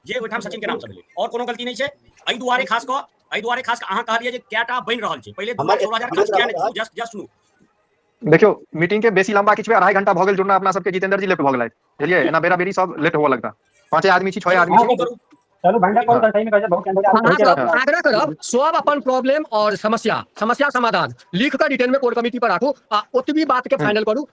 जे ओहिठाम सचिन के नाम से भेलै, और कोनो गलती नहि छै। एहि दुआरे खास कऽ, एहि दुआरे खास कऽ अहाँ कहलियै जे कएटा बनि रहल छै, पहिले 2,16,000 खर्च किया नहि, जस्ट जस्ट सुनू। देखियौ, मीटिंग के बेसी लंबा किछु 2.5 घंटा भऽ गेल जुड़ना, अपना सबके जितेंद्र जी लेट भऽ गेलै, बुझलियै? एना बेरा बेरी सब लेट हुअ लगता, 5 आदमी छी, 6 आदमी छी। चलू भंडा करू, सही में कहै छै, बहुत टाइम भऽ गेल, अहाँ सब हाँ। आग्रह करब सब अपन प्रॉब्लम और समस्या, समस्या समाधान लिख कऽ रिटर्न में कोर कमिटी पर राखू आ ओतबी बात के फाइनल करू,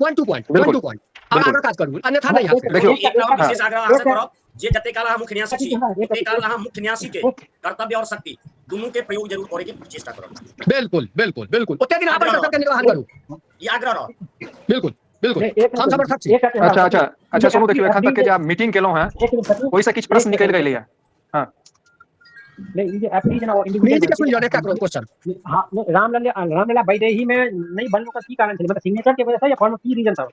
पॉइंट टू पॉइंट, पॉइंट बिल्कुल। टू पॉइंट, और बिल्कुल। आग्रह काज करू, अन्यथा नहीं हैत। देखियौ, एकटा और हाँ। विशेष आग्रह अहाँ से करब जे जते काल अहाँ मुख्य न्यासी छी ओते काल अहाँ मुख्य न्यासी के कर्तव्य और शक्ति दुनू के प्रयोग जरूर करे के चेष्टा करब। बिल्कुल बिल्कुल बिल्कुल, ओते दिन अपन कर्तव्य के निर्वहन करू, ई आग्रह रहत। बिल्कुल बिल्कुल, हम समर्थक छी। अच्छा अच्छा अच्छा सुनू, देखियौ एखन तक के जे आप मीटिंग केलहुँ हैं ओहिसँ किछु प्रश्न निकलि गेलै है। हाँ। नहीं, ई जे एफडी जेना ओ इंडिविजुअल मीर जी के सुनि लियौ एकटा क्वेश्चन। हाँ, नहीं, रामलला, रामलला वैदेही में नहीं बनने का की कारण छलै, मतलब सिग्नेचर के वजह से या फॉर्म की रीजन था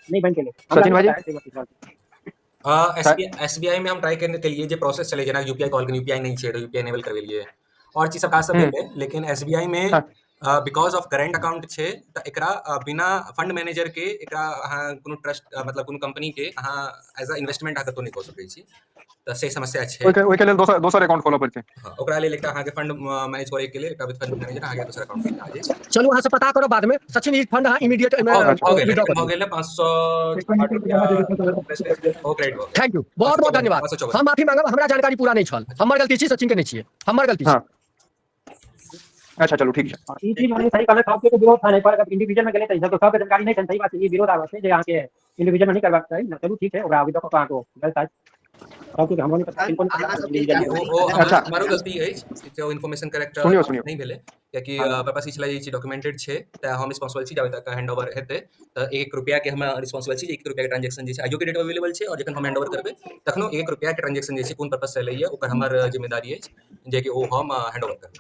नहीं बन के लिए? सचिन भाई जी? एसबीआई में हम ट्राई करने के लिए जे प्रोसेस चले, जेना यूपीआई कॉल के यूपीआई नहीं छै, यूपीआई इनेबल करबेलियै और चीज सब काज सब भेलै, लेकिन एसबीआई में because of current account छै तऽ एकरा बिना फंड मैनेजर के एकरा अहाँ कोनो ट्रस्ट, मतलब कोनो कंपनी के अहाँ एज अ इन्वेस्टमेंट अहाँ कतौ नहि कऽ सकै छी, तऽ से समस्या छै। ओहिके लेल दोसर दोसर अकाउंट खोलऽ पड़तै। हाँ, ओकरा लेल एकटा अहाँके फंड मैनेज करे के लेल एकटा फंड मैनेजर अहाँके दोसर अकाउंट खोलना छै। चलू अहाँ से पता करब बाद में सचिन, ई फंड अहाँ इमीडिएट एहिमे भऽ गेल, विड्रॉ भऽ करू। गेल 508 रुपया ओ क्रेडिट भऽ गेल। Thank you, बहुत बहुत धन्यवाद। 554। हम माफी मांगब, हमरा जानकारी पूरा नहीं छल, हमर गलती छी, सचिन के नहीं छियै, हमर गलती छी। हाँ। अच्छा चलू ठीक छै। ई चीज माने सही कहले, सबके तो विरोध था नहीं, पर अगर इंडिविजुअल में गेलै तऽ ई सब तो सबके जानकारी नहीं छै, सही बात छै, ई विरोध आबै छै जे अहाँके इंडिविजुअल में नहीं करबाक चाही। चलू ठीक छै, ओकरा अभी तक अहाँके गलत है। सबके हमरो नहीं पता, किनको नहीं पता, अहाँ सबके इंडिविजुअल में। जानकारी ओ अच्छा। हमारो गलती अछि जे ओ इन्फॉर्मेशन करेक्ट सुनियौ सुनियौ। नहि भेलै, कियाकि हाँ। पर्पस ई छलै जे डॉक्यूमेंटेड छै तऽ हम रिस्पॉन्सिबल छी, जाबे तक हैंडओवर हेतै तऽ 1 रुपया के हम रिस्पॉन्सिबल छी जे 1 रुपया के ट्रांजैक्शन जे छै आइयो के डेट अवेलेबल छै, और जखन हम हैंडओवर करबै तखनो 1 रुपया के ट्रांजैक्शन जे छै कोन पर्पस से एलैया ओकर हमर जिम्मेदारी अछि जे कि ओ हम हैंडओवर करबै।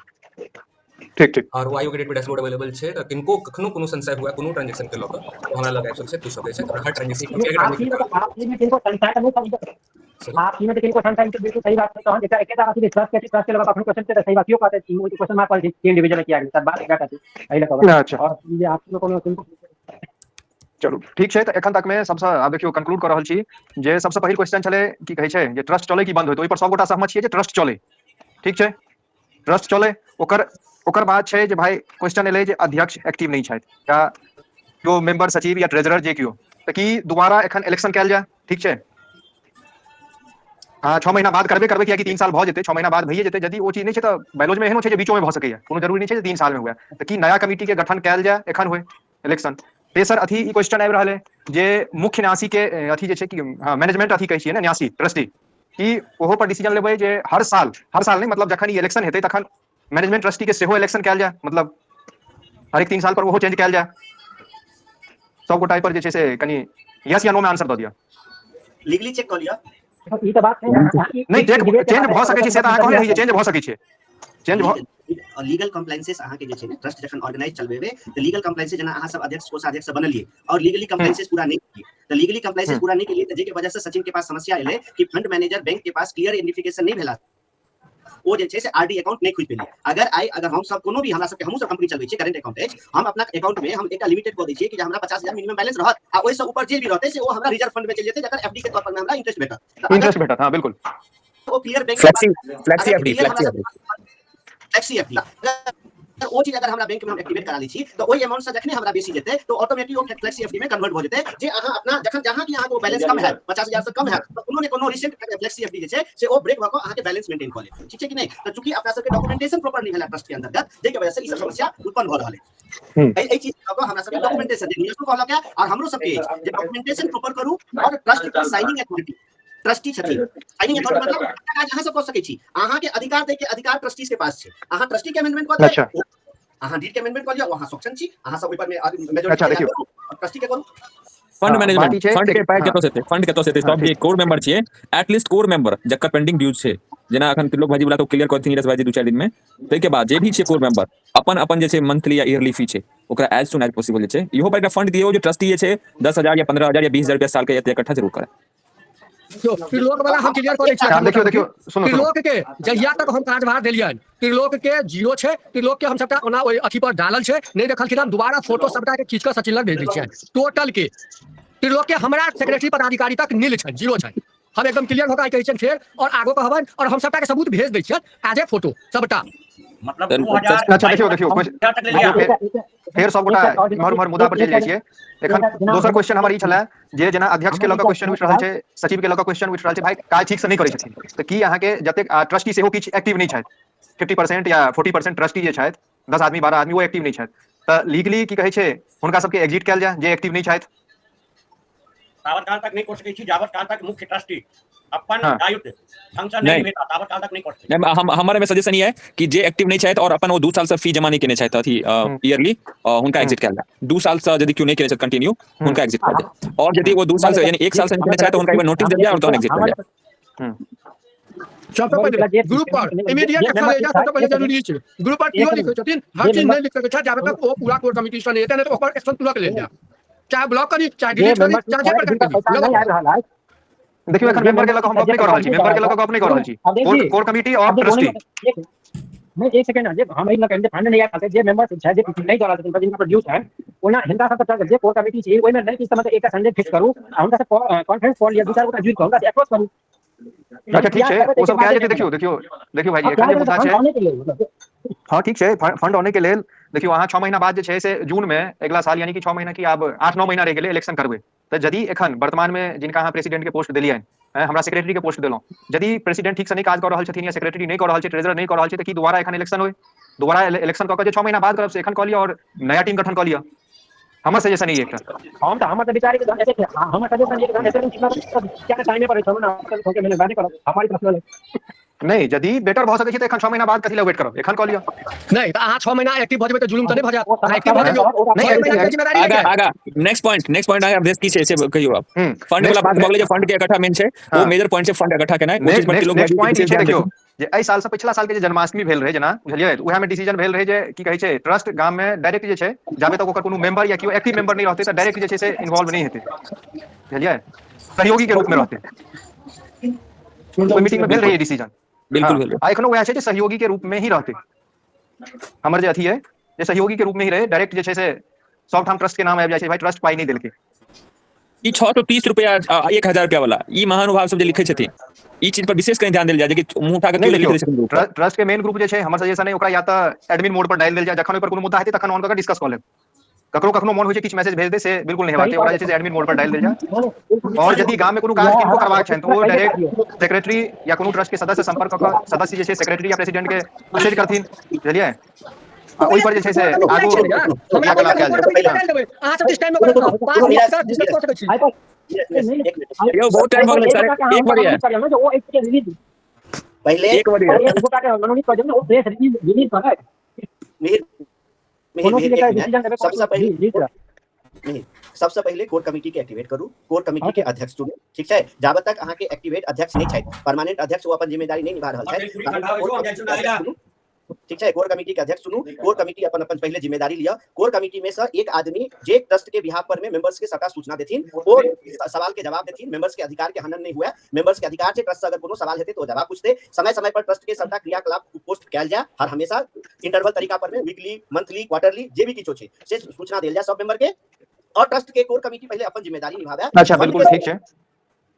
ठीक ठीक। और ओ आइयो के डेट पे डैशबोर्ड अवेलेबल छै, तऽ किनको कखनो कोनो संशय हुए कोनो ट्रांजैक्शन के लऽ कऽ ओ हमरा लग आबि सकै छै, पूछि सकै छै, हर ट्रांजैक्शन आपसी में किनको संशय तऽ नहि। आपसी में तऽ किनको संशय छै, बिल्कुल सही बात छै। तहन एकटा एकेटा अथी ट्रस्ट के, ट्रस्ट के लऽ कऽ कखनो क्वेश्चन छै तऽ सही बात केओ कहतै क्वेश्चन मार्क पर छै इंडिविजुअल किया गेलै, बात एकटा छै एहि लऽ कऽ। अच्छा आओर ई जे आपसी मे कोनो किनको। चलू ठीक छै, तऽ एखन तक मे सबसँ आब देखियौ कंक्लूड कऽ रहल छी जे सबसँ पहिल क्वेश्चन छलै की कहै छै जे ट्रस्ट चलै कि बंद होय, तऽ ओहि पर सबगोटा सहमत छियै जे ट्रस्ट चलै। ठीक छै, ट्रस्ट चलै। ओकर ओकर बाद छै जे भाई क्वेश्चन एलै जे अध्यक्ष एक्टिव नहि छथि या केओ मेंबर सचिव या ट्रेजरर जे केओ, तऽ की दोबारा एखन इलेक्शन कयल जाय? ठीक छै, हाँ 6 महीना बाद करबे करबै, कियाकि 3 साल भऽ जेतै, 6 महीना बाद भइए जेतै। यदि ओ चीज नहि छै तऽ बायलॉज मे एहनो छै जे बीचो मे भऽ सकैए, कोनो जरूरी नहि छै जे 3 साल मे हुए। तऽ की नया कमिटी के गठन कयल जाय एखन होय इलेक्शन? तेसर अथी ई क्वेश्चन आबि रहल है जे मुख्य न्यासी के अथी जे छै कि हाँ मैनेजमेंट अथी कहै छियै ने न्यासी ट्रस्टी, कि ओहो पर डिसीजन लेबै जे हर साल, हर साल नहि मतलब जखन ई इलेक्शन हेतै तखन मैनेजमेंट ट्रस्टी के सेहो इलेक्शन कयल जाय, मतलब हरेक 3 साल पर ओहो चेंज कयल जाय। सब गोटा एहि पर जे छै से कनि यस या नो में आंसर दऽ दिअ। लीगली चेक कऽ लिअ। ई तऽ बात छै नहि, चेंज भऽ सकै छै से तऽ अहाँ कहने रहियै, चेंज भऽ सकै छै, चेंज भऽ लीगल कम्प्लायंसेस अहाँ के जे छै ने ट्रस्ट जखन ऑर्गेनाइज चलबेबै तऽ लीगल कम्प्लायंसेस जेना अहाँ सब अध्यक्ष कोषाध्यक्ष सब बनलियै और लीगली कम्प्लायंसेस पूरा नहि केलियै, तऽ लीगली कम्प्लायंसेस पूरा नहि केलियै तऽ जाहिके वजह से सचिन के पास समस्या एलै कि फंड मैनेजर बैंक के पास क्लियर आइडेंटिफिकेशन नहि भेला, ओ जे छै से आरडी अकाउंट नहि खुलि पेलै। अगर आइ अगर हम सब कोनो भी हमरा सबके हमहूँ सब कंपनी चलबै छियै, करेंट अकाउंट अछि, हम अपना अकाउंट में हम एकटा लिमिटेड कऽ दै छियै कि जे हमरा 50,000 मिनिमम बैलेंस रहत आ ओहिसँ ऊपर जे भी रहतै से ओ हमरा रिजर्व फंड में चलि जेतै, जकर एफडी के तौर पर हमरा इंटरेस्ट भेटत। इंटरेस्ट भेटत, हाँ बिल्कुल। ओ clear bank flexi flexi FD, flexi FD, flexi FD ओ चीज अगर हमरा बैंक में हम एक्टिवेट करा लै छी तऽ ओहि अमाउंट से जखने हमरा बेसी जेतै तऽ ऑटोमेटिक ओ फ्लेक्सी एफडी में कन्वर्ट भऽ जेतै। जे अहाँ अपना जखन जहाँ कि अहाँके ओ बैलेंस कम हैत, 50,000 से कम हैत, तऽ कोनो ने कोनो रिसेंट फ्लेक्सी एफडी जे छै से ओ ब्रेक भऽ कऽ अहाँके बैलेंस मेंटेन कऽ लेत। ठीक छै कि नहि? तऽ चूंकि अपना सबके डॉक्यूमेंटेशन प्रॉपर नहि भेला ट्रस्ट के अंतर्गत, जाहिके वजह से ई सब समस्या उत्पन्न भऽ रहल अछि। एहि चीज लऽ कऽ हमरा सबके डॉक्यूमेंटेशन जे नीरजो कहलक है और हमरो सबके अछि जे डॉक्यूमेंटेशन प्रॉपर करू और ट्रस्ट के साइनिंग अथॉरिटी, ट्रस्टी छथिन, साइनिंग अथॉरिटी मतलब एकटा काज अहाँ सब कऽ सकै छी, अहाँ के अधिकार दै के अधिकार ट्रस्टी के पास छै। अहाँ ट्रस्टी के अमेंडमेंट कऽ देबै, अहाँ डीड के अमेंडमेंट कऽ लिअ, अहाँ सक्षम छी, अहाँ सब ओहि पर मेजोरिटी अच्छा देखियौ ट्रस्टी के करू। फंड मैनेजमेंट, फंड के पाइ कतऽ से एतै, फंड कतऽ से एतै? सब जे कोर मेंबर छियै, एटलीस्ट कोर मेंबर जकर पेंडिंग ड्यूज छै, जेना अखन त्रिलोक भाईजी वाला तो क्लियर कऽ देथिन नीरज भाईजी 2-4 दिन में, ताहिके बाद जे भी छै कोर मेंबर अपन अपन जे छै मंथली या ईयरली फी छै ओकरा एज सुन एज पॉसिबल जे छै इहो पर एकटा फंड दियौ जे ट्रस्टी जे छै 10,000 या 15,000 या 20,000 रुपया साल के एते इकट्ठा जरूर करै। त्रिलोक वाला हम क्लियर करै छी। देखियौ देखियौ सुनू, त्रिलोक के जहिया तक हम कार्यभार देलियनि त्रिलोक के जीरो छै, त्रिलोक के हम सबटा ओना ओहि अथी पर डालल छै, नहि देखलखिन, हम दोबारा फोटो सबटा के खींच कऽ सचिन लग भेज दै छियनि। टोटल के त्रिलोक के हमरा सेक्रेटरी पदाधिकारी तक नील छनि, जीरो छनि। हम एकदम क्लियर भऽ कऽ कहै छियनि फेर और आगो कहबनि और हम सबटा के सबूत भेज दै छियनि एज ए फोटो सबटा। मतलब 2000। अच्छा देखियौ देखियौ फेर सबगोटा इम्हर उम्हर मुद्दा पर चलि जाइ छियै। एखन दोसर क्वेश्चन हमर ई छलै जे जेना अध्यक्ष के लऽ कऽ क्वेश्चन उठि रहल छै, सचिव के लऽ कऽ क्वेश्चन उठि रहल छै, भाई काज ठीक से नहि करै छथिन, तऽ की अहाँके जतेक ट्रस्टी सेहो किछु एक्टिव नहि छथि, 50% या 40% ट्रस्टी जे छथि, 10 आदमी 12 आदमी ओ एक्टिव नहि छथि, तऽ लीगली की कहै छै हुनका सबके एग्जिट कयल जाय जे एक्टिव नहि छथि? तावत काल तक नहि कऽ सकै छी जावत काल तक मुख्य ट्रस्टी अपन दायित्व ढंग से नहि निभेता, तावत काल तक नहि कऽ सकै। नहीं, हमर में सजेशन ई है कि जे एक्टिव नहीं छथि और अपन ओ 2 साल से फी जमा नहीं केने छथि अथी ईयरली, हुनका एग्जिट कयल जाय। 2 साल से यदि केओ नहीं केने छथि कंटिन्यू हुनका एग्जिट कयल जाय, और यदि वो 2 साल से यानी 1 साल से केने छथि तऽ हुनका एक बार नोटिस देल जाय और तहन एग्जिट कयल जाय। सबसँ पहिले ग्रुप पर इमीडिएट एक्शन लेल जाय, सबसँ पहिले जरूरी छै। ग्रुप पर केओ लिखै छथिन हर चीज नहि लिख सकै छथि जाबे तक ओ पूरा कोर कमिटी से नहि एतै, नहि तऽ ओकर एक्शन तुरंत लेल जाय, चाहे ब्लॉक करी चाहे डिलीट करी चाहे जे प्रकार करी। देखियौ एखन मेंबर के लऽ कऽ हम गप नहि कऽ रहल छी, मेंबर के लऽ कऽ गप नहि कऽ रहल छी, कोर कमिटी और ट्रस्टी। नहीं एक सेकंड, जे हम एहि लऽ कऽ फंड नहि आयल छै, जे मेंबर छै जे नहि दऽ रहल छथिन जिनका पर ड्यूज है, ओना हिनका सब तऽ जे कोर कमिटी छै ओहिमे नहि किछु मतलब एकटा संडे फिक्स करू आ हुनका से कॉन्फ्रेंस कॉल लिअ, 2-4 गोटा जुड़ि कऽ हुनका से अप्रोच करू। अच्छा ठीक छै, ओ सब कयल जेतै। देखियौ देखियौ देखियौ भाईजी एखन जे मुद्दा छै, हाँ ठीक छै, फंड आनै के लेल देखियौ अहाँ 6 महीना बाद जे छै से जून में अगिला साल यानी कि 6 महीना की आब 8-9 महीना रहि गेलै इलेक्शन करबै, तऽ यदि एखन वर्तमान में जिनका अहाँ प्रेसिडेंट के पोस्ट देलियनि, हमरा सेक्रेटरी के पोस्ट देलहुँ, यदि प्रेसिडेंट ठीक से नहि काज कऽ रहल छथिन या सेक्रेटरी नहि कऽ रहल छै, ट्रेजरर नहि कऽ रहल छै, तऽ की दोबारा एखन इलेक्शन होय? दोबारा इलेक्शन कऽ कऽ जे 6 महीना बाद करब से एखन कऽ लिअ और नया टीम गठन कऽ लिअ। हमर सजेशन ई एकटा। हम तऽ हमर तऽ विचार हमर सजेशन ई टाइमे पर हमारी पर्सनल नहीं, यदि बेटर भऽ सकै छै तऽ एखन 6 महीना बाद कथी लए वेट करब, एखन कऽ लिअ। नहीं तऽ अहाँ 6 महीना एक्टिव भऽ जेबै तऽ जुलुम तऽ नहि भऽ जायत, एक्टिव भऽ जइयौ। नहीं, 6 महीना के जिम्मेदारी आगा आगा नेक्स्ट पॉइंट, नेक्स्ट पॉइंट आगा अवधेश की छै से कहियौ आप। फंड वाला बात भऽ गेलै जे फंड के इकट्ठा मेन छै, ओ मेजर पॉइंट छै फंड इकट्ठा केनाइ, ओ चीज पर लोग नेक्स्ट पॉइंट छै। देखियौ जे एहि साल से पिछला साल के जे जन्माष्टमी भेल रहे जेना बुझलियै, तऽ उएह में डिसीजन भेल रहे जे की कहै छै ट्रस्ट गाम में डायरेक्ट जे छै जाबे तक ओकर कोनो मेंबर या केओ एक्टिव मेंबर नहि रहतै तऽ डायरेक्ट जे छै से इन्वॉल्व नहि हेतै, बुझलियै, सहयोगी के रूप में रहतै। ओहि मीटिंग में भेल बिल्कुल रहै डिसीजन। बिल्कुल हँ, भेल। आ एखनो वएह छै जे सहयोगी के रूप में ही रहतै। हमर जे अथी है जे सहयोगी के रूप में ही रहे, डायरेक्ट जे छै से सबठाम ट्रस्ट के नाम आबि जाइ छै, भाई ट्रस्ट पाइ नहि देलकै। ई 630 रुपया 1000 रुपया वाला ई महानुभाव सब जे लिखै छथिन, ई चीज पर विशेष कनि ध्यान देल जाय, जे कि मुंह उठा के नहि केओ लिख देखियौ, दै छथिन ग्रुप पर। ट्रस्ट के मेन ग्रुप जे छै हमर सजेशन है ओकरा या तऽ एडमिन मोड पर डालि देल जाय, जखन ओहि पर कोनो मुद्दा हेतै तखन ऑन कऽ के डिस्कस कऽ लेब। ककरो कखनो मोन होइ छै किछु मैसेज भेज दे, से बिल्कुल नहि हेबाक चाही, ओकरा जे छै से एडमिन मोड पर डालि देल जाय। और यदि गाम में कोनो काज किनको करबाक छनि तऽ ओ डायरेक्ट सेक्रेटरी या कोनो ट्रस्ट के सदस्य संपर्क कऽ कऽ सदस्य जे छै सेक्रेटरी या प्रेसिडेंट के मैसेज करथिन, बुझलियै? आ ओहि पर जे छै से आगू क्रियाकलाप कयल जाय। अहाँ सब दिस टाइम में 5 मिनट डिस्कस कऽ सकै छी। यौ बहुत टाइम भऽ गेलै सर, 1 बजे पहिले 1 बजे मिहिर मिहिर एक मिनट। सबसँ पहिले सबसँ पहिले कोर कमिटी के एक्टिवेट करू, कोर कमिटी के अध्यक्ष चुनू, ठीक छै? जाबत तक अहाँ के एक्टिवेट अध्यक्ष नहि छथि, परमानेंट अध्यक्ष ओ अपन जिम्मेदारी नहि निभा रहल छथि, ठीक छै? कोर कमिटी के अध्यक्ष चुनू, कोर कमिटी अपन अपन पहिले जिम्मेदारी लिअ। कोर कमिटी में से एक आदमी जे ट्रस्ट के बिहाफ पर में मेंबर्स के सबटा सूचना देथिन, ओ सवाल के जवाब देथिन, मेंबर्स के अधिकार के हनन नहीं हुए, मेंबर्स के अधिकार छै ट्रस्ट से अगर कोनो सवाल हेतै तो जवाब पूछते। समय समय पर ट्रस्ट के सबटा क्रियाकलाप पोस्ट कयल जाय, हर हमेशा इंटरवल तरीका पर में वीकली, मंथली, क्वार्टरली जे भी किछो छै से सूचना देल जाय सब मेंबर के। और ट्रस्ट के कोर कमिटी पहिले अपन जिम्मेदारी निभावे। अच्छा, बिल्कुल ठीक छै।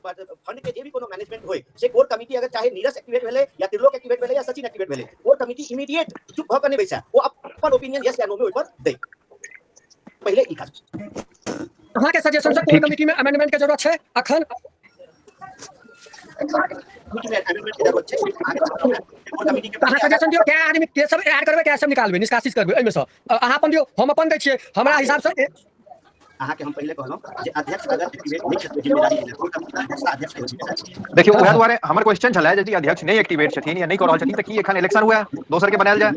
फंड के जे भी कोनो मैनेजमेंट होय से कोर कमिटी अगर चाहे नीरज एक्टिवेट भेलै या त्रिलोक एक्टिवेट भेलै या सचिन एक्टिवेट भेलै, कोर कमिटी इमीडिएट चुप भऽ कऽ नहि बैसै, ओ अपन ओपिनियन यस या नो में ओहि पर दै। पहिले ई काज। अहाँ के सजेशन से कोर कमिटी में अमेंडमेंट के जरूरत छै अखन? कमिटी में अमेंडमेंट के जरूरत छै। कोर कमिटी के अहाँ सजेशन दियौ, कै आदमी के सब ऐड करबै, कै सब निकालबै, निष्कासित करबै एहिमे सँ। अहाँ अपन दियौ, हम अपन दै छियै, हमरा हिसाब से अहाँ के हम पहिले कहलहुँ जे अध्यक्ष अगर एक्टिवेट नहि छथिन जिम्मेदारी लेने, कोर कमिटी के अध्यक्ष अध्यक्ष के जिम्मेदारी। देखियौ, उएह दुआरे हमर क्वेश्चन छलै जे अध्यक्ष नहि एक्टिवेट छथिन या नहि कऽ रहल छथिन तऽ की एखन इलेक्शन हुए दोसर के बनायल जाय?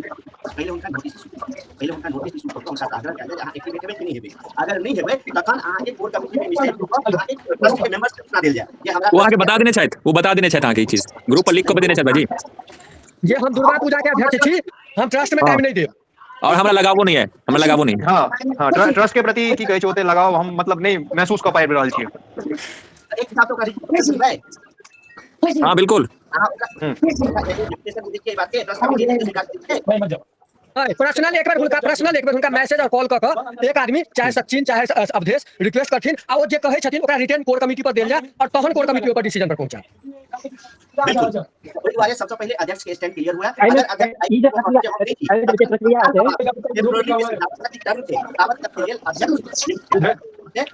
पहिले हुनका नोटिस इशू, पहिले हुनका नोटिस इशू कऽ कऽ हुनका आग्रह कयल जाय जे अहाँ एक्टिवेट हेबै कि नहि हेबै। अगर नहि हेबै तखन अहाँ के कोर कमिटी में मिस्टेक कऽ कऽ अहाँ के ट्रस्ट के मेंबर्स के सूचना देल जाय जे हमरा ओ अहाँके बता देने छथि, ओ बता देने छथि अहाँके ई चीज ग्रुप पर लिख कऽ देने छथि भाजी जे हम दुर्गा पूजा के अध्यक्ष छी, हम ट्रस्ट में टाइम नहि देब और हमरा लगावो नहीं है, हमरा लगावो नहीं है। हाँ हाँ, ट्रस्ट के प्रति की कहै छै ओते लगाव हम मतलब नहीं महसूस कऽ पाबि रहल छियै। एक हिसाब से ओकरा रिजेक्शन भेलै। हाँ बिल्कुल। पर्सनल एक बेर हुनका, पर्सनल एक बेर हुनका मैसेज और कॉल कऽ कऽ एक आदमी चाहे सचिन चाहे अवधेश रिक्वेस्ट करथिन आ ओ जे कहै छथिन ओकरा रिटर्न कोर कमिटी पर देल जाय और तहन कोर कमिटी पर डिसीजन पर पहुंचाए। बिल्कुल, ओहि दुआरे सबसँ पहिले अध्यक्ष के स्टैंड क्लियर हुआ। अगर अध्यक्ष ई जे प्रक्रिया छै,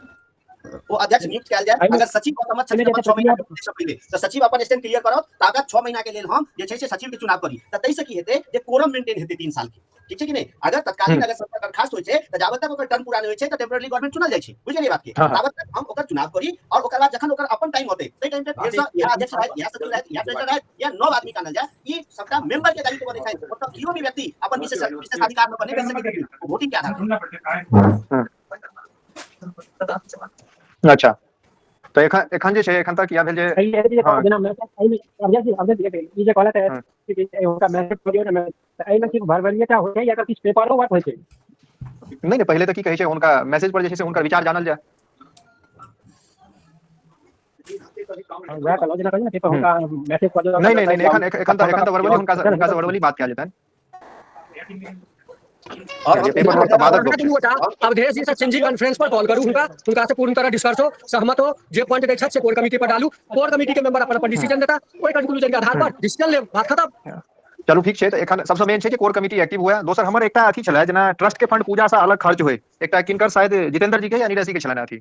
ओ अध्यक्ष नियुक्त कयल जाय। अगर सचिव असहमत छथिन अपन 6 महीना के पहिले तऽ सचिव अपन स्टैंड क्लियर करत, तऽ अगर 6 महीना के लेल हम जे छै से सचिव के चुनाव करी तऽ ताहिसँ की हेतै जे कोरम मेंटेन हेतै 3 साल के, ठीक छै कि नहि? अगर तत्कालीन अगर सबटा दरखास्त होइ छै तऽ जाबत तक ओकर टर्म पूरा नहि होइ छै तऽ टेम्पररी गवर्नमेंट चुनल जाइ छै, बुझलियै बात के? ताबत तक हम ओकर चुनाव करी और ओकर बाद जखन ओकर अपन टाइम होतै ताहि टाइम पे फेर सँ या अध्यक्ष रहत या सचिव रहत या ट्रेजरर रहत या 9 आदमी के आनल जाय। ई सबटा मेंबर के दायित्व बनै छै, मतलब केओ भी व्यक्ति अपन विशेष विशेषाधिकार लऽ कऽ नहि बैस सकै छै वोटिंग के आधार पर। अच्छा, तऽ एखन एखन जे छै एखन तक इएह भेल जे जेना ई जे कहलथि हुनका मैसेज करियौ ने, एहिमे सिर्फ भरबलिये टा होइ छै या किछु पेपरो वर्क होइ छै? नहि नहि, पहिले तऽ की कहै छै हुनका मैसेज पर जे छै से हुनकर विचार जानल जाय। वएह कहलहुँ जेना कहलियै ने पेपर हुनका मैसेज कऽ दियौ। नहि नहि नहि, एखन एखन तऽ एखन तऽ वर्बली हुनका से वर्बली बात कयल जेतनि। और पेपर वर्क तऽ बादक गप छै। अवधेश जी सचिन जी कॉन्फ्रेंस पर कॉल करू हुनका, हुनका से पूर्ण तरह डिस्कस हो, सहमत हो, जे पॉइंट दै छथि से कोर कमिटी पर डालू, कोर कमिटी के मेंबर अपन अपन डिसीजन देता, ओहि कंक्लूजन के आधार पर डिसीजन लेब, बात खत्म। चलू ठीक छै, तऽ एखन सबसँ मेन छै जे कोर कमिटी एक्टिव हुए। दोसर हमर एकटा अथी छलै जेना ट्रस्ट के फंड पूजा से अलग खर्च होय, एकटा किनकर शायद जितेंद्र जी के या नीरज जी के छलनि अथी,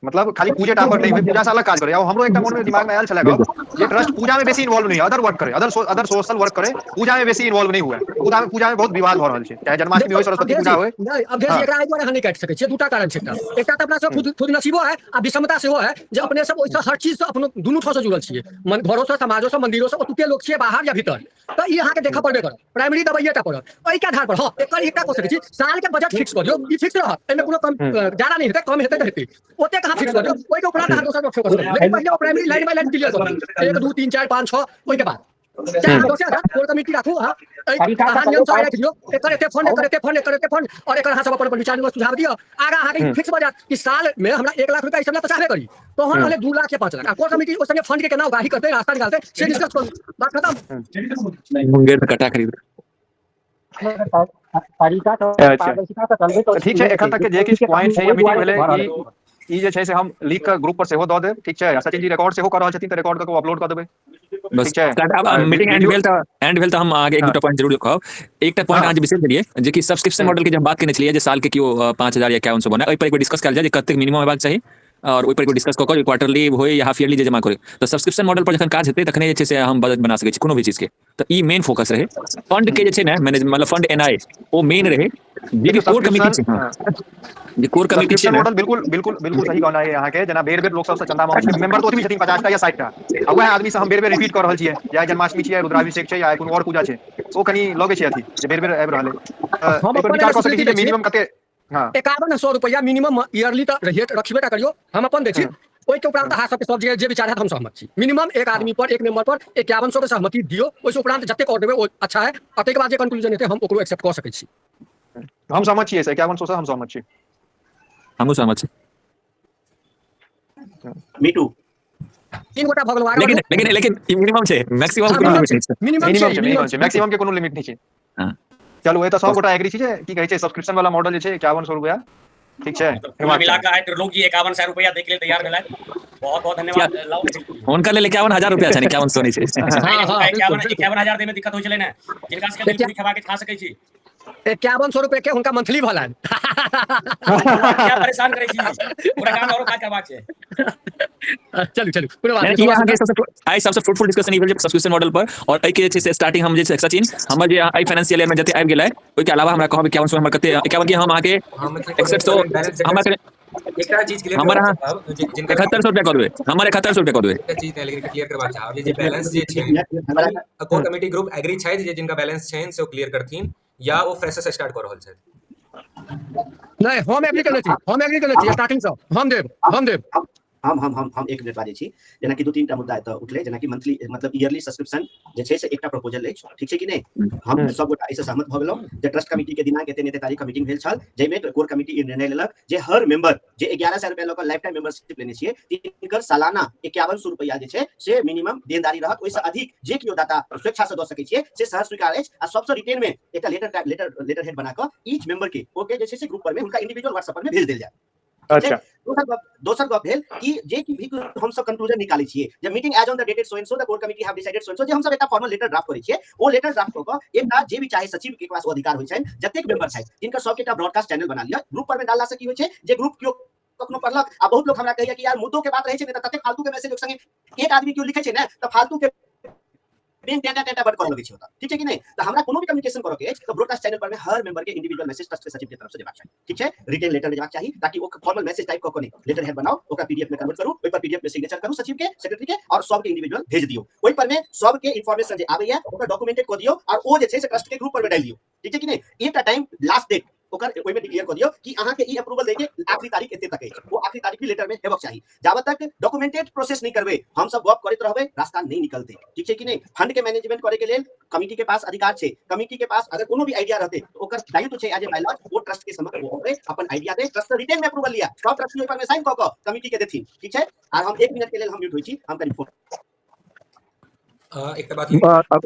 मतलब खाली पूजे टा पर नहीं होय, पूजा से अलग काज करे। और हमरो एकटा मन में दिमाग में आयल छलै गप जे ट्रस्ट पूजा में बेसी इन्वॉल्व नहीं है, अदर वर्क करे, अदर सोशल वर्क करे, पूजा में बेसी इन्वॉल्व नहीं हुए। पूजा में बहुत विवाद भऽ रहल छै, चाहे जन्माष्टमी होय, सरस्वती पूजा होय। नहि अवधेश जी, एकरा एहि दुआरे अहाँ नहि काटि सकै छियै, दूटा कारण छै। एकटा तऽ अपना सब खुद नसीबो है आ विषमता सेहो है जे अपने सब ओहिसँ हर चीज से अपनो दुनू ठाम से जुड़ल छियै, घरो से, समाजो से, मंदिरो से, ओतुके लोक छियै बाहर या भीतर, तऽ ई अहाँके देखऽ पड़बे करत, प्राइमरी दबाइए टा पड़त। एहिके आधार पर हँ एकर एकटा कऽ सकै छी, साल के बजट फिक्स कऽ दियौ, ई फिक्स रहत, एहिमे कोनो कम ज्यादा नहि हेतै, कम हेतै तऽ हेतै, ओतेक अहाँ फिक्स कऽ दियौ, ओहिके उपरांत अहाँ दोसर गप कऽ सकै छी, लेकिन पहिले ओ primary line by line clear कऽ दियौ, 1 2 3 4 5 6 ओहिके बाद। चाहे अहाँ 10,000 कोर कमिटी राखू, अहाँ अहाँ नियम से राखि दियौ, एकर एते फंड, एकर एते फंड, एकर एते फंड, और एकर अहाँ सब अपन अपन विचार विमर्श सुझाव दिअ। आगाँ अहाँके फिक्स भऽ जायत कि साल में हमरा 1 लाख रुपया ई सब लए तऽ चाहबे करी, तहन रहलै 2 लाख या 5 लाख। आ कोर कमिटी ओहि संगे फंड के केना उगाही करतै, रास्ता निकालतै, से डिस्कस करू, बात खतम। मुंगेर से कट्टा खरीद तरीका तऽ अच्छा। पारदर्शिता तऽ चलबे तऽ ठीक छै, एखन तक के जे किछु पॉइंट छै या मीटिंग भेलै, ई जे छै से हम लिख कऽ ग्रुप पर सेहो दऽ देब, ठीक छै? आ सचिन जी रिकॉर्ड सेहो कऽ रहल छथिन, तऽ रिकॉर्ड कऽ कऽ अपलोड कऽ देबै। बस ठीक छै। आब आ मीटिंग एंड वीडियो भेल तऽ एंड भेल तऽ हम अहाँके एक दूटा पॉइंट जरूर कहब। एकटा पॉइंट अहाँ जे बिसरि गेलियै, जे कि सब्सक्रिप्शन मॉडल के जे हम बात केने छलियै, जे साल के केओ 5,000 या 5100 बनाए, ओहि पर एक बेर डिस्कस कयल जाय जे कतेक मिनिमम हेबाक चाही, और ओहि पर एक बेर डिस्कस कऽ कऽ क्वार्टरली होय या हाफ ईयरली जे जमा करै। तऽ सब्सक्रिप्शन मॉडल पर जखन काज हेतै तखने जे छै से हम बजट बना सकै छी कोनो भी चीज के। तऽ ई मेन फोकस रहै फंड के जे छै ने, मैनेज मतलब फंड एनाइ ओ मेन रहै। जे भी देखियौ कोर कमिटी सब्सक्रिप्शन छै, जे कोर कमिटी छै सब्सक्रिप्शन ने, मॉडल बिल्कुल बिल्कुल बिल्कुल सही कहना है अहाँके। जेना बेर बेर लोक सबसँ चंदा मांगै छै, मेंबर तऽ ओतबी छथिन 50 टा या 60 टा, आ वएह आदमी से हम बेर बेर रिपीट कऽ रहल छियै जे आइ जन्माष्टमी छियै, रुद्राभिषेक छै, या कोनो आओर पूजा छै, ओ कनि लगै छै अथी जे बेर बेर आबि रहल है। तऽ हम एहि पर अपन विचार एहिमे कऽ सकै छी स्वीकृति जे दै छी। मिनिमम कते। हँ 5100 रुपैआ मिनिमम ईयरली तऽ रहिए रखबे टा करियौ, हम अपन दै छी। ओहिके उपरांत अहाँ सबके सब जे विचार हैत हम सहमत छी। मिनिमम एक आदमी पर, एक मेंबर पर 5100 के सहमति दियौ, ओहिसँ उपरांत जतेक और देबै ओ अच्छा है, आ ताहिके बाद जे कंक्लूजन हेतै हम ओकरो एक्सेप्ट कऽ सकै छी। हम सहमत छियै, 5100 से हम सहमत छी। हमहूँ सहमत छी। मी टू। 3 गोटा भऽ गेलहुँ, आगाँ लेकिन बढ़ू। लेकिन लेकिन ई मिनिमम छै, मैक्सिमम कोनो लिमिट नहि छै। मिनिमम मिनिमम छै, छै, मिनिमम मिनिमम छै, मैक्सिमम के कोनो लिमिट नहि छै। हँ। चलू, ए तऽ सब गोटा एग्री छी जे की कहै छै सब्सक्रिप्शन वाला मॉडल जे छै 5100 रुपया, ठीक छै, मतलब कुल हेबाक मिला चाही। कऽ आइ त्रिलोक जी 5100 रुपया दै के लेल तैयार भेलथि। बहुत बहुत धन्यवाद। लाउ हुनका लेल 51,000 रुपया छनि, 5100 नहि छै। हँ हँ बिल्कुल बिल्कुल। 51,000 दै में दिक्कत होइ छलै ने, जिनका सबके भेलपुरी खेबाक खा सकै छी। 5100 रुपए के हुनका मंथली भलनि। किया परेशान करै छी, पूरा गाम आरो काज करबाक छै। चलू चलू, कोनो बात नहि, नहि। ई अहाँके सबसँ आइ सबसँ फ्रूटफुल डिस्कशन ई भेल जे सब्सक्रिप्शन मॉडल पर, और एहि के जे छै से स्टार्टिंग हम जे छै सचिन, हमर जे एहि फाइनेंशियल ईयर में जते आबि गेलै ओहिके अलावा हमरा कहब 5100 हमर कते 51 के हम अहाँके हम 6100 बैलेंस हमरा एकटा चीज क्लियर हमर करबाक अहाँ चाहब जे जिनकर 7100 रुपया कऽ देबै, हमर 7100 रुपया कऽ देबै। एकटा चीज नहि, लेकिन क्लियर करबाक चाहब जे बैलेंस जे छै, कोर कमिटी ग्रुप एग्री छथि जे जिनका बैलेंस छनि से ओ क्लियर करथिन, या ओ फ्रेश से स्टार्ट कऽ रहल छथि? नहि, हम एग्री केने छी, हम एग्री केने छी स्टार्टिंग सँ, हम देब, हम देब। हम हम हम हम एक मिनट बाजै छी। जेनाकि 2-3 टा मुद्दा एतऽ उठलै, जेनाकि मंथली मतलब ईयरली सब्सक्रिप्शन जे छै से एकटा प्रपोजल अछि, ठीक छै कि नहि? हम सब गोटा एहिसँ सहमत भऽ गेलहुँ जे ट्रस्ट कमिटी के दिनांक एते ने एते तारीख के मीटिंग भेल छल, जाहिमे कोर कमिटी ई निर्णय लेलक जे हर मेंबर जे 1100 रुपया लऽ कऽ लाइफ टाइम मेंबरशिप लेने छियै, तिनकर सालाना 5100 रुपया जे छै से मिनिमम देनदारी रहत, ओहिसँ अधिक जे केओ दाता स्वेच्छा से दऽ सकै छियै से सहज स्वीकार अछि। आ सबसँ रिटेन में एकटा लेटर लेटर लेटर हेड बना कऽ ईच मेंबर के ओके जे छै से ग्रुप पर में हुनका इंडिविजुअल व्हाट्सएप पर में भेज देल जाय। अच्छा। दोसर गप भेल कि जे कि भी हम सब कंक्लूजन निकालै छियै जे meeting as on the dated so and so the core committee have decided so and so, जे हम सब एकटा फॉर्मल लेटर ड्राफ्ट करै छियै, ओ लेटर ड्राफ्ट कऽ कऽ एकटा जे भी चाहे सचिव के पास ओ अधिकार होइ छनि, जतेक मेंबर छथि तिनकर सबके एकटा ब्रॉडकास्ट चैनल बना लिअ। ग्रुप पर में डालला से की होइ छै जे ग्रुप केओ कखनो पढ़लक, आ बहुत लोक हमरा कहैया कि यार मुद्दो के बात रहै छै ने तऽ ततेक फालतू के मैसेज संगे एक आदमी केओ लिखै छै ने तऽ फालतू के बेन टेटा टेटा बड करऽ लगै छै ओतऽ, ठीक छै कि नहि? तऽ हमरा कोनो भी कम्युनिकेशन करऽ के अछि तऽ ब्रॉडकास्ट चैनल पर में हर मेंबर के इंडिविजुअल मैसेज ट्रस्ट के सचिव के तरफ से जेबाक चाही, ठीक छै? रिटन लेटर में जेबाक चाही, ताकि ओ फॉर्मल मैसेज टाइप कऽ कऽ नहि, लेटर हेड बनाउ, ओकरा पीडीएफ में कन्वर्ट करू, ओहि पर पीडीएफ में सिग्नेचर करू सचिव के, सेक्रेटरी के, और सबके इंडिविजुअल भेज दियौ। ओहि पर में सबके इन्फॉर्मेशन जे आबैया ओकरा डॉक्यूमेंटेड कऽ दियौ, और ओ जे छै से ट्रस्ट के ग्रुप पर में डालि दियौ, ठीक छै कि नहि? एकटा टाइम लास्ट डेट ओकर ओहिमे डिक्लेयर कऽ दियौ कि अहाँके ई अप्रूवल दै के आखिरी तारीख एते तक अछि, ओ आखिरी तारीख भी लेटर में हेबाक चाही। जाबत तक डॉक्यूमेंटेड प्रोसेस नहि करबै हम सब गप करैत रहबै, रास्ता नहि निकलतै, ठीक छै कि नहि? फंड के मैनेजमेंट करे के लेल कमिटी के पास अधिकार छै, कमिटी के पास अगर कोनो भी आइडिया रहतै तऽ ओकर दायित्व छै एज ए बायलॉज ओ ट्रस्ट के समक्ष ओ अबै, अपन आइडिया दे, ट्रस्ट रिटेन में अप्रूवल लिया, सब ट्रस्टी ओहि पर में साइन कऽ कऽ कमिटी के देथिन, ठीक छै? आर हम 1 मिनट के लेल हम म्यूट होइ छी, हम कनि फोन एकटा बात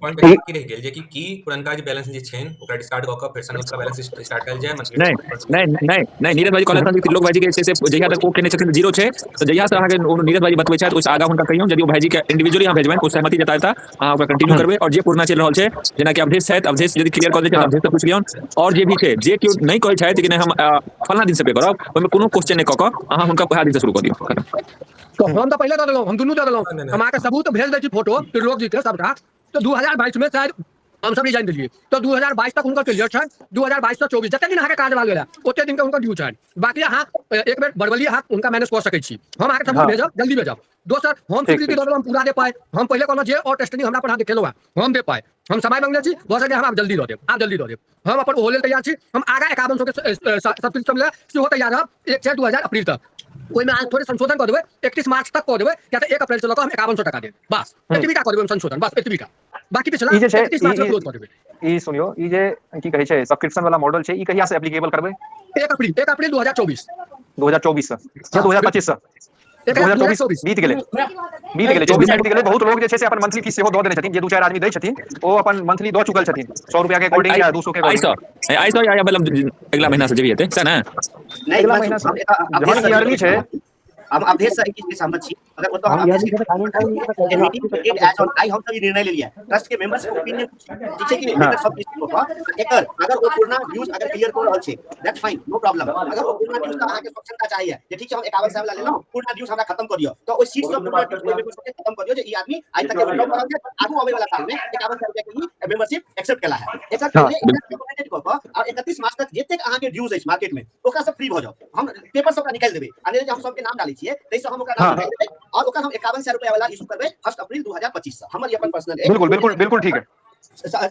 पॉइंट बाकी रहि गेल जे कि की पुरनका जे बैलेंस जे छनि ओकरा डिस्कार्ड कऽ कऽ फेर से नवका बैलेंस स्टार्ट कयल जाय। नहि नहि नहि नहि, नीरज भाई कहलथि कि त्रिलोक भाईजी के छै से जहिया तक ओ केने छथिन जीरो छै, तऽ जहिया से अहाँके नीरज भाईजी बतबै छथि ओहिसँ आगाँ हुनका कहियौ, यदि ओ भाईजी के इंडिविजुअली अहाँ भेजबनि ओ सहमति जतायता, अहाँ ओकरा कंटिन्यू करबै। और जे पुरना चलि रहल छै जेनाकि अवधेश छथि, अवधेश यदि क्लियर कऽ दै छथि अवधेश से पूछि लियौन, और जे भी छै जे केओ नहि कहै छथि कि नहि हम फलना दिन से पे करब, ओहिमे कोनो क्वेश्चन नहि कऽ कऽ अहाँ हुनका वएह दिन से शुरू कऽ दियौ। तो हम तऽ पहिले दऽ देलहुँ, हम दुनू दऽ देलहुँ, हम अहाँके सबूत भेज दै छी फोटो त्रिलोक जी के सबटा। तऽ 2022 में शायद हम सब रिजाइन देलियै, तऽ 2022 तक हुनकर क्लियर छनि, 2022 से 24 जते दिन अहाँके कार्यकाल भेल ओते दिन के हुनकर ड्यू छनि। बाकी अहाँ एक बेर बर्बली अहाँ हुनका मैनेज कऽ सकै छी, हम अहाँके सबूत भेजब, जल्दी भेजब। दोसर हम स्वीकृति दऽ देलहुँ, हम पूरा दे पाए, हम पहिले कहलहुँ जे और टेस्टिंग हमरा पर अहाँ देखेलहुँ हँ हम दे पाए, हम समय मंगने छी, भऽ सकै हम आब जल्दी दऽ देब, आब जल्दी दऽ देब, हम अपन ओहो लेल तैयार छी, हम आगाँ 5100 के सब्सक्रिप्शन लेल सेहो तैयार रहब 1/6/2000 अप्रैल तक। ओहिमे अहाँ थोड़े संशोधन कऽ देबै, 31 मार्च तक कऽ देबै, किया तऽ 1 अप्रैल से लऽ कऽ हम 5100 टाका देब, बस एतबी टा कऽ देबै हम संशोधन, बस एतबी टा, बाकी पिछला ई जे छै 31 मार्च तक क्लोज कऽ देबै। ई सुनियो, ई जे की कहै छै सब्सक्रिप्शन वाला मॉडल छै, ई कहिया से एप्लीकेबल करबै? 1 अप्रैल, 1 अप्रैल 2024। 2024 से या 2025 से? 2024 बीत गेलै, बीत गेलै, 24 बीत गेलै। बहुत लोग जे छै से अपन मंथली फीस सेहो दऽ देने छथिन, जे 2-4 आदमी दै छथिन ओ अपन मंथली दऽ चुकल छथिन 100 रुपया के अकॉर्डिंग या 200 के अकॉर्डिंग। आइ सौ या मतलब अगला महीना से जे भी हेतै सएह ने? नहि, अगला महीना से जहन ईयरली छै। हम अवधेश सर के सहमत छी, अगर ओतऽ हम मीटिंग के डेट एज ऑन I हम सब ई निर्णय लेलियै, ट्रस्ट के मेंबर्स के ओपिनियन ठीक छै कि नहि, एकर सब चीज कऽ एकर अगर ओ पुरना व्यूज अगर क्लियर कऽ रहल छै that's fine, no problem. अगर ओ पुरना व्यूज अहाँ के स्वच्छता चाहिए जे ठीक छै हम 51 वाला लेलहुँ, पुरना व्यूज हमरा खत्म कऽ दियौ, तऽ ओहि सीट सब पुरना व्यूज ओहि मेंबर्स के खत्म कऽ दियौ जे ई आदमी आइ तक के विड्रॉ कऽ रहल छै, आगू अबै वाला साल में 51 रुपया के ई मेंबरशिप एक्सेप्ट केला है। एकर पहिले एकर डॉक्यूमेंटेड कऽ कऽ और 31 मार्च तक जतेक अहाँ के ड्यूज अछि मार्केट में ओकरा सब फ्री भऽ जाओ, हम पेपर सब निकालि देबै, आ नहि जे हम सबके नाम डालै छियै ताहि से हम ओकरा नाम निकालि देबै और ओकर हम 5100 रुपया वाला इशू करबै 1 अप्रैल 2025 से। हमर ई अपन पर्सनल बिल्कुल बिल्कुल बिल्कुल ठीक है,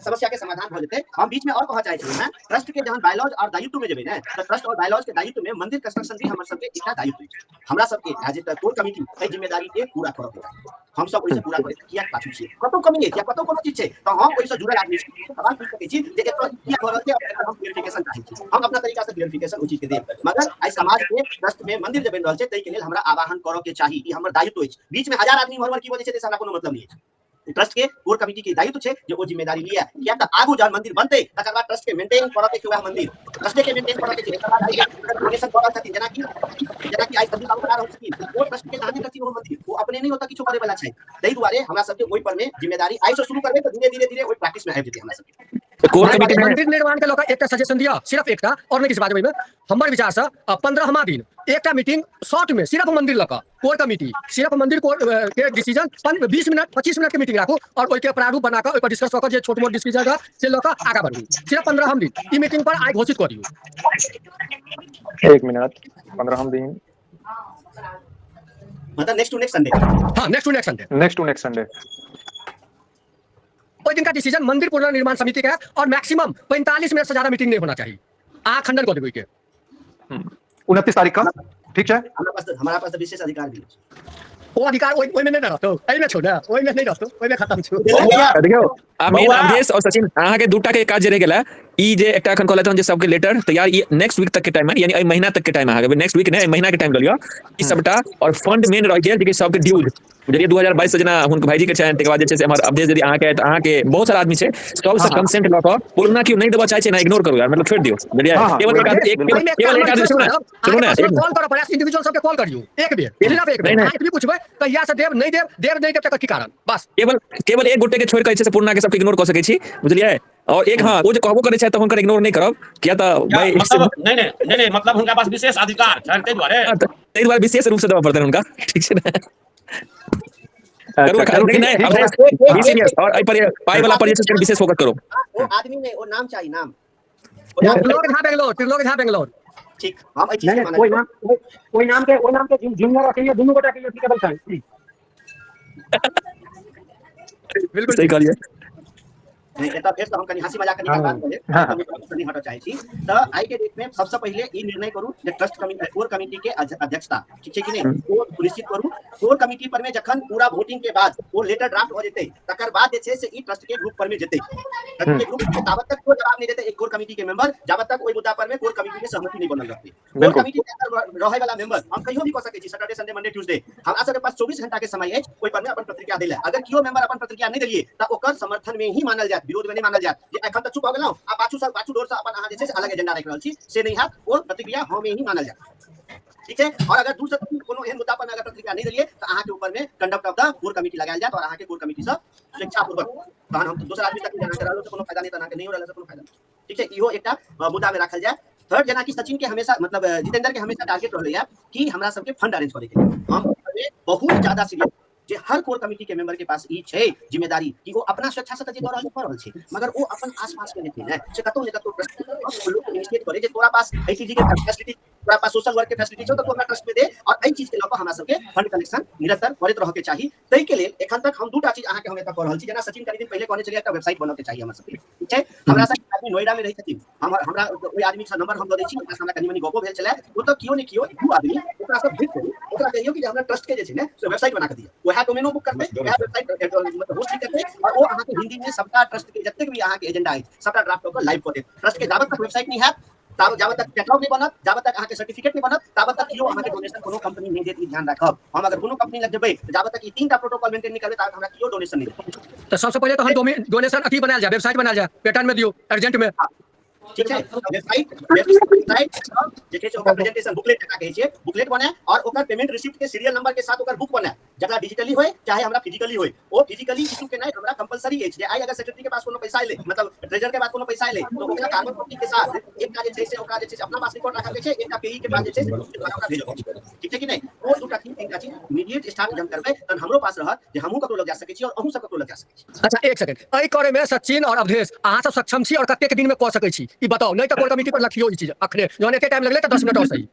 समस्या के समाधान भऽ जेतै। हम बीच में और कहऽ चाहै छलहुँ हेँ, ट्रस्ट के जहन बायलॉज और दायित्व में जेबै ने, तऽ ट्रस्ट और बायलॉज के दायित्व में मंदिर कंस्ट्रक्शन भी हमर सबके एकटा दायित्व अछि। हमरा सबके एज ए कोर कमिटी एहि जिम्मेदारी के पूरा करऽ के चाही, हम सब ओहिसँ पूरा करै किया पाछू छियै, कतौ कमी अछि या कतौ कोनो चीज छै तऽ हम ओहिसँ जुड़ल आदमी छी, सवाल पूछि सकै छी जे एतऽ किया भऽ रहल छै, एकर हम क्लियरिफिकेशन चाहै छी, हम अपना तरीका से क्लियरिफिकेशन ओहि चीज के देब। मगर आइ समाज के ट्रस्ट में मंदिर जे बनि रहल छै ताहि के लेल हमरा आवाहन करऽ के चाही, ई हमर दायित्व अछि। बीच में हजार आदमी इम्हर उम्हर की बजै छै ताहिसँ हमरा कोनो मतलब नहि अछि। ट्रस्ट के कोर कमिटी के दायित्व छै जे ओ जिम्मेदारी लिअ, किया तऽ आगू जहन मंदिर बनतै तकर बाद ट्रस्ट के मेंटेन करऽ के छै, वएह मंदिर ट्रस्टे के मेंटेन करऽ के छै। एकर बाद आइ डोनेशन कऽ रहल छथिन, जेनाकि आइ संदीप बाबू करा रहल छथिन, ओ ट्रस्ट के दाने करथिन, ओ मंदिर ओ अपने नहि ओतऽ किछो करे वाला छै। ताहि दुआरे हमरा सबके ओहि पर में जिम्मेदारी आइ से शुरू करबै तऽ धीरे धीरे धीरे ओहि प्रैक्टिस में आबि जेतै हमरा सबके। कोर कमिटी में मंदिर निर्माण के लऽ कऽ एकटा सजेशन दिअ, सिर्फ एकटा, और नहि किछु बाजबै एहिमे। हमर विचार से 15वां दिन एकटा मीटिंग शॉर्ट में सिर्फ मंदिर लऽ कऽ कोर कमिटी, सिर्फ मंदिर कोर के डिसीजन 20 मिनट 25 मिनट के मीटिंग राखू और ओहिके प्रारूप बना कऽ ओहि पर डिस्कस कऽ कऽ जे छोट मोट डिसीजन रहत से लऽ कऽ आगाँ बढ़ू। सिर्फ 15 दिन ई मीटिंग पर आइ घोषित कऽ दियौ। 1 मिनट, 15 दिन मतलब नेक्स्ट टू नेक्स्ट संडे। हाँ, next to next Sunday. Next to next Sunday. ओहि दिन का डिसीजन मंदिर पुनर्निर्माण समिति का है और मैक्सिमम 45 मिनट से ज्यादा मीटिंग नहीं होना चाहिए। आ खंडन कऽ देबै के 29 तारीख का, ठीक छै? हमरा पास तऽ विशेष अधिकार भी अछि। ओ अधिकार ओहिमे नहि रहतौ, एहिमे छौ ने, ओहिमे नहि रहतौ, ओहिमे खत्म छौ। देखियौ, आ मेन अवधेश और सचिन अहाँ के दूटा के काज जे रहि गेला, ई जे एकटा एखन कहलथि हन जे सबके लेटर तैयार, ई नेक्स्ट वीक तक के टाइम है, यानी एहि महीना तक के टाइम अहाँके, नेक्स्ट वीक नहि, एहि महीना के टाइम लऽ लिअ ई सबटा। और फंड मेन रहि गेल जे कि सबके ड्यूज बुझलियै 2022 से जेना हुनकर भाईजी के छनि, तकर बाद जे छै से हमर अवधेश यदि अहाँके तऽ अहाँके बहुत सारा आदमी छै, सबसँ कंसेंट लऽ कऽ पुरना केओ नहि देबऽ चाहै छै ने, इग्नोर करू यार, मतलब छोड़ि दियौ बुझलियै। केवल एक आदमी, केवल एक आदमी, सुनू ने, सुनू ने, कॉल करऽ पड़त इंडिविजुअल सबके, कॉल करियौ एक बेर, सिर्फ एक बेर, अहाँ एतबी पूछबै कहिया से देब नहि देब, देब नहि देब तकर की कारण, बस। केवल केवल एक गोटे के छोड़ि कऽ जे छै से पुरना के सबके इग्नोर कऽ सकै छी बुझलियै। और एक हाँ ओ जे कहबो करै छै तऽ हुनकर इग्नोर नहि करब, किया तऽ भाई मतलब नहि नहि नहि नहि, मतलब हुनका पास विशेष अधिकार छनि ताहि दुआरे, ताहि दुआरे विशेष रूप से देबऽ पड़तनि हुनका, ठीक छै ने। अच्छा, करू चलू, नहीं, ठीक अब छै। बी सीरियस, और एहि पर पाई वाला पर जे छै विशेष फोकस करू। ओ आदमी नहि, ओ नाम चाही, नाम। त्रिलोक झा बेंगलोर, त्रिलोक झा बेंगलोर। ठीक, हम एहि चीज के नहीं, मानब। कोई नाम, कोई नाम के, ओहि नाम के जूनियर रखिए, दुनू गोटा के एप्लीकेबल छै। बिल्कुल सही कहलियै। नहि, एतऽ फेरसँ हम कनि हँसी मजाक कनि बात कऽ लेब, कनि हटऽ चाहै छी। तऽ आइ के डेट में सबसँ पहिले ई निर्णय करू जे ट्रस्ट कमिटी, कोर कमिटी के अध्यक्षता ठीक छै कि नहि, ओ सुनिश्चित करू। कोर कमिटी पर में जखन पूरा वोटिंग के बाद ओ लेटर ड्राफ्ट भऽ जेतै, तकर बाद जे छै से ई ट्रस्ट के ग्रुप पर में जेतै। ट्रस्ट के ग्रुप पर ताबत तक कोई जवाब नहि देतै एक कोर कमिटी के मेंबर, जाबत तक ओहि मुद्दा पर में कोर कमिटी के सहमति नहि बनल रहतै। कोर कमिटी के अंदर रहै वाला मेंबर हम कहियो भी कऽ सकै छी, सैटरडे संडे मंडे ट्यूसडे, हमरा सबके पास 24 घंटा के समय अछि ओहि पर में अपन प्रतिक्रिया दै लए। अगर केओ मेंबर अपन प्रतिक्रिया नहि देलियै तऽ ओकर समर्थन में ही मानल जायत, विरोध में नहि मानल जायत जे एखन तऽ चुप भऽ गेलहुँ आ पाछू से पाछू डोर से अपन अहाँ जे छै से अलग एजेंडा राखि रहल छी, से नहि हैत, ओ प्रतिक्रिया हमें ही मानल जायत, ठीक छै। और अगर 2 से 3 कोनो एहन मुद्दा पर अगर प्रतिक्रिया नहि देलियै तऽ अहाँके ऊपर में conduct of the core committee लगायल जायत और अहाँके कोर कमिटी से स्वेच्छापूर्वक तहन हम दोसर आदमी तक अहाँके रहलो से कोनो फायदा नहि, तऽ अहाँके नहि रहलो से कोनो फायदा नहि, ठीक छै। इहो एकटा मुद्दा में राखल जाय। थर्ड, जेनाकि सचिन के हमेशा मतलब जितेंद्र के हमेशा टारगेट रहलै है कि हमरा सबके फंड अरेंज करे के लिए। हम बहुत ज्यादा सीरियस जे हर कोर कमिटी के मेंबर के पास ई छै जिम्मेदारी कि ओ अपना स्वेच्छा से तऽ जे दऽ रहल छै, कऽ रहल छै, मगर ओ अपन आसपास के जे छै ने से कतौ ने कतौ लोक इनिशिएट करे जे तोरा पास एहि चीज के फैसिलिटी, तोरा पास सोशल वर्क के फैसिलिटी छौ तऽ तू हमरा ट्रस्ट में दे, और एहि चीज के लऽ कऽ हमरा सबके फंड कलेक्शन निरंतर करैत रहऽ के चाही। ताहि के लेल एखन तक हम दूटा चीज अहाँके हम एतऽ कऽ रहल छी। जेना सचिन कनि दिन पहिले कहने छलियै एकटा वेबसाइट बनऽ के चाही हमरा सबके, ठीक छै। हमरा सब आदमी नोएडा में रहै छथिन, हमरा ओहि आदमी के नंबर हम दऽ दै छी, हुनका से हमरा कनि मनि गपो भेल छलै। ओतऽ केओ ने केओ दू आदमी ओकरा ओकरा सब भेट करू, ओकरा कहियौ कि जे हमरा ट्रस्ट के जे छै ने से वेबसाइट बना के दिअ, वएह डोमेनो बुक करतै, वएह वेबसाइट मतलब होस्ट करतै और ओ अहाँके हिंदी में सबटा ट्रस्ट के जतेक भी अहाँके एजेंडा अछि सबटा ड्राफ्ट कऽ के लाइव कऽ देत। ट्रस्ट के जाबत तक वेबसाइट नहि हैत, जाबत तक कैटलॉग नहि बनत, जाबत तक अहाँके सर्टिफिकेट नहि बनत, ताबत तक केओ अहाँके डोनेशन कोनो कंपनी नहि देत, ई ध्यान राखब। हम अगर कोनो कंपनी लग जेबै तऽ जाबत तक ई तीनटा प्रोटोकॉल मेंटेन नहि करबै ताबत हमरा केओ डोनेशन नहि देत। तऽ सबसँ पहिले तहन डोनेशन अथी बनायल जाय, वेबसाइट बनायल जाय, पैटर्न में दियौ अर्जेंट में। ठीक छै, वेबसाइट वेबसाइट जे छै से ओकर प्रेजेंटेशन बुकलेट जकाँ कहै छियै, बुकलेट बनाय और ओकर पेमेंट रिसिप्ट के सीरियल नंबर के साथ ओकर बुक बनाय, जकरा डिजिटली होय चाहे हमरा फिजिकली होय, ओ फिजिकली इशू केनाइ हमरा कंपलसरी अछि जे आइ अगर सेक्रेटरी के पास कोनो पैसा एलै, मतलब ट्रेजर के पास कोनो पैसा एलै, तऽ ओकरा कार्बन कॉपी के साथ एकटा जे छै से ओकरा जे छै से अपना पास रिकॉर्ड राखल के छै, एकटा पेई के पास जे छै से ओकरा भेजऽ के छै। ठीक छै कि नहि? ओ दूटा चीज तीनटा चीज इमीडिएट स्टार्ट जहन करबै तहन हमरो पास रहत जे हमहूँ ककरो लग जा सकै छी और अहूँ सब ककरो लग जा सकै छी। अच्छा एक सेकंड, एहि करे में सचिन और अवधेश अहाँ सब सक्षम छी और कतेक दिन में कऽ सकै छी ई बताउ, नहि तऽ कोर कमिटी पर लखियौ ई चीज अखने, जहन एते टाइम लगलै तऽ 10 मिनट और सही।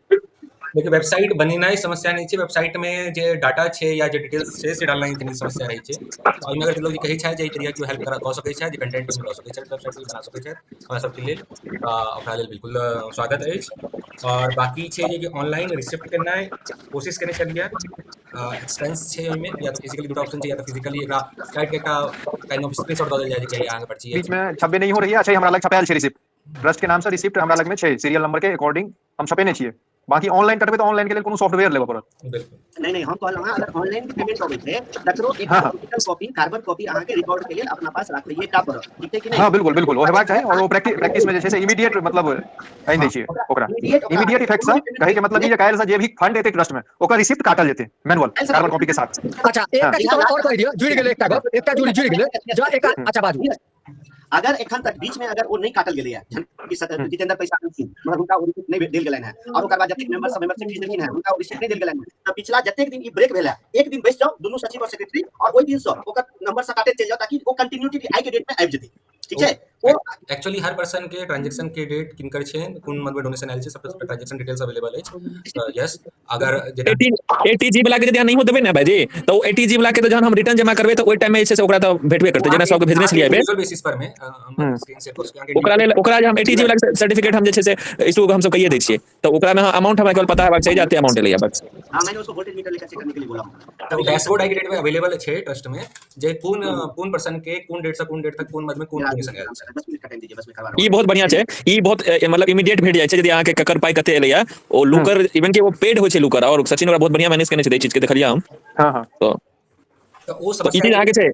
देखियौ वेबसाइट बनेनाइ समस्या नहि छै, वेबसाइट में जे डाटा छै या जे डिटेल्स छै से डालनाइ कनि समस्या रहै छै। ओहिमे अगर लोग कहै छै जे एहि तरीका केओ हेल्प कऽ सकै छै, जे कंटेंट ओहिमे दऽ सकै छै, वेबसाइट बना सकै छै, हमरा सबके लेल ओकरा लेल बिल्कुल स्वागत अछि। और बाकी छै जे कि ऑनलाइन रिसिप्ट केनाइ कोशिश केने छलियै, एक्सपेंस छै ओहिमे, या तऽ फिजिकली दूटा ऑप्शन छै, या तऽ फिजिकली एकरा काटि के एकटा काइंड ऑफ स्क्रीनशॉट दऽ देल जाय जे कि अहाँके पर्ची बीच में छपबे नहीं हो रही है। अच्छा हमरा लग छपायल छै रिसिप्ट, ट्रस्ट के नाम से रिसिप्ट हमरा लग में छै, सीरियल नंबर के अकॉर्डिंग हम छपेने छियै। बाकी ऑनलाइन कटबै तऽ ऑनलाइन के लेल कोनो सॉफ्टवेयर लेबऽ पड़त। बिल्कुल। नहीं नहीं, हम कहलहुँ हँ, अगर ऑनलाइन के पेमेंट अबै छै तकरो एकटा फिजिकल कॉपी, कार्बन कॉपी अहाँके रिकॉर्ड के लेल अपना पास राखैये टा पड़त, ठीक छै कि नहि? हाँ बिल्कुल बिल्कुल, ओ हेबाक चाही। और ओ प्रैक्टिस में जे छै से इमीडिएट मतलब आनि दै छियै ओकरा, इमीडिएट इफेक्ट से कहै के मतलब ई जे काल्हि से जे भी फंड एतै ट्रस्ट में ओकर रिसिप्ट काटल जेतै मैनुअल कार्बन कॉपी के साथ। अच्छा एकटा चीज और कहि दिअ, जुड़ि गेलै एकटा गप, एकटा जुड़ि गेलै जँ एक, अच्छा बाजू। अगर एखन तक बीच में अगर ओ नहीं काटल गेलै जहन कि जितेंद्र पैसा देलखिन मगर हुनका ओ रिसिप्ट नहीं देल गेलनि हैं, और ओकर बाद जतेक मेंबर सब मेंबरशिप फीस देलखिन हैं हुनका ओ रिसिप्ट नहीं देल गेलनि हैं, तऽ पिछला जतेक दिन ई ब्रेक भेल है एक दिन बैस जाउ दुनू सचिव और सेक्रेटरी और ओहि दिन से ओकर नंबर से काटैत चलि जाउ ताकि ओ कंटिन्यूटी आइ के डेट में आबि जेतै। ठीक छै? ओ एक्चुअली हर पर्सन के ट्रांजैक्शन के डेट किनकर छै, कोन मतलब डोनेशन आयल छै, सब ट्रांजैक्शन डिटेल्स अवेलेबल अछि। तऽ यस, अगर जेना एटीजी वाला के यदि अहाँ नहियो देबै ने भाईजी, तऽ ओ एटीजी वाला के तऽ जहन हम रिटर्न जमा करबै तऽ ओहि टाइम में जे छै से ओकरा तऽ भेटबे करतै, जेना सबके भेजने छलियै एहि बेर। इंडिविजुअल बेसिस पर में, हम स्क्रीन शेयर कऽ सकै छी। ओकरा लेल ओकरा जे हम एटीजी वाला के सर्टिफिकेट हम जे छै से इशू हम सब कहिए दै छियै, तऽ ओकरा में अमाउंट हमरा केवल पता हेबाक चाही जे एते अमाउंट एलैया बस। हाँ, मैंने उसको वोल्टेज मीटर लेकर चेक करने के लिए बोला हूँ। तऽ डैशबोर्ड आई के डेट में अवेलेबल छै ट्रस्ट में, जे कोन कोन पर्सन के कोन डेट से कोन डेट तक कोन मद में कोन डोनेशन आयल छै। 10 मिनट का टाइम दीजिए, बस मैं करवा रहा हूँ। ई बहुत बढ़िया छै, ई बहुत मतलब इमीडिएट भेट जाइ छै यदि अहाँके ककर पाइ कते एलैया, ओ लूकर इवन कि ओ पेड होइ छै लूकर, और सचिन ओकरा बहुत बढ़िया मैनेज केने छै ई चीज के देखलियै हम। हाँ हाँ। तऽ तऽ ओ तऽ ई चीज अहाँके छै,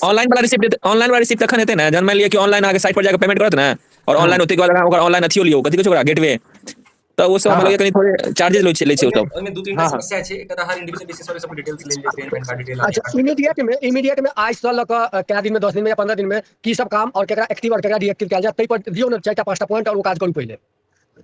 ऑनलाइन वाला रिसिप्ट, ऑनलाइन वाला रिसिप्ट तखन हेतै ने जहन मानि लिअ कि ऑनलाइन अहाँके साइट पर जाके पेमेंट करत ने, और ऑनलाइन ओतेक बाद अहाँ ओकर ऑनलाइन अथियो लियौ, कथी कहै छै ओकरा गेटवे, तऽ ओ सब हमरा लगैया कनि थोड़े चार्जेस लै छै ओ सब। ओहिमे दू तीन टा समस्या छै, एकटा तऽ हर इंडिविजुअल बेसिस पर सब डिटेल्स लेल जेतै, पैन कार्ड डिटेल। अच्छा इमीडिएट में आज से लऽ कऽ कए दिन में, 10 दिन में या 15 दिन में की सब काम और केकरा एक्टिव और केकरा डीएक्टिव कयल जाय, ताहि पर दियौ ने 4टा 5टा पॉइंट और ओ काज करू पहिले।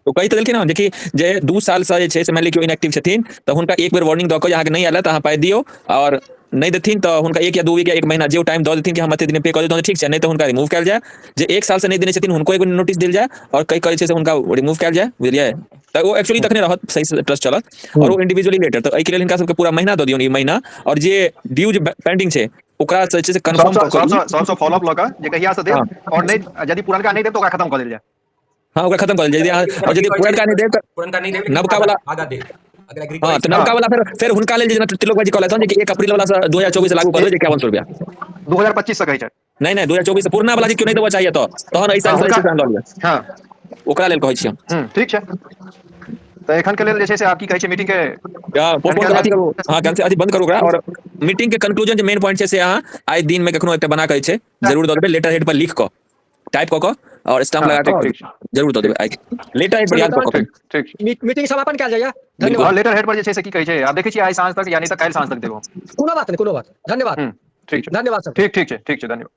तो कहि तऽ देलखिन हन जे कि जे 2 साल से जे छै से मानि लिअ केओ इनएक्टिव छथिन तऽ हुनका एक बेर वार्निंग दऽ कऽ अहाँके नहि आयल तऽ अहाँ पाइ दियौ, और नहि देथिन तऽ हुनका 1 या 2 वीक या 1 महीना जे टाइम दऽ देथिन कि हम एते दिन में पे कऽ देब तहन ठीक छै, नहि तऽ हुनका रिमूव कयल जाय। जे 1 साल से नहि देने छथिन हुनको एगो नोटिस देल जाय और कहि कऽ जे छै से हुनका रिमूव कयल जाय, बुझलियै? तऽ ओ एक्चुअली तखने रहत सही से ट्रस्ट चलत, और ओ इंडिविजुअली लेटर। तऽ एहिके लेल हिनका सबके पूरा महीना दऽ दियौन ई महीना, और जे ड्यूज पेंडिंग छै ओकरा जे छै से कन्फर्म कऽ कऽ सबसँ फॉलोअप लऽ कऽ जे कहिया से देब, और नहि यदि पुरनका नहि देब तऽ ओकरा खत्म कऽ देल जाय। हाँ ओकरा खत्म कऽ देल जाय, और यदि पुरनका नहि देब तऽ पुरनका नहि देब, नवका वाला आगा देब। अगर एग्री हाँ, तऽ नवका वाला फेर हुनका लेल जेना त्रिलोक भाईजी कहलथि हन जे 1 अप्रैल वाला से 2024 से लागू कऽ देबै जे 5100 रुपया। 2025 से कहै छै। नहि नहि, 2024 से पुरना वाला जे केओ नहि देबऽ चाहिए तऽ तहन एहि साल से लऽ लिअ। हाँ। ओकरा लेल कहै छी हम। ठीक छै, तऽ एखन के लेल जे छै से आब की कहै छै मीटिंग के पोस्टपोन अथी करू, हाँ कैंसिल अथी बंद करू ओकरा, और मीटिंग के कंक्लूजन जे मेन पॉइंट छै से अहाँ आइ दिन में कखनो एकटा बना कऽ जे छै जरूर दऽ देबै, लेटर हेड पर लिख कऽ टाइप कऽ कऽ और स्टाम्प लगा कऽ जरूर दऽ देबै, आइ लेटर हेड पर याद कऽ कऽ। ठीक मीटिंग समापन कयल जाइए, धन्यवाद। लेटर हेड पर जे छै से की कहै छै आब देखै छियै आइ साँझ तक या नहि तऽ काल्हि साँझ तक देबो। कोनो बात नहि, कोनो बात, धन्यवाद। ठीक छै, धन्यवाद सर। ठीक ठीक छै, ठीक छै, धन्यवाद।